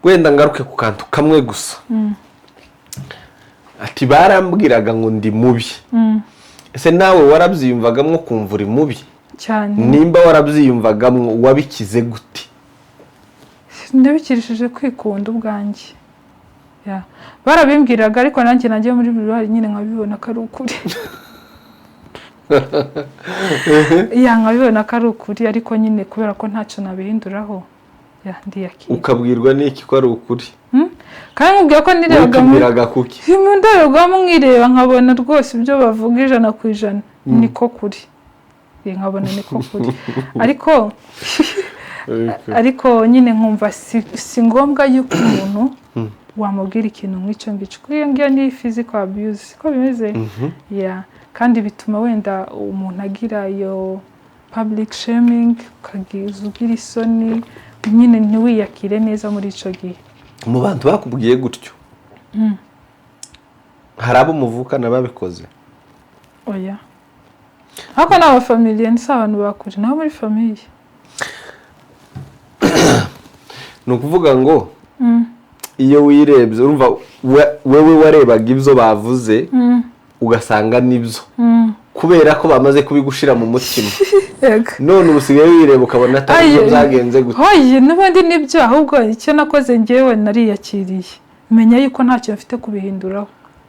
Speaker 1: Wenda ngaruke ku kantu kamwe gusa, ati: "Barambwiraga ngo ndi mubi." Ese nawe warabyiyumvagamo, kumva uri mubi?
Speaker 2: Cyane.
Speaker 1: Nimba warabyiyumvagamo, wabikize gute?
Speaker 2: Ndabikirishije kwikunda ubwanjye. Ya, barabimbwiraga, ariko nanjye nagiye muri buri nyine nkabibona ko ari ukuri. Ya, nkabibona ko ari ukuri, ariko nyine kubera ko ntacyo nabihinduraho, ya, ndiyakira.
Speaker 1: Ukabwirwa n'iki ko ari ukuri?
Speaker 2: Kandi nkubwira ko nirebaga muri
Speaker 1: Wipimiraga kuki?
Speaker 2: Mu ndorerwamo, nkireba, nkabona rwose ibyo bavuga 100% niko kuri. Nkabona niko kuri, ariko nyine nkumva si ngombwa yuko umuntu wamubwira ikintu nk'icyo ngicyo, kuko iyo ngiyo ni physical abuse, siko bimeze? Yeah. Kandi bituma wenda umuntu agira iyo public shaming, ukagiza ugira isoni nyine, ntiwiyakire neza muri icyo gihe.
Speaker 1: Mu bantu bakubwiye gutyo, hari abo muvukana babikoze?
Speaker 2: Oya, ariko ni aba famille, si abantu bakure, nabo muri famille.
Speaker 1: Ni Ni ukuvuga ngo iyo wirebye, urumva wewe warebaga ibyo bavuze ugasanga nibyo, kubera ko bamaze kubigushira mu mutima.
Speaker 2: Yego.
Speaker 1: None ubu usigaye wireba ukabona atari byo.
Speaker 2: Aye.
Speaker 1: Byagenze gute?
Speaker 2: Hoye, n'ubundi nibyo, ahubwo icyo nakoze ngewe nariyakiriye, menya yuko ntacyo mfite kubihinduraho.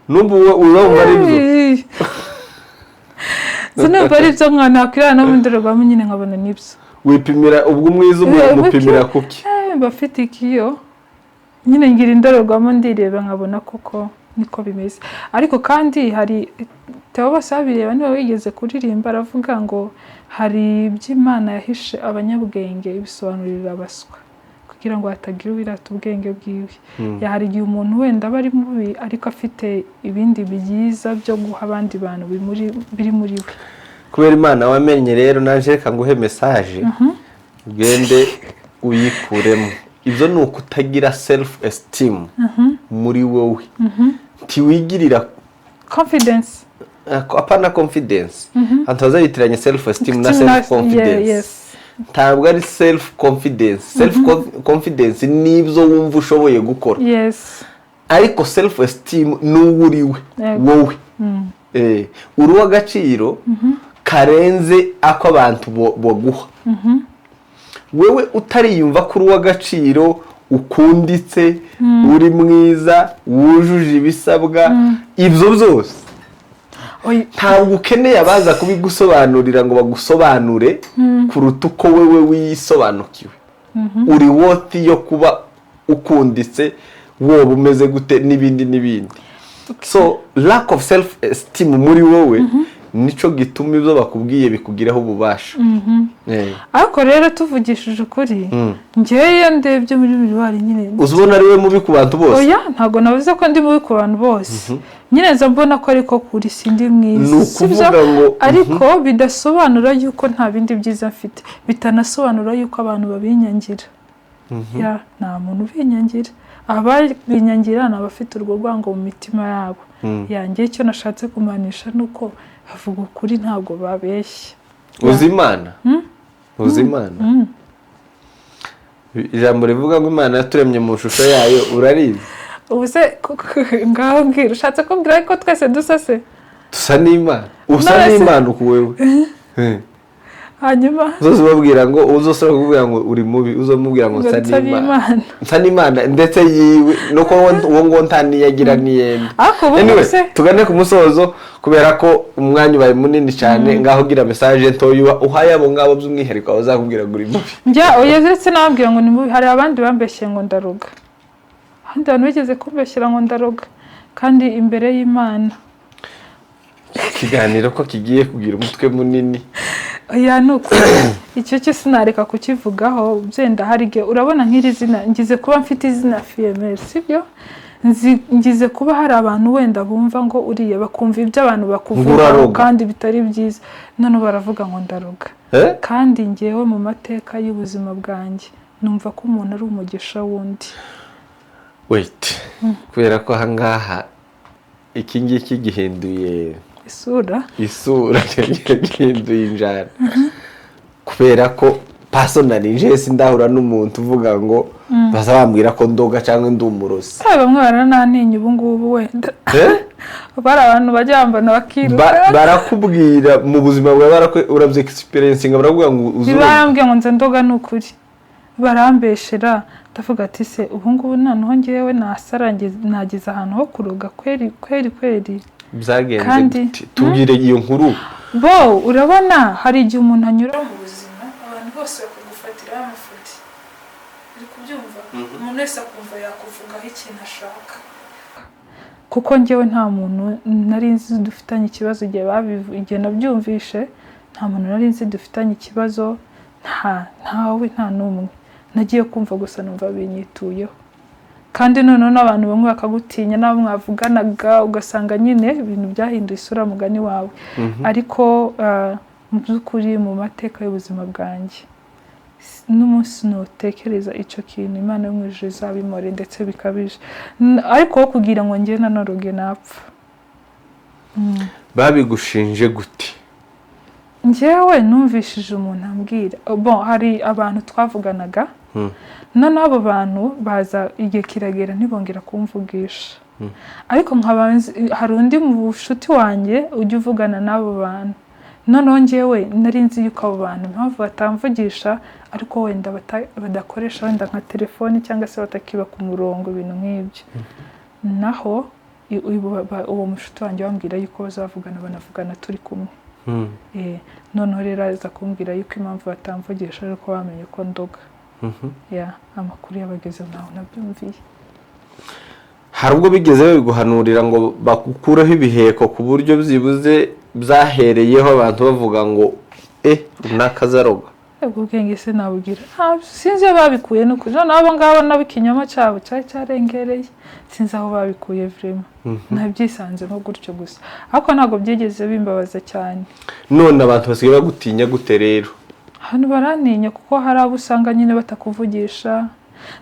Speaker 1: N'ubu urumva ari byo?
Speaker 2: Sinumva ari byo, nka nakwirana no mu ndorerwamo nyine nkabona nibyo.
Speaker 1: Wipimira ubwo umwiza umupimira kuki?
Speaker 2: Mba mfite ikiyo nyine, ngira indorerwamo, ndireba nkabona koko niko bimeze. Ariko kandi hari Theo bose babireba, niba wigeze kuririmba, aravuga ngo hari ibyo Imana yahishe abanyabwenge ibisobanurira abaswa, kugira ngo hatagira uwirata ubwenge bwiwe. Ya, hari igihe umuntu wenda aba ari mubi ariko afite ibindi byiza byo guha abandi bantu biri muri we.
Speaker 1: Kubera Imana wamenye rero, naje reka nguhe message, ugende uyikuremo. Ibyo ni ukutagira self esteem muri wowe, ntiwigirira
Speaker 2: confidence.
Speaker 1: Apana confidence, abantu bazayitiranya self esteem na self confidence. Ntabwo ari self confidence. Self confidence ni ibyo wumva ushoboye gukora, ariko self esteem ni uwo uri we. Wowe uri uw'agaciro karenze ako abantu baguha. Wewe utariyumva ko uri uw'agaciro, ukunditse, uri mwiza, wujuje ibisabwa, ibyo byose, ntabwo ukeneye abaza kubigusobanurira ngo bagusobanure kuruta uko wewe wisobanukiwe. Uri worthy yo kuba ukunditse, woba umeze gute, n'ibindi n'ibindi. So lack of self esteem muri wowe nico gituma ibyo bakubwiye bikugiraho ububasha.
Speaker 2: Ariko rero tuvugishije ukuri, ngewe iyo ndebye muri miroir nyine,
Speaker 1: Uzi ubona ari we mubi ku bantu bose?
Speaker 2: Oya, ntabwo navuze ko ndi mubi ku bantu bose nyine, nza mbona ko ariko kuri sindi mwiza.
Speaker 1: Ni
Speaker 2: Si byo?
Speaker 1: ukuvuga ngo
Speaker 2: Ariko bidasobanura yuko nta bindi byiza mfite, bitanasobanura yuko abantu babinyangira. Ya, nta muntu ubinyangira, ababinyangira ni abafite urwo rwango mu mitima yabo. Yanjye icyo nashatse kumanisha ni uko bavuga ukuri, ntabwo babeshya.
Speaker 1: Uzi Imana? Uzi Imana? Ijambo rivuga ngo Imana yaturemye mu shusho yayo, urarizi?
Speaker 2: Ubu se ngaho mbwira, ushatse kumbwira ko twese dusa se?
Speaker 1: Dusa n'Imana, usa
Speaker 2: None se-
Speaker 1: n'Imana uku wewe.
Speaker 2: Hanyuma
Speaker 1: Uzoza ubabwira ngo uzosora kukubwira ngo uri mubi, uzamubwira ngo nsa
Speaker 2: nsa
Speaker 1: n'Imana.
Speaker 2: n'Imana.
Speaker 1: Nsa n'Imana ndetse yiwe nuko uwo ngo nta niyagira niyenda.
Speaker 2: Ariko ubu
Speaker 1: Anyway,
Speaker 2: se
Speaker 1: tugane ku musozo kubera ko umwanya ubaye munini cyane. Ngaho ugira message ntoya uhaye abo ngabo, by'umwihariko abazakubwira ngo uri mubi.
Speaker 2: Njya, oya, uretse n'abambwira ngo ni mubi, hari abandi bambeshye ngo ndaroga. Abandi bantu bigeze kumbeshyera ngo ndaroga, kandi imbere y'Imana.
Speaker 1: Ikiganiro ko kigiye kugira umutwe munini.
Speaker 2: Oya, ni ukuri, icyo cyo sinareka kukivugaho. Byenda hari igihe urabona nk'iri zina, ngize kuba mfite izina Fiyemeri, sibyo? Ngize kuba hari abantu wenda bumva ngo uriya, bakumva ibyo abantu bakuvugaho
Speaker 1: Uraroga.
Speaker 2: kandi bitari byiza, none baravuga ngo ndaroga.
Speaker 1: Eh?
Speaker 2: Kandi ngewe mu mateka y'ubuzima bwanjye numva ko umuntu ari umugisha w'undi.
Speaker 1: Wait, kubera ko ahangaha iki ngiki gihinduye
Speaker 2: isura.
Speaker 1: Isura, gihinduye injana, kubera ko personally nje sindahura n'umuntu uvuga ngo baza bambwira ko ndoga cyangwa ndi umurozi.
Speaker 2: Hari bamwe baranantinya ubu ngubu wenda.
Speaker 1: Eh?
Speaker 2: Bari abantu bajya bambana bakiruka.
Speaker 1: Barakubwira mu buzima bwawe, urabye experience, barakubwira ngo uzuroga?
Speaker 2: Barambwira ngo nze ndoga, ni ukuri barambeshera. Ndavuga ati: "Se ubu ngubu noneho ngewe nasara nageze ahantu ho kuroga kweri kweri kweri?"
Speaker 1: Byagenze gute? Tubwire iyo nkuru.
Speaker 2: Bo urabona hari igihe umuntu anyura mu buzima, abantu bose bakagufatiraho amafuti, uri kubyumva? Umuntu wese akumva yakuvugaho ikintu ashaka, kuko njyewe nta muntu nari nzi dufitanye ikibazo igihe nabyumvishe. Nta muntu nari nzi dufitanye ikibazo, nta ntawe, nta n'umwe. Nagiye kumva gusa numva binyituyeho, kandi noneho n'abantu bamwe bakagutinya n'abo mwavuganaga, ugasanga nyine ibintu byahinduye isura, mugani wawe. Ariko mu by'ukuri mu mateka y'ubuzima bwanjye, n'umunsi nutekereza icyo kintu, Imana yo mu ijuru izabimore ndetse bikabije. Ariko wo kugira ngo njye nanoroge napfa.
Speaker 1: Babigushinje gute?
Speaker 2: Njyewe numvishije umuntu ambwira, bon, hari abantu twavuganaga. Noneho abo bantu baza, igihe kiragera ntibongera kumvugisha, ariko nkaba hari undi mushuti wanjye ujya uvugana n'abo bantu. Noneho njyewe nari nzi yuko abo bantu impamvu batamvugisha ariko wenda badakoresha wenda nka telefoni cyangwa se batakiba ku murongo, ibintu nk'ibyo. Naho uwo mushuti wanjye bambwira yuko bazavugana, banavugana turi kumwe. Noneho rero aza kumbwira yuko impamvu batamvugisha ari uko bamenye ko ndoga. Ya amakuru yabageze ntaho nabyumviye.
Speaker 1: Hari ubwo bigeze babiguhanurira ngo bagukureho ibiheko, ku buryo byibuze byahereyeho abantu bavuga ngo runaka azaroga?
Speaker 2: Ubwo bwenge se nabugira? Sinzi iyo babikuye n'ukuri. Noneho abo ngabo nabo ikinyoma cyabo cyari cyarengereye, sinzi aho babikuye vraiment, nabyisanzemo gutyo gusa, ariko ntabwo byigeze bimbabaza cyane.
Speaker 1: None abantu basigaye bagutinya gute rero?
Speaker 2: Hano barantinya kuko hari abo usanga nyine batakuvugisha,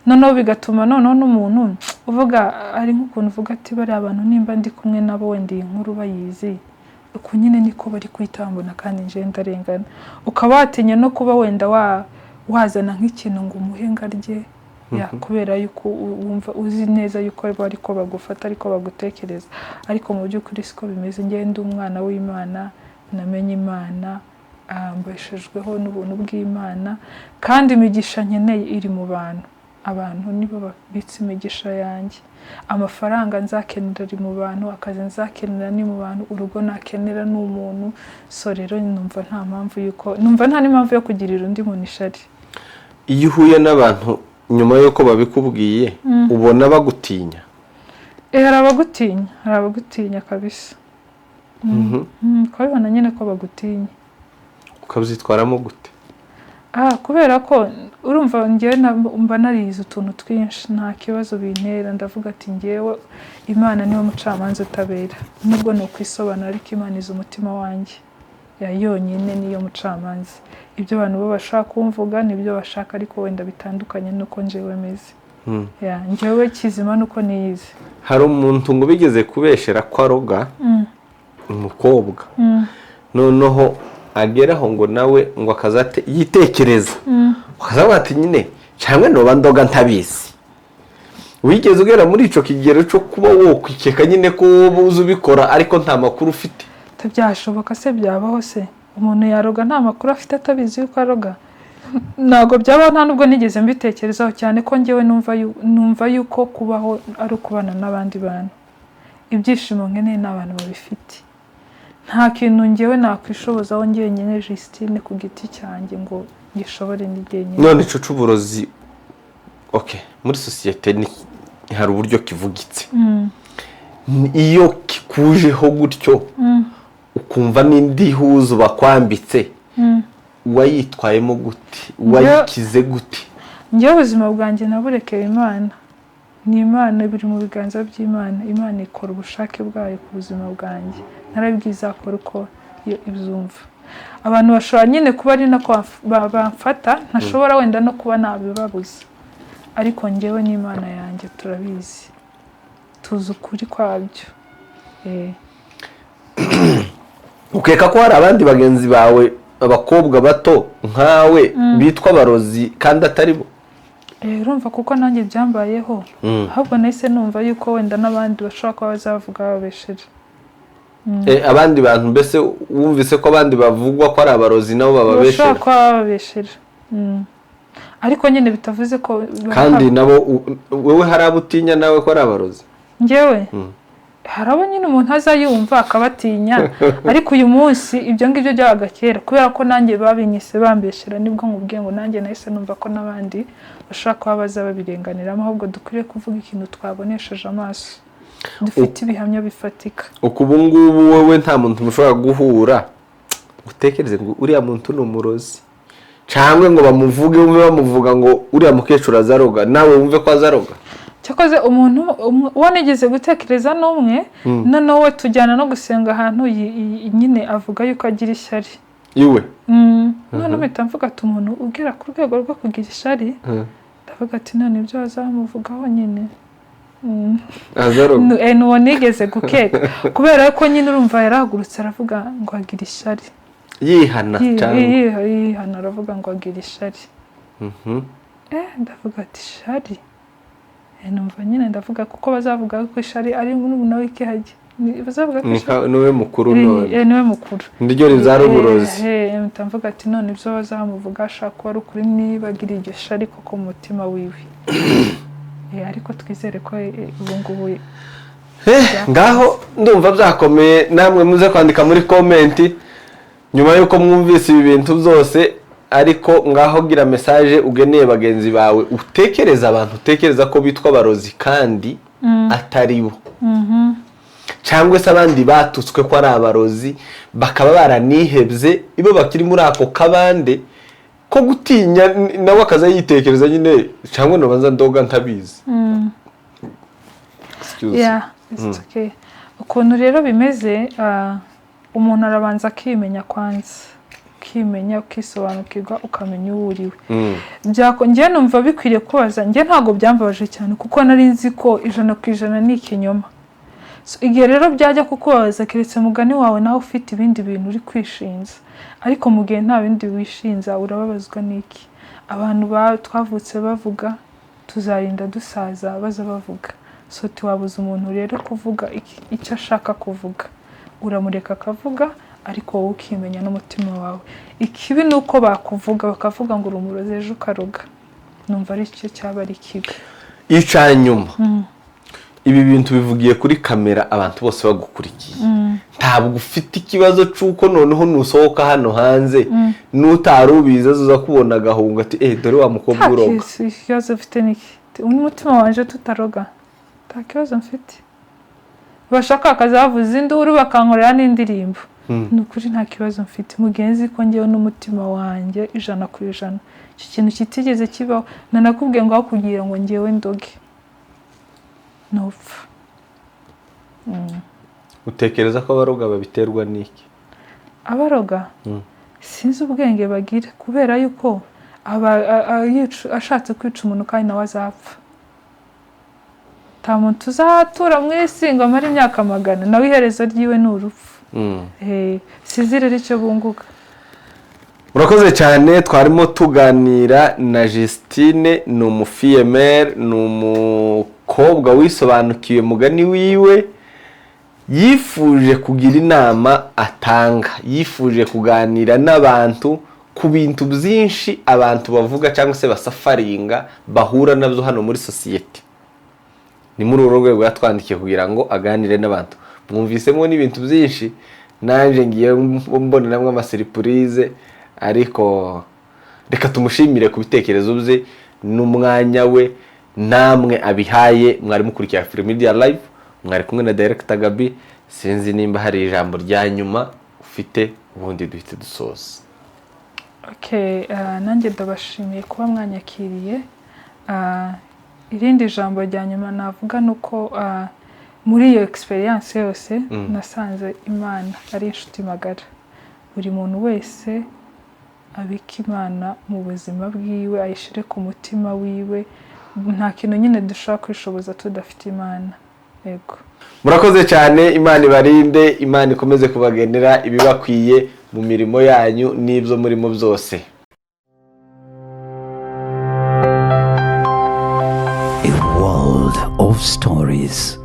Speaker 2: noneho bigatuma noneho n'umuntu uvuga ari nk'ukuntu uvuga ati bariya bantu nimba ndi kumwe nabo wenda iyi nkuru bayizi, uku nyine niko bari kuhita bambona kandi njyewe ndarengana. Ukaba watinya no kuba wenda wazana nk'ikintu ngo umuhe ngo arye, ya kubera yuko wumva uzi neza yuko bari ko bagufata ariko bagutekereza, ariko mu by'ukuri siko bimeze. Njyewe ndi umwana w'Imana, namenye Imana, mbeshejweho n'ubuntu bw'Imana, kandi imigisha nkeneye iri mu bantu. Abantu nibo babitse imigisha yanjye. Amafaranga nzakenera ari mu bantu, akazi nzakenera ni mu bantu, urugo nakenera ni umuntu. So rero numva nta mpamvu yuko, numva nta n'impamvu yo kugirira undi muntu ishari.
Speaker 1: Iyo uhuye n'abantu nyuma y'uko babikubwiye, ubona bagutinya?
Speaker 2: Hari abagutinya, hari abagutinya kabisa. Ukabibona nyine ko bagutinya.
Speaker 1: Ukabyitwaramo gute?
Speaker 2: Kubera ko urumva njyewe mba narize utuntu twinshi, nta kibazo bintera. Ndavuga ati njyewe Imana niwe mucamanza utabera, nubwo ni ukwisobanura, ariko Imana izi umutima wanjye ya yonyine, niyo mucamanza. Ibyo abantu bo bashaka kumvuga nibyo bashaka, ariko wenda bitandukanye n'uko njyewe meze. Ya njyewe kizima nuko niyizi.
Speaker 1: Hari umuntu ngo bigeze kubeshera ko aroga umukobwa, noneho ageraho ngo nawe ngo akazate yitekereza, akazavuga ati nyine cyangwa noba ndoga ntabizi. Wigeze ugera muri icyo kigero cyo kuba wokwikeka nyine ko wowe uzi ubikora ariko nta makuru ufite?
Speaker 2: Byashoboka se? Byabaho se umuntu yaroga nta makuru afite, atabizi yuko aroga? Ntabwo byabaho, nta nubwo nigeze mbitekerezaho cyane, ko njyewe numva yuko kubaho ari ukubana n'abandi bantu. Ibyishimo nkeneye ni abantu babifite. Nta kintu njyewe nakwishobozaho njyenyine, Justine ku giti cyanjye, ngo ngishobore ndi jyenyine.
Speaker 1: None ico c'uburozi, okay, muri sosiyete ni hari uburyo kivugitse. Iyo kikujeho gutyo, ukumva n'indi huzu bakwambitse, wayitwayemo gute? Wayikize gute?
Speaker 2: Njyewe ubuzima bwanjye naburekeye Imana, ni Imana, biri mu biganza by'Imana. Imana ikora ubushake bwayo ku buzima bwanjye, narabwiye izakora uko iyo ibyumva. Abantu bashobora nyine kuba ari nako bamfata, ntashobora wenda no kuba nabibabuza, ariko njyewe n'Imana yanjye turabizi, tuzi ukuri kwabyo.
Speaker 1: Ukeka ko hari abandi bagenzi bawe, abakobwa bato nkawe, bitwa abarozi kandi atari bo?
Speaker 2: Urumva kuko nanjye byambayeho, ahubwo nahise numva yuko wenda n'abandi bashobora kuba bazavuga babeshera.
Speaker 1: Abandi bantu mbese wumvise ko abandi bavugwa ko ari abarozi nabo
Speaker 2: bashobora
Speaker 1: bababeshera?
Speaker 2: kuba bababeshera. Ariko nyine bitavuze ko
Speaker 1: Kandi nabo wowe hari abo utinya nawe ko ari abarozi?
Speaker 2: Njyewe hari abo nyine umuntu aza yumva akabatinya, ariko uyu munsi ibyo ngibyo byabaga kera, kubera ko nanjye babinyise bambeshera, nibwo nkubwiye ngo nanjye nahise numva ko n'abandi bashobora kuba baza babirenganiramo. Ahubwo dukwiriye kuvuga ikintu twabonesheje amaso, dufite ibihamya bifatika.
Speaker 1: Uku ubu ngubu wowe nta muntu mushobora guhura utekereze ngo uriya muntu ni umurozi, cyangwa ngo bamuvuge, wumve bamuvuga ngo uriya mukecuru azaroga, nawe wumve ko azaroga?
Speaker 2: Cyakoze umuntu uwo nigeze gutekereza n'umwe, noneho we tujyana no gusenga ahantu, nyine avuga yuko agira ishyari.
Speaker 1: Iwe?
Speaker 2: None mpita mvuga ati umuntu ugera ku rwego rwo kugira ishyari, ndavuga ati none ibyo bazamuvugaho nyine.
Speaker 1: Azaroga.
Speaker 2: N'uwo nigeze gukeka, kubera ko nyine urumva yarahagurutse aravuga ngo agira ishyari.
Speaker 1: Yihana cyangwa
Speaker 2: Yihana, aravuga ngo agira ishyari. Ndavuga ati shari. Numva nyine ndavuga kuko bazavuga ko ishari ari murumuna w'ikihagi. Bazavuga ko ishari
Speaker 1: Niwe mukuru none.
Speaker 2: Niwe mukuru.
Speaker 1: Niryo ribyara uburozi.
Speaker 2: Mpita mvuga ati none ibyo bazamuvuga ashaka kuba ari ukuri niba agira iryo shari koko mu mutima wiwe. Ariko twizere ko ubu ngubu
Speaker 1: Ngaho ndumva byakomeye. Namwe muze kwandika muri comment nyuma y'uko mwumvise ibi bintu byose. Ariko ngaho gira message ugeneye bagenzi bawe, utekereza abantu utekereza ko bitwa abarozi kandi atari bo, cyangwa se abandi batutswe ko ari abarozi bakaba baranihebye, ibo bakiri muri ako kabande ko gutinya, nawe akaza yitekereza nyine, cyangwa nabanza ndoga ntabizi. Excuse.
Speaker 2: Yeah, it's okay. Ukuntu rero bimeze, umuntu arabanza akimenya kwanza, ukimenya, ukisobanukirwa, ukamenya uwo uriwe. Njye numva bikwiriye kubaza. Njye ntabwo byambabaje cyane kuko nari nzi ko 100% ni ikinyoma. So, igihe rero byajya kukubabaza, keretse mugani wawe nawe ufite ibindi bintu uri kwishinza. Ariko mu gihe nta bindi wishinza, urababazwa n'iki? Abantu twavutse bavuga, tuzarinda dusaza baza bavuga. So tiwabuza umuntu rero kuvuga icyo ashaka kuvuga, uramureka akavuga, ariko wowe ukimenya n'umutima wawe. Ikibi ni uko bakuvuga, bakavuga ngo uri umurozi, ejo ukaroga. Numva ari cyo cyaba ari kibi.
Speaker 1: Icya nyuma, ibi bintu bivugiye kuri kamera, abantu bose bagukurikiye, ntabwo ufite ikibazo cy'uko noneho nusohoka hano hanze n'utari ubizi aza kubona agahunga ati: "Eh, dore wa mukobwa
Speaker 2: Nta
Speaker 1: uroga"?
Speaker 2: Ikibazo ufite ni iki? Umutima wanje tutaroga, nta kibazo mfite. Bashaka bakazavuza induru, bakankorera n'indirimbo. Ni ukuri nta kibazo mfite mugenzi, ko ngewe n'umutima wanjye 100% icyo kintu kitigeze kibaho. Nanakubwiye ngo aho kugira ngo ngewe ndoge ntupfa.
Speaker 1: Utekereza ko abaroga babiterwa n'iki?
Speaker 2: Abaroga, sinzi ubwenge bagira, kubera yuko aba ashatse kwica umuntu kandi nawe azapfa. Nta muntu uzatura mu isi ngo amare imyaka 100, nawe iherezo ryiwe ni urupfu. Sinzi rero icyo bunguka.
Speaker 1: Murakoze cyane. Twarimo tuganira na Justine, ni umufille-mère, ni umukobwa wisobanukiwe mugani wiwe, yifuje kugira inama atanga, yifuje kuganira n'abantu ku bintu byinshi abantu bavuga cyangwa se basufferinga, bahura nabyo hano muri sosiyete. Ni muri uru rwego yatwandikiye kugira ngo aganire n'abantu. Mwumvisemo n'ibintu byinshi, nanjye ngiye mboneramo amasurprise. Ariko reka tumushimire ku bitekerezo bye n'umwanya we namwe abihaye. Mwari mukurikira Media Live, mwari kumwe na Director Gabi. Sinzi nimba hari ijambo rya nyuma ufite, ubundi duhite dusoza.
Speaker 2: Okay, nanjye ndabashimiye kuba mwanyakiriye. Irindi jambo rya nyuma navuga ni uko muri iyo experience yose nasanze Imana ari inshuti magara. Buri muntu wese abika Imana mu buzima bwiwe, ayishyire ku mutima wiwe. Nta kintu nyine dushobora kwishoboza tudafite Imana. Yego.
Speaker 1: Murakoze cyane. Imana ibarinde, Imana ikomeze kubagenera ibibakwiye mu mirimo yanyu n'ibyo murimo byose.
Speaker 3: A world of stories.